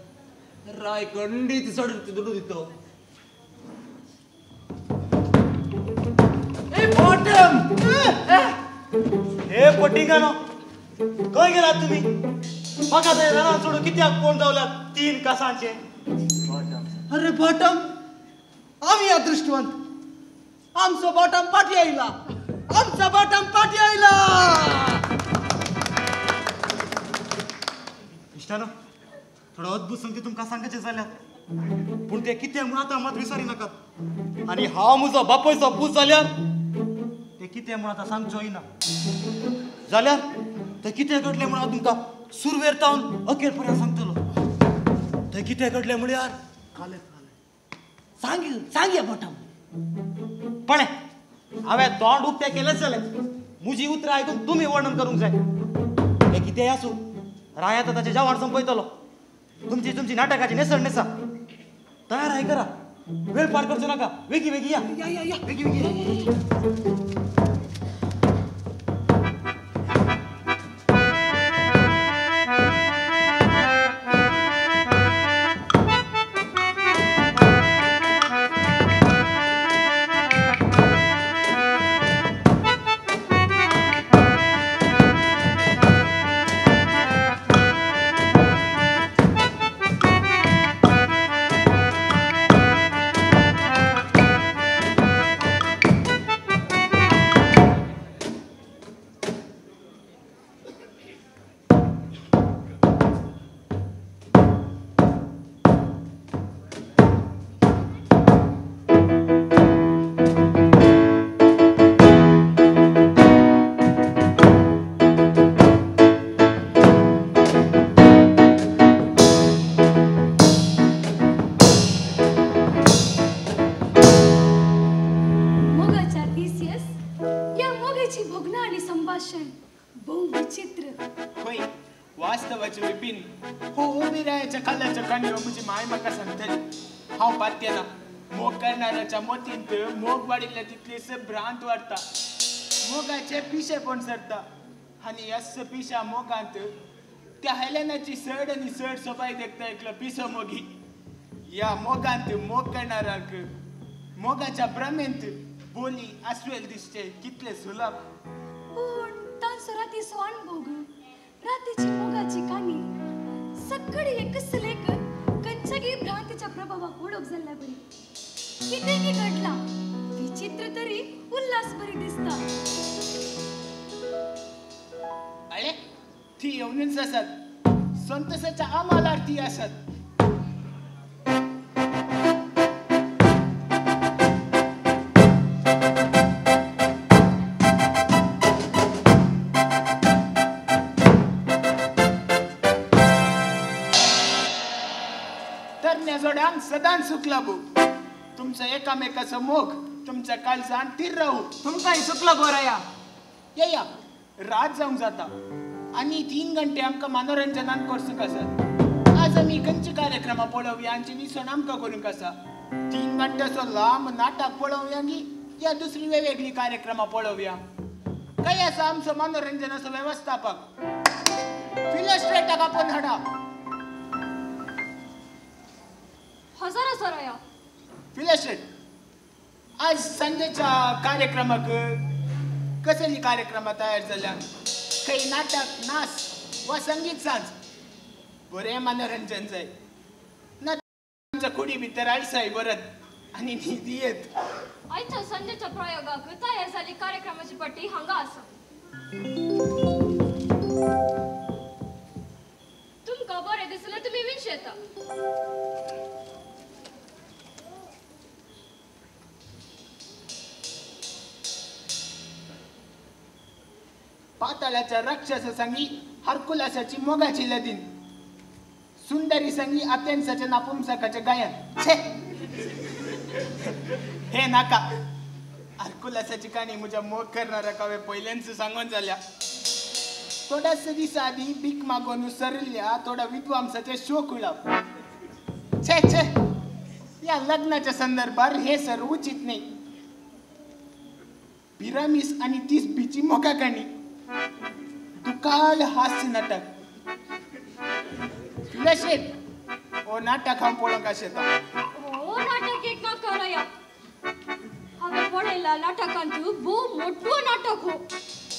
राय खंडीत चड दुडू दितो. ए बॉटम हे पटिंगानो खंय गेलात तुमी? म्हाका थंय रानान सोडून कित्याक कोण जावल्यात 3 कासांचे? अरे बॉटम आमी अदृष्टवंत. आमचो बॉटम पाटी आयला. आमचो बॉटम पाटी आयला. इश्टानो थोडो अद्भुत संगती तुमकां सांगचें जाल्यार पूण ते कितें म्हूण आतां मात विसरी नाकात. आनी हांव म्हजो बापयचो पूत जाल्यार ते कितें म्हूण आतां सांगचोय ना. जाल्यार ते कितें घडलें म्हूण हांव तुमकां सुरवेर तावन अखेर पर्यंत सांगतलो. ते कितें घडलें म्हळ्यार काले काले सांग सांग बॉटम. पळय हांवें तोंड उक्तें केलेंच जालें. म्हजी उतरां आयकून तुमी वर्णन करूंक जाय. तें कितेंय आसूं राय आतां ताचें जेवण संपयतलो. तुमची तुमची नाटकाची नेसण नेसा तयार हाय करा. वेळ पाड करचो नाका. वेगी वेगी या या वेगी वेगी. मोतींत मोग वाडिल्ल्या तितलीच भ्रांत वाडटा. मोगाचे पिशेपण सरता आनी यस पिशा मोगांत त्या हेलेनाची चड आनी चड सोबाय देखता एकलो पिसो मोगी. ह्या मोगांत मोग करणारांक मोगाच्या भ्रमेंत बोली आसवेल दिसचे कितले सुलभ. पूण तांचो रातीचो अणभोग, रातीची मोगाची काणी सगळी एकच लेख कंच्या सगळी भ्रांतीच्या प्रभावाक ओळख जाल्ल्या बरी. कितें घडलां विचित्र तरी उल्हास बरी दिसता. अरे ती येवनच आसत, संतोषाच्या आम्हालार ती आसत. तरण्या जोड्यांक सदांच सुख लाभू, तुमचा एकामेकाचो मोग तुमच्या काळजान थीर राहू. तुमकांय सुख लागो राया. येया रात जावंक जाता आनी 3 घंटे आमकां मनोरंजनान कोर्सूंक आसात. आज आमी खंयची कार्यक्रमां पळोवया हांची विसवण आमकां करूंक आसा. 3 घंट्याचो लांब नाटक पळोवया गी या दुसरी वेगवेगळी कार्यक्रमां पळोवया. काय आसा आमचो मनोरंजनाचो वेवस्थापक फिलस्ट्रेटाक आपोवन हाडा. हजर आसा राया. फिलस्ट्रेट, आज सांजेच्या कार्यक्रमाक कसली कार्यक्रमां तयार जाल्या? खंय नाटक, नाच वा संगीत सांज? बरें मनोरंजन जाय ना आमच्या कुडी भितर आळसाय बरत आनी न्हिदी येत. आयच्या सांजेच्या प्रयोगाक तयार जाल्ली कार्यक्रमाची पट्टी हांगा आसा. तुमकां बरें दिसलें तुमी विश येता. पाताळाच्या राक्षसा संगी हरकुलासाची मोगाची लदीन, सुंदरी संगी अथेन्साच्या नापुंसकाचे गायन. छे, हे नाका. हरकुलासाची काणी म्हज्या मोग करणारा कावे पयल्यानच सांगून जाल्या. थोड्याच दिसा आदी भीक मागून सरिल्ल्या थोड्या विद्वांसाचे शोक उलाप. छे छे, या लग्नाच्या संदर्भार हे सर्व उचित नाही. पिरामिस आणि तिसबीची मोगा काणी, दुकाळ हास्य नाटक. फिलस्ट्रेट, ओ नाटक हांव पळोवंक आशेता. हो नाटक एक नाका राया. हांवें पळयला नाटकांत भोव मोटो नाटक हो.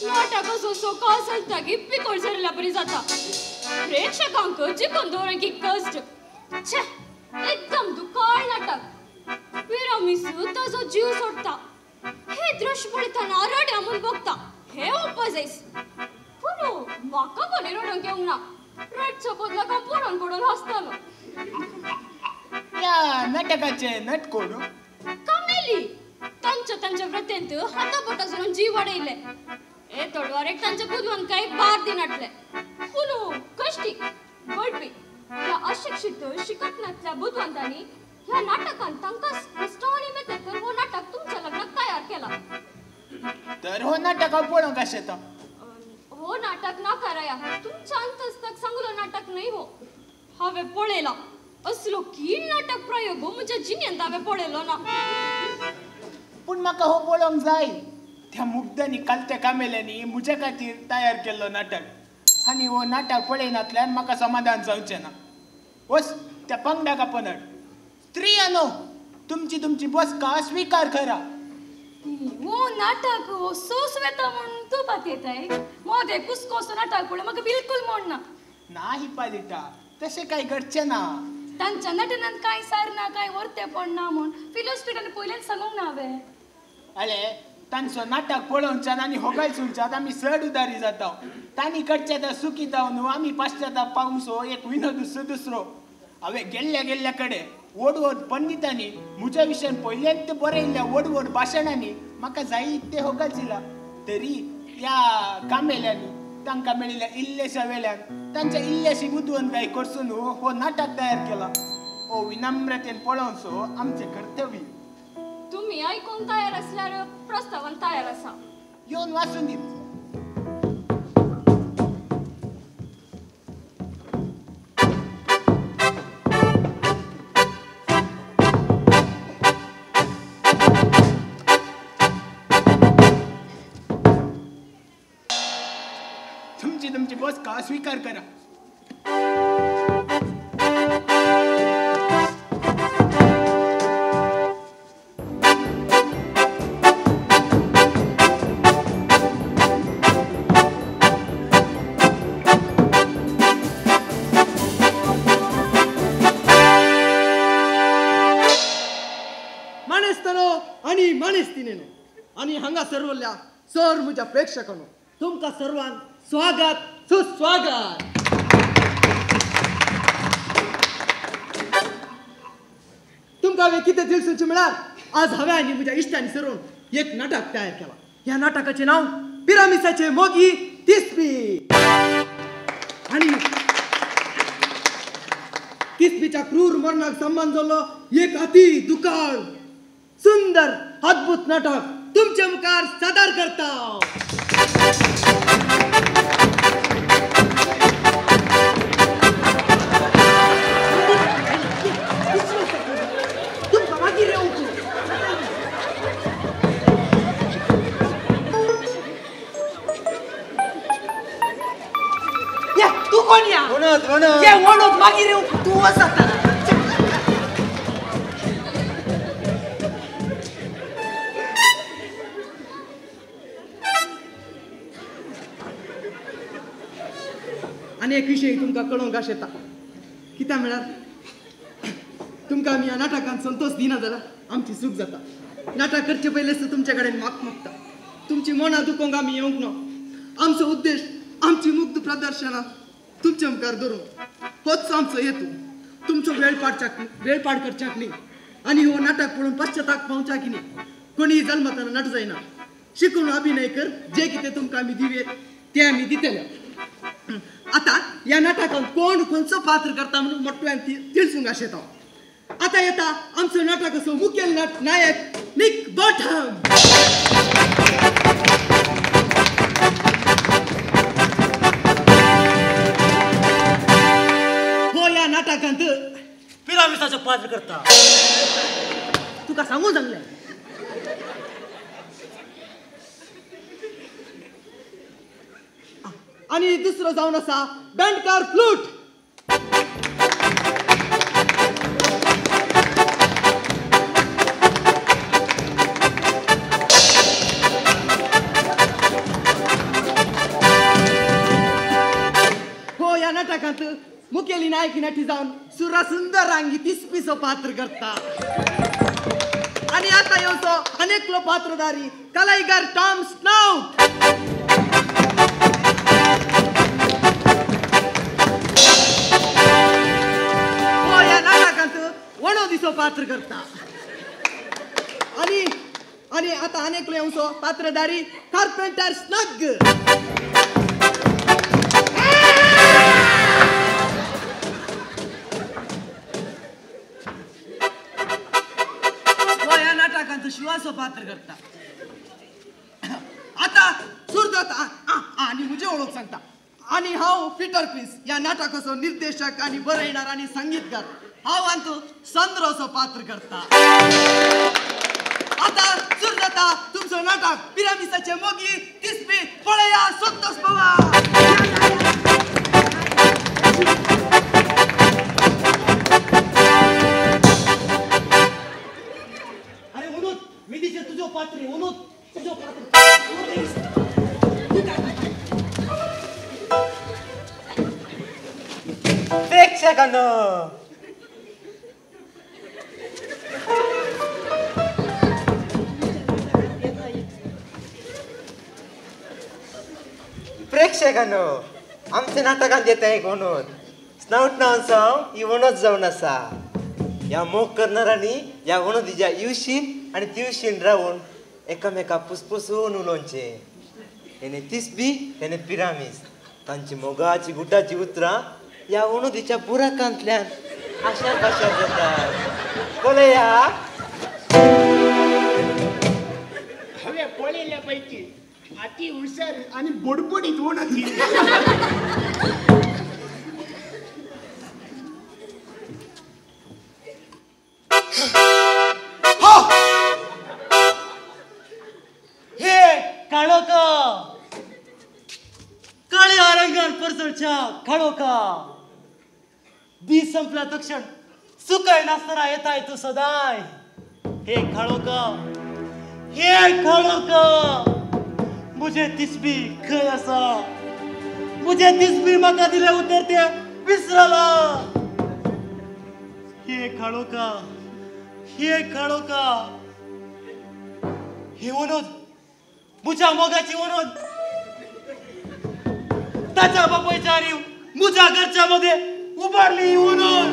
नाटक असो सकाळ चलता की पिकोळ झरल्या बरी जाता. प्रेक्षकांक जिखून दवरूंक की कश्ट. छे, एकदम दुकाळ नाटक. पिरामिस ताजो जीव सोडटा. हे दृश्य पळयतना रड्या म्हूण भोगता. हे उपजायस पूण म्हाका कोणी रडूंक येवंक ना. रडच्या बदलाक हांव पडून पडून हांसतालो. ह्या नाटकाचे नट कोण? कामेली. तांच्या तांच्या व्रतेंत हाता बोटा सोडून जीव वाडयले. हे तडवारेक तांच्या बुदवंतकायेक भार दिनाटले. पूण कश्टी गडबी ह्या अशिक्षीत शिकत नासल्या बुदवंतांनी ह्या नाटकान तांकां कश्टांनी मेतेकर हो नाटक तुमच्या लग्नाक तयार केला. तर हो नाटक हांव पळोवंक आशेता. हो नाटक नाका राया. तुमच्या अंतस्ताक सांगलो नाटक न्हय हो. हांवें पळयला असलो कीण नाटक प्रयोग हो म्हज्या जिणेंत हांवें पळयलो ना. पूण म्हाका हो पळोवंक जाय. त्या मुग्धांनी कालत्या कामेल्यांनी म्हज्या खातीर तयार केल्लो नाटक आनी हो नाटक पळयनातल्यान म्हाका समाधान जावचें ना. वच त्या पंगडाक आपोवन हाड. स्त्रियांनो, तुमची तुमची बसका स्विकार करा. हो नाटक हो सोस वेता म्हूण तूं पातयेताय. मोदे कुसकोसो नाटक पळय म्हाका बिलकूल मोडना. ना हिपालिटा, तशें कांय घडचें ना. तांच्या नटनांत कांय सार ना, कांय वर्तेपण ना म्हूण फिलोस्ट्रेटान पयल्यान सांगूंक ना हांवें. अरे तांचो नाटक पळोवच्यान आनी होगायचुनच्यान आमी चड उदारी जाता. तांणी करचे त्या सुखी जावन आमी पाश्चाताप पावसो एक विनोद दुसरो. हांवें गेल्ल्या गेल्ल्या कडेन व्हड व्हड पंडितांनी म्हज्या विशयान पयल्यांत बरयल्ल्या व्हड व्हड भाशणांनी म्हाका जायते होगाचिला. तरी ह्या कामेल्यांनी तांकां मेळिल्ल्या इल्लेशा वेल्यान तांच्या इल्ल्याशी बुदवंतकाय करसून हो नाटक तयार केला. हो विनम्रतेन पळोवचो आमचें कर्तव्य. तुमी आयकूंक तयार आसल्यार प्रस्तावन तयार आसा. येवन वाचून दी. तुमची बसका स्वीकार करा. मानेस्तिनेनो आनी हांगा सर्वल्या सर म्हज्या प्रेक्षकांनो तुमकां सर्वांक स्वागत सुस्वागत. तुमकां हांवें कितें दिवचें म्हळ्यार आज हांवें आनी म्हज्या इश्टांनी सरून एक नाटक तयार केलां. ह्या नाटकाचें नांव पिरामिसाचे मोगी तिस्पी. आनी तिस्पीच्या क्रूर मरणाक संबंद जाल्लो एक अति दुकाळ सुंदर अद्भुत नाटक तुमचे मुखार सादर करता. तुमकां मागीर येवंक तूं कोण या वणत मागीर येवंक तूं वच आतां. आनी एक विशय तुमकां कळोवंक आशेता कित्याक म्हळ्यार तुमकां आमी ह्या नाटकान संतोश दिना जाल्यार आमची चूक जाता. नाटक करचे पयलींच तुमचे कडेन माफ मागता. तुमची मनां दुखोवंक आमी येवंक ना. आमचो उद्देश आमची मुग्ध प्रदर्शनां तुमचे मुखार धरून होच आमचो हेतू. तुमचो वेळ पाड करच्याक न्ही आनी हो नाटक पळोवन पश्चाताप पावच्याक न्ही. कोणीय जल्मतना नट जायना. शिकून अभिनय कर जे कितें तुमकां आमी दिवे तें आमी दितले. आतां ह्या नाटकांत कोण खंयचो पात्र करता म्हणून मोटव्यान तिळसूंक आशेता. आतां येता आमचो नाटकाचो मुखेल नायक निक बॉटम. हो ह्या नाटकांत पिरामिसाचो पात्र करता. तुका सांगू सांगलें. आनी दुसरो जावन आसा बँडकार फ्लूट. हो ह्या नाटकांत मुखेली नायकी नटी जावन सुरा सुंदर रांगी तिस्पीचो पात्र करता. आनी आतां येवचो अनेकलो पात्रधारी कलाईगार टॉम स्नाउट. वणो पात्र करता. आनी आनी आतां आनेकलो येवचो पात्रधारी कार्पेंटर स्नग. हो ह्या नाटकांत शिवाचो पात्र करता. आतां सुरदत्त आनी म्हजी वळख सांगता. आनी हांव पीटर क्रिस ह्या नाटकाचो निर्देशक आनी बरयणार आनी संगीतकार. हांव अंतू संद्रोचो पात्र करता. आतां सुरू जाता तुमचो नाटक पिरामिसाचे मोगी तिस्पी. पळया संतोष बाबा. अरे उनूत मी दिसे तुझो पात्र उनूत तुझो पात्र. प्रेक्षकांनो प्रेक्षकांनो आमच्या नाटकांत येता एक वणोद स्नाउट नांव हांव ही वणोद जावन आसा. ह्या मोग करणारांनी ह्या वणोदीच्या येवशीन आनी तिवशीन रावून एकामेका पुसपुसून उलोवचें. हेणे तिस्बी हेणे पिरामीस तांची मोगाची गुटाची उतरां ह्या वणोदीच्या बुराकांतल्यान आशार पाशार जातात. पळया हांवें पळयल्या पैकी अति हुशार आनी बडबडीत वणती. हे काळोखा काळ्या रंगान परजळच्या काळोखा दीस संपला तक्षण सुकाय नासतना येताय तूं सदांय. हे काळोखा हे काळोखा मुझे तिस्बी खंय आसा. मुझे तिस्बी म्हाका दिलें उतर तें विसरला. हे काळोखा हे काळोखा. ही वनोद म्हज्या मोगाची वनोद ताच्या बापायच्या आनी म्हज्या घरच्या मध्ये उबारली ही वनोद.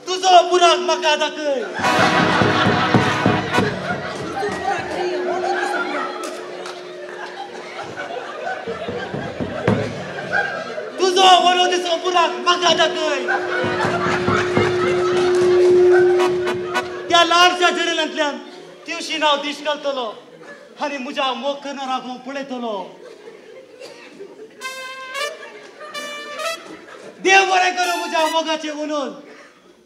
तुजो बुराक म्हाका दाखय. तुजो वनोदीचो बुराक म्हाका दाखय. त्या ल्हानशा जनेलांतल्यान तिवशी हांव दीश घालतलो आनी म्हज्या मोग करणाराक हांव पळयतलो. देव बरें करूं म्हज्या मोगाचें म्हणून.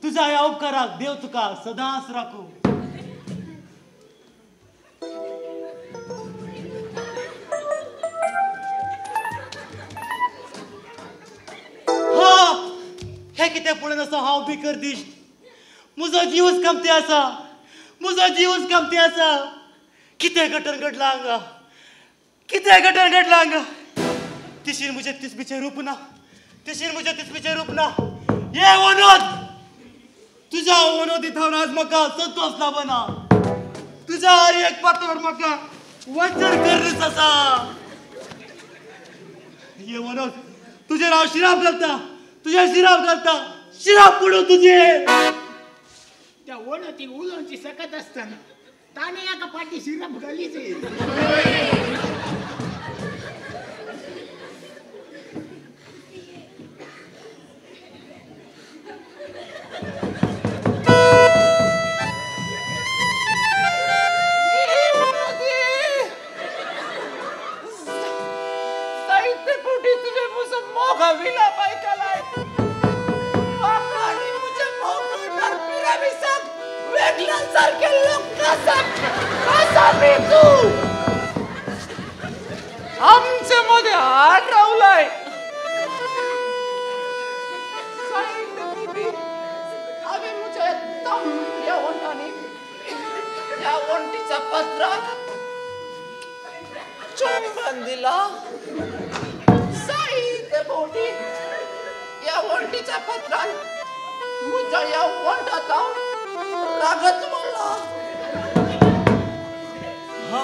तुज्या ह्या उपकाराक देव तुका सदांच राखूं. हा हें कितें पळोवन आसा हांव बिकर दिश्ट. म्हजो जीवच कामती आसा, म्हजो जीवच कामती आसा. कितें घटन घडलां हांगा, कितें घटन घडलां हांगा. तिशीर म्हजें तिसबीचें रूप ना, तिशीर म्हजें तिसबीचें रूप ना. ये वनोद, तुज्या वनोदी थावन आज म्हाका संतोष लाभना. तुज्या हर एक पातोर म्हाका वचन करणीच आसा. ये वनोद, तुजेर हांव शिराप घालता, तुजेर शिराप घालता, शिराप पडूं तुजेर. त्या वणती उलोवची सकत आसतना ताणें एका फाटी शिराप घालीच. जायते फावटी तुजें म्हजो मोग विलाप आयकलाय. म्हाका आनी म्हज्या मोग करणार पिरामिसाक वेगळ्या सारके लोक कसा तूं आमचे मदें हाड रावलाय. हांवें म्हज्या तांबड्या वण्टांनी ह्या वण्टीच्या पत्राक चुंबन दिला. जायते फावटी ह्या वण्टीच्या पत्रान म्हज्या ह्या वण्टा जावन रागत म्हणला. हा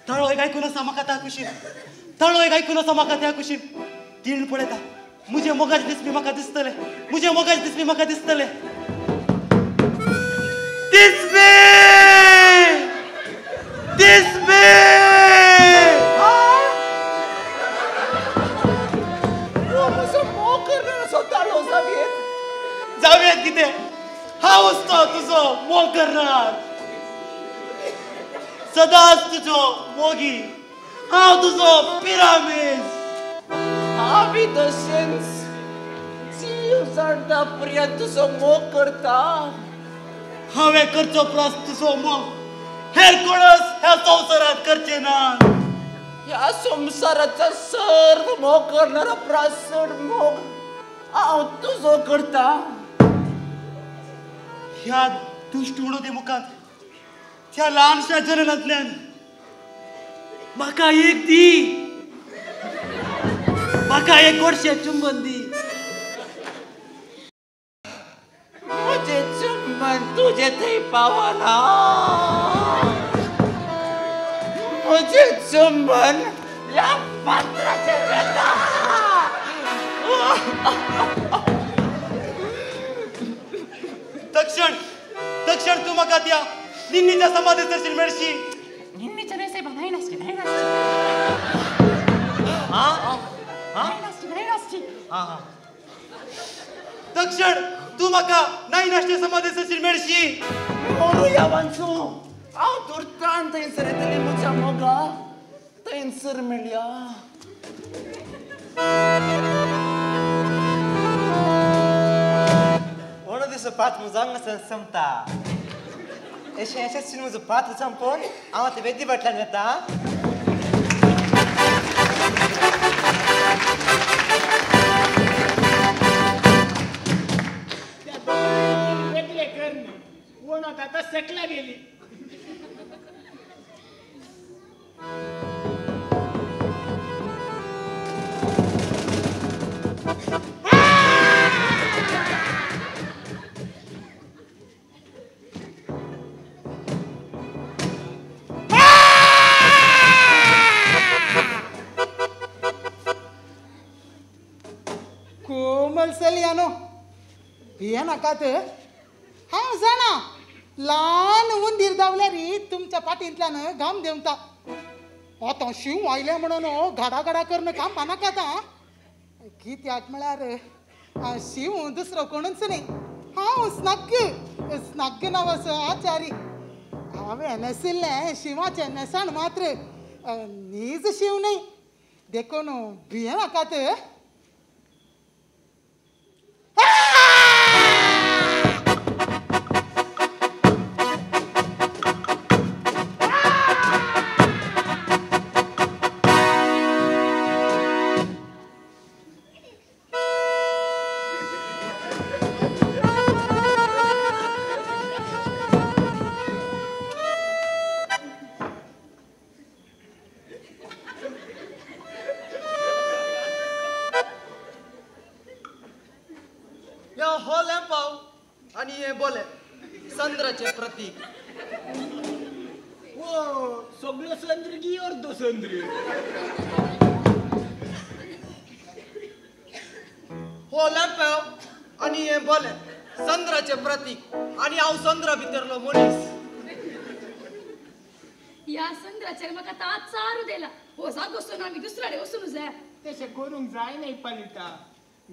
तळो एक आयकून आसा म्हाका त्या कुशीन, तळो एक आयकून आसा म्हाका त्या कुशीन. तीण पळयता म्हजे मोगाचे दिसपी म्हाका दिसतले, म्हजे मोगाचे दिसपी म्हाका दिसतले. दिसपी दिसपी म्हजो मोग करणार असो ताळो जावयेत. जावयेत कितें, हांव तो तुजो मोग करणार, सदांच तुजो मोगी, हांव तुजो पिरामीस. हांव तशेंच जीव जाणता पर्यंत तुजो मोग करता. हांवें करचो प्रास तुजो मोग हेर कोणच ह्या संवसारांत करचे ना. ह्या संवसाराचा सर्व मोग करणारा प्रास चड मोग हांव तुजो करता. ह्या दुश्ट उडोवपी मुखार त्या ल्हानशा जननांतल्यान म्हाका एक दी, म्हाका एक गोडशें चुंबन दी. म्हजें चुंबन तुजे थंय पावना, म्हजें चुंबन ह्या पात्राचेर वेता. तक्षण तक्षण तूं म्हाका त्या निन्नीच्या समाधी सरशील मेळशी. निन्नीच्या न्हय सायबा, नाही नासची, नाही नासची. नाही नासची, नाही नासची. तक्षण तूं म्हाका नाही नासचे समाधी सरशील मेळशी. मोरूया वांचू हांव तुर्तान थंयसर येतली म्हज्या मोगा थंयसर मेळया. दिसो पात म्हजो हांगासर सोंपता. अशें यशस्वीन म्हजो पात्र सोंपोवन हांव आतां वेदी फाटल्यान वेता. त्या दोगांनी वेगळे कर्ण वणत आतां सकला गेली. चलयानो भियेनाकात. हांव जाणा ल्हान उंदीर धांवल्यार तुमच्या फाटींतल्यान घाम देंवता. आतां शींव आयलें म्हणून घाडा घाडा करून काम पानाकात. कित्याक म्हळ्यार शींव दुसरो कोणूच न्ही, हांव स्नग्ग स्नग्ग नांवाचो आचारी. हांवें न्हेसिल्लें शिंवाचें न्हेसण मात्र, नीज शींव न्ही, देखून भियेनाकात. करूंक जाय न्ही पालिता.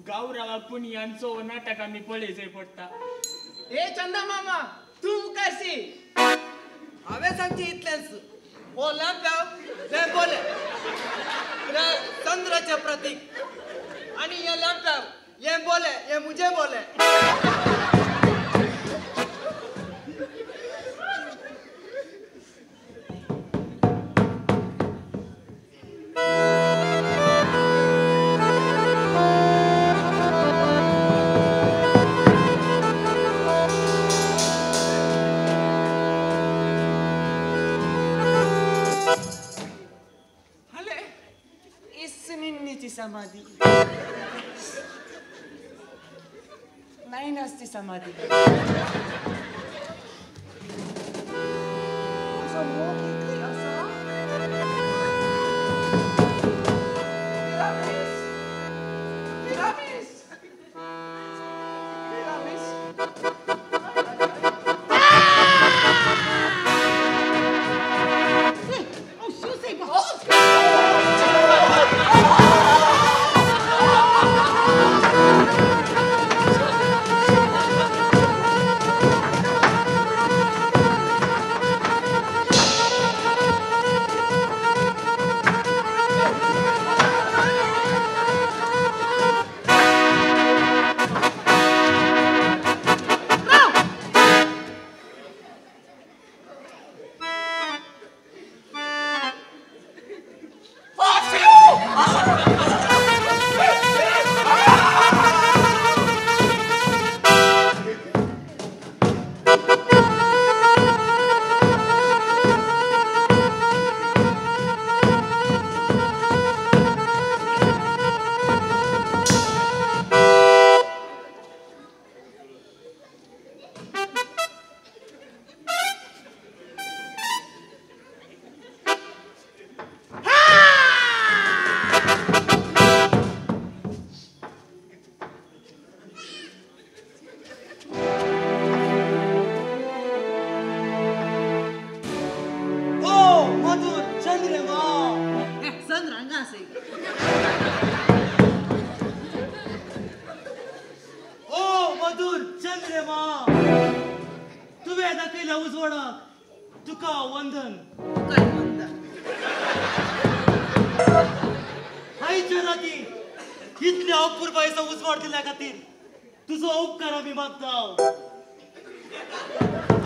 गावरावा पुणयांचो नाटक आमी पळय पडटा. ए चंदा मामा तूं मुखार सी. हांवें सांगचें इतलेंच, हो लांप्यांव हें बोलें हें चंद्राचें प्रतीक आनी हें लांप्यांव हें बोलें हें मुजें बोलें. समाधी नाही नसती समाधी.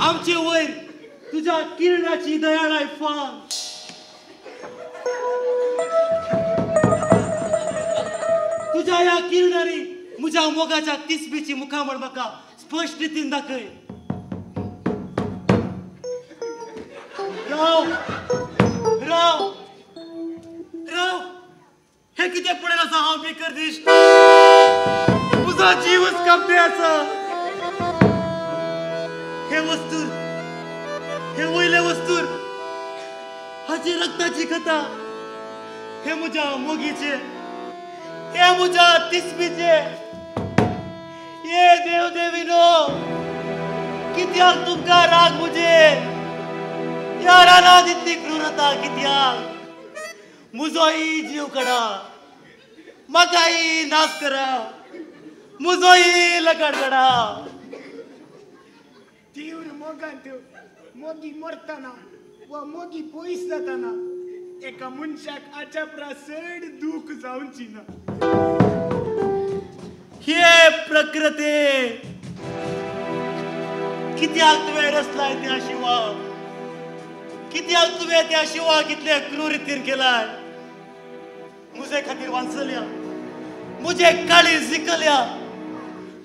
आमचे वयर तुझ्या किरणाची दयाळाय फांग. तुझ्या ह्या किरणारी म्हज्या मोगाच्या तिसबीची मुखामळ म्हाका स्पश्ट रितीन दाखय. राव राव राव, हे कितें पळयत आसा हांव बेकर दिश्ट. तुजो जीवच कापते आसा. हे वस्तूर, हे वयले वस्तूर, हाची रक्ताची कथा, हे म्हज्या मोगीचे, हे म्हज्या तिसबीचे. ये देव देवीनो, कित्याक तुमकां राग मुजेर? ह्या रानांत इतली क्रूरता कित्याक? मुजोय जीव काडा, म्हाकाय नाश करा, मुजोय लकड काडा. तीव्र मोगांत मोगी मरतना वा मोगी पयस जातना एका मनशाक आच्या परस चड दूख जावची ना. हे प्रकृते, कित्याक तुवें रचलाय त्या शिवाक? कित्याक तुवें त्या शिवाक इतले क्रूर रितीन केलाय? मुजे खातीर वांचल्या, मुजे काळीज जिखल्या,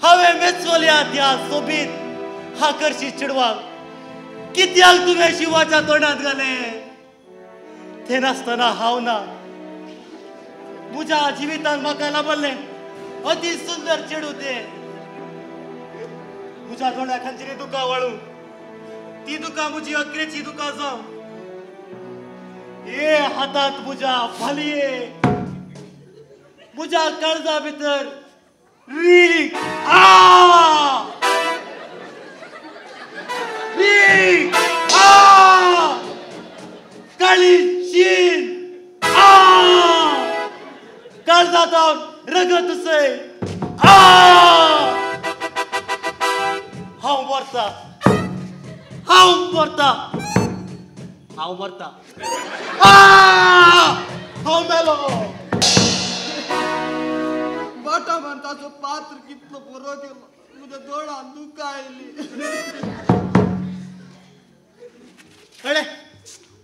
हांवें मेचवल्या त्या सोबीत आकर्शीत चेडवाक. कित्याक तुवें शिवाच्या तोंडांत घालें? तें नासतना हांव ना. म्हज्या जिवितान म्हाका लाभल्लें अति सुंदर चेडूं तें. म्हज्या दोळ्या खांचेर दुकां वाळू, ती दुकां म्हजी अकरेची दुकां जावं. हे हातांत म्हज्या फालये, म्हज्या काळजा भितर रीक आ, रीक आ, काळी शीन आ, काळजांत रगत उसय आ. हांव मरता, हांव मरता, हांव मरता, हांव मेलो. बाटामान ताचो पात्र कितलो बरो केलो, म्हज्या दोळ्यांत दुकां आयलीं. अळे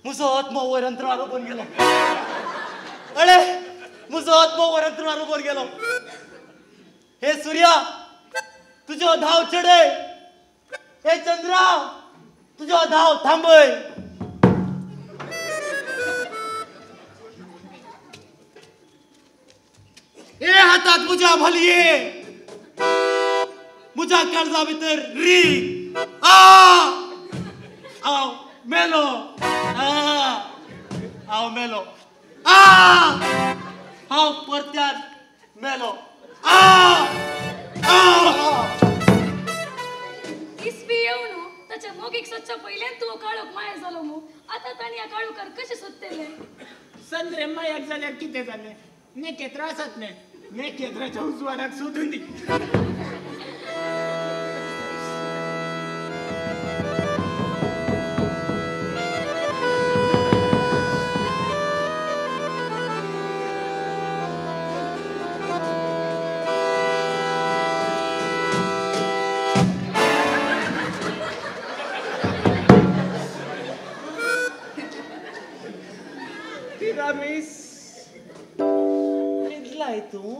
म्हजो आत्मो वयर अंतराळ उबून गेलो. अळे म्हजो आत्मो वयर अंतराळ उबून गेलो. हे सुर्या, तुजो धांव चडय. हे चंद्रा, तुजो धांव थांबय. हे हातात म्हज्या भालये, म्हज्या काळजा भितर री आ. हांव मेलो, हांव मेलो, आ, हांव परत्यान मेलो. आ आ. इसवी येवन ताच्या मोगीक सोदच्या पयल्यान तूं काळोख माया जालो मू. आतां तांणी ह्या काळोखार कशें सोदतले? संद्रे मायाक जाल्यार कितें जालें? नेकेत्र आसात न्ही, नेकेत्राच्या उजवाडाक सोदून दी. तिरामीस न्हिदलाय तूं?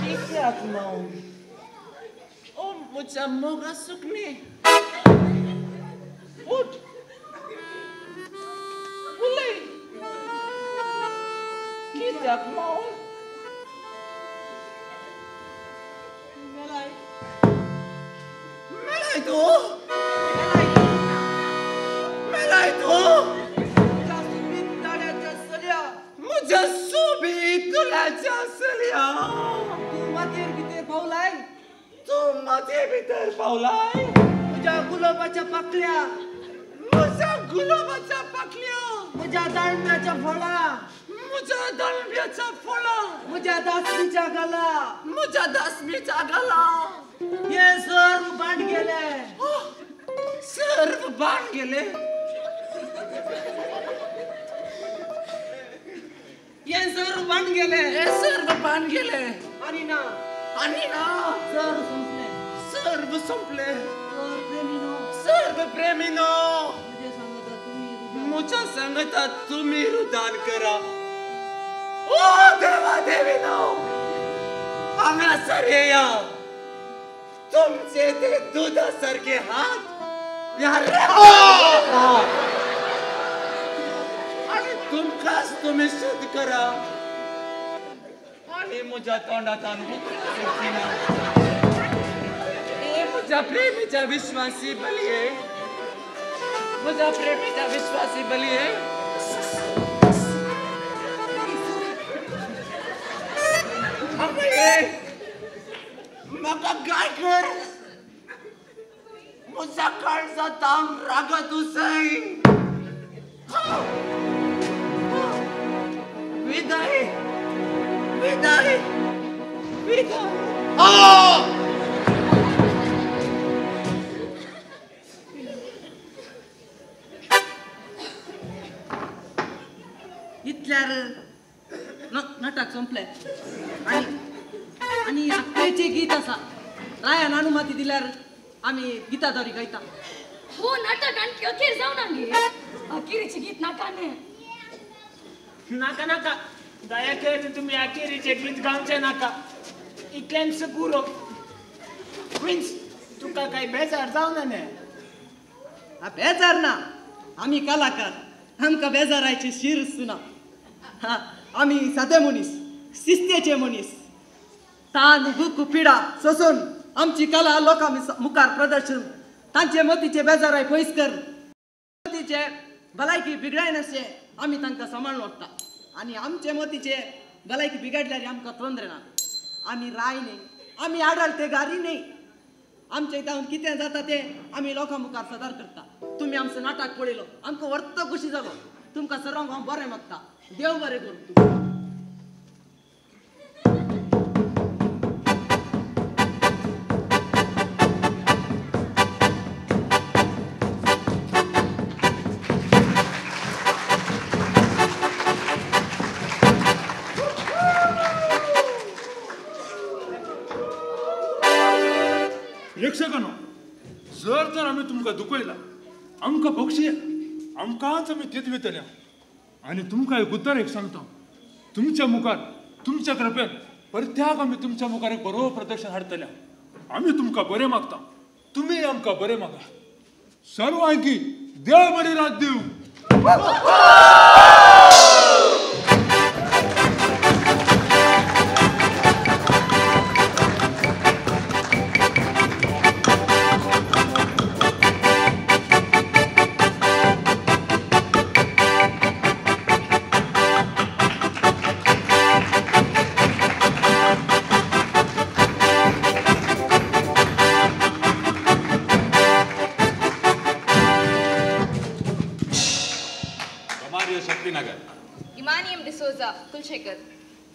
कित्याक मावन? ओ म्हज्या मोगा सुकणें, उठ, उलय. कित्याक मावन? मेलाय, मेलाय तूं, मेलाय तूं. म्हज्या सोबीत गुलाच्या चलया, तूं मातयेर भितर पावलाय, तूं मातये भितर पावलाय. म्हज्या गुलाबाच्या पाकल्या, म्हज्या गुलाबाच्या पाकल्या, म्हज्या दाळम्याच्या फळा, म्हज्या दाळम्याच्या फळा, म्हज्या दासमीच्या गाला, म्हज्या दासमीच्या गाला. हे सर्व बाण गेले, सर्व बाण गेले. हे सर्व बाण गेले, हे सर्व बाण गेले. आनी ना, आनी ना, सर्व संपले, सर्व संपले. प्रेमीनो, सर्व प्रेमीनो, म्हज्या म्हज्या सांगता तुमी रुदान करा. ओ देवा देवीनो, हांगासर येया. तुमचे ते दुदा सारखे हात ह्या आनी तुमकांच तुमी शुद्ध करा. आनी म्हज्या तोंडांत उतरां ना. हे म्हज्या प्रेमीच्या विश्वासी बलये, म्हज्या प्रेमीच्या विश्वासी बलये. हांगा ये, विदाय विदाय विदाय. इतल्यार नाटक संपलें आनी आनी अखेरचें गीत आसा. रायान अनुमती दिल्यार आमी गितादारी गायता. हो नाटक आणखी अखेर जावना गे. अखेरीचें गीत नाका न्ही. नाका नाका दया कर तुमी अखेरीचें गीत गावचें नाका. इतल्यान पुरो. प्रिन्स तुका काय बेजार जावना न्ही? बेजार ना, आमी कलाकार, आमकां बेजारायचे शीर ना. आमी सादे मनीस, शिस्तेचे मनीस. तान दुख पिडा सोसून आमची कला लोकां मुखार प्रदर्शन, तांचे मतीचे बेजाराय पयस कर, मतीचे भलायकी बिगडायनाशें आमी तांकां सांबाळून व्हरता. आनी आमचे मतीचे भलायकी बिगडल्यार आमकां तोंदरे ना. आमी राय न्ही, आमी आडळते गारी न्ही. आमचे जावन कितें जाता तें आमी लोकां मुखार सादर करता. तुमी आमचो नाटक पळयलो, आमकां वर्त खुशी जालो. तुमकां सर्वांक हांव बरें मागता. देव बरें करूं तुमकां. प्रेक्षकांनो, जर तर आमी तुमकां दुखयला आमकां बक्षी, आमकांच आमी तीत वितल्या. आनी तुमकां एक उतर एक सांगता, तुमच्या मुखार तुमच्या कृपेन परत्याक आमी तुमच्या मुखार एक बरो प्रदर्शन हाडटल्या. आमी तुमकां बरें मागता, तुमी आमकां बरें मागा. सर्वांकी देव बरी रात दिवं.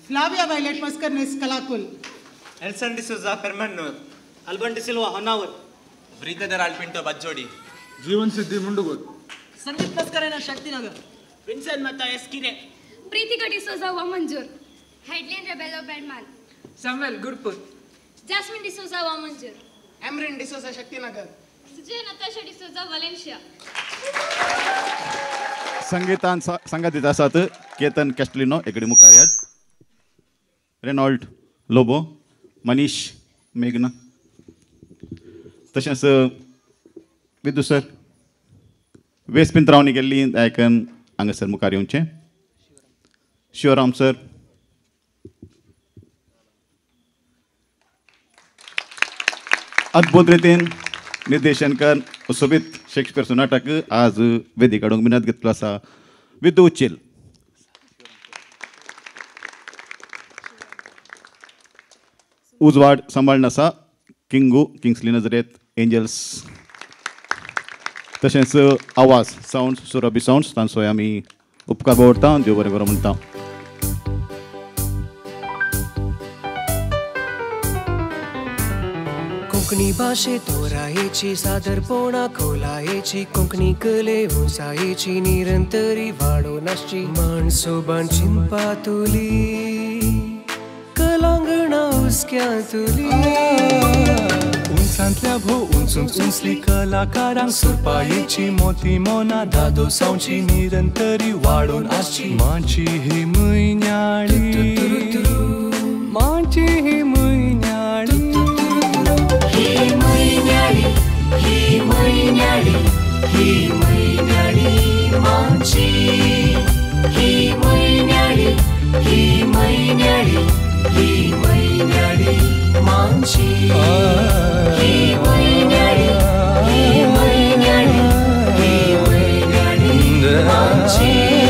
Flavia Violet Mascarenhas Kalakul, Elson D'Souza Permanur, Alban D'Silva Honavar, Vridhar Alpinto Bajjodi, Jeevan Siddhi Mundgod, Sandeep Mascarenhas Shaktinagar, Vincent Matthias Kire, Preetika D'Souza Vamanjoor, Hedlin Rebello Bedman, Samuel Gurpur, Jasmine D'Souza Vamanjoor, Amrin D'Souza Shaktinagar, Sujay Natasha D'Souza Valencia. संगीतान संगातीत आसात केतन कॅस्टलिनो एकडे मुखार याद, Reynold Lobo, Manish मेघना, तशेंच विदू sir वेस पिंत्रावणी केल्ली आयकन हांगासर मुखार येवचें, शिवराम सर, अद्भुत रितीन निर्देशन कर सोबीत शेक्सपियरचो नाटक आज वेदी काडूंक मिनत घेतलो आसा विदू उच्चील. उजवाड सांबाळून आसा किंगू किंग्सली नजरेत एंजल्स, तशेंच आवाज सावंड सुरभी सावंड्स तांचोय आमी उपकार दवरता. देव बरें करूं म्हणटा. कोंकणी भाशे तोरायेची सादरपणा खोलायेची कोंकणी कले उंचायेची निरंतरी वाडोवन आसची माणसोबान चिंतपा तुली कलांगणा हुस्क्यांतुली. उंचांतल्या भोव उंच उंच उंचली कलाकारांक सुरपायेची मोती मोना दादोसांवची निरंतरी वाडोवन आसची माची ही म्हयन्याळी, माची ही म्हयन्याळी, ही म्हयन्याळी, ही म्हयन्याळी, ही म्हयन्याळी माची, ही म्हयन्याळी, ही म्हयन्याळी, ही म्हयन्याळी माची, ही म्हयन्याळी, ही म्हयन्याळी, ही म्हयन्याळी माची.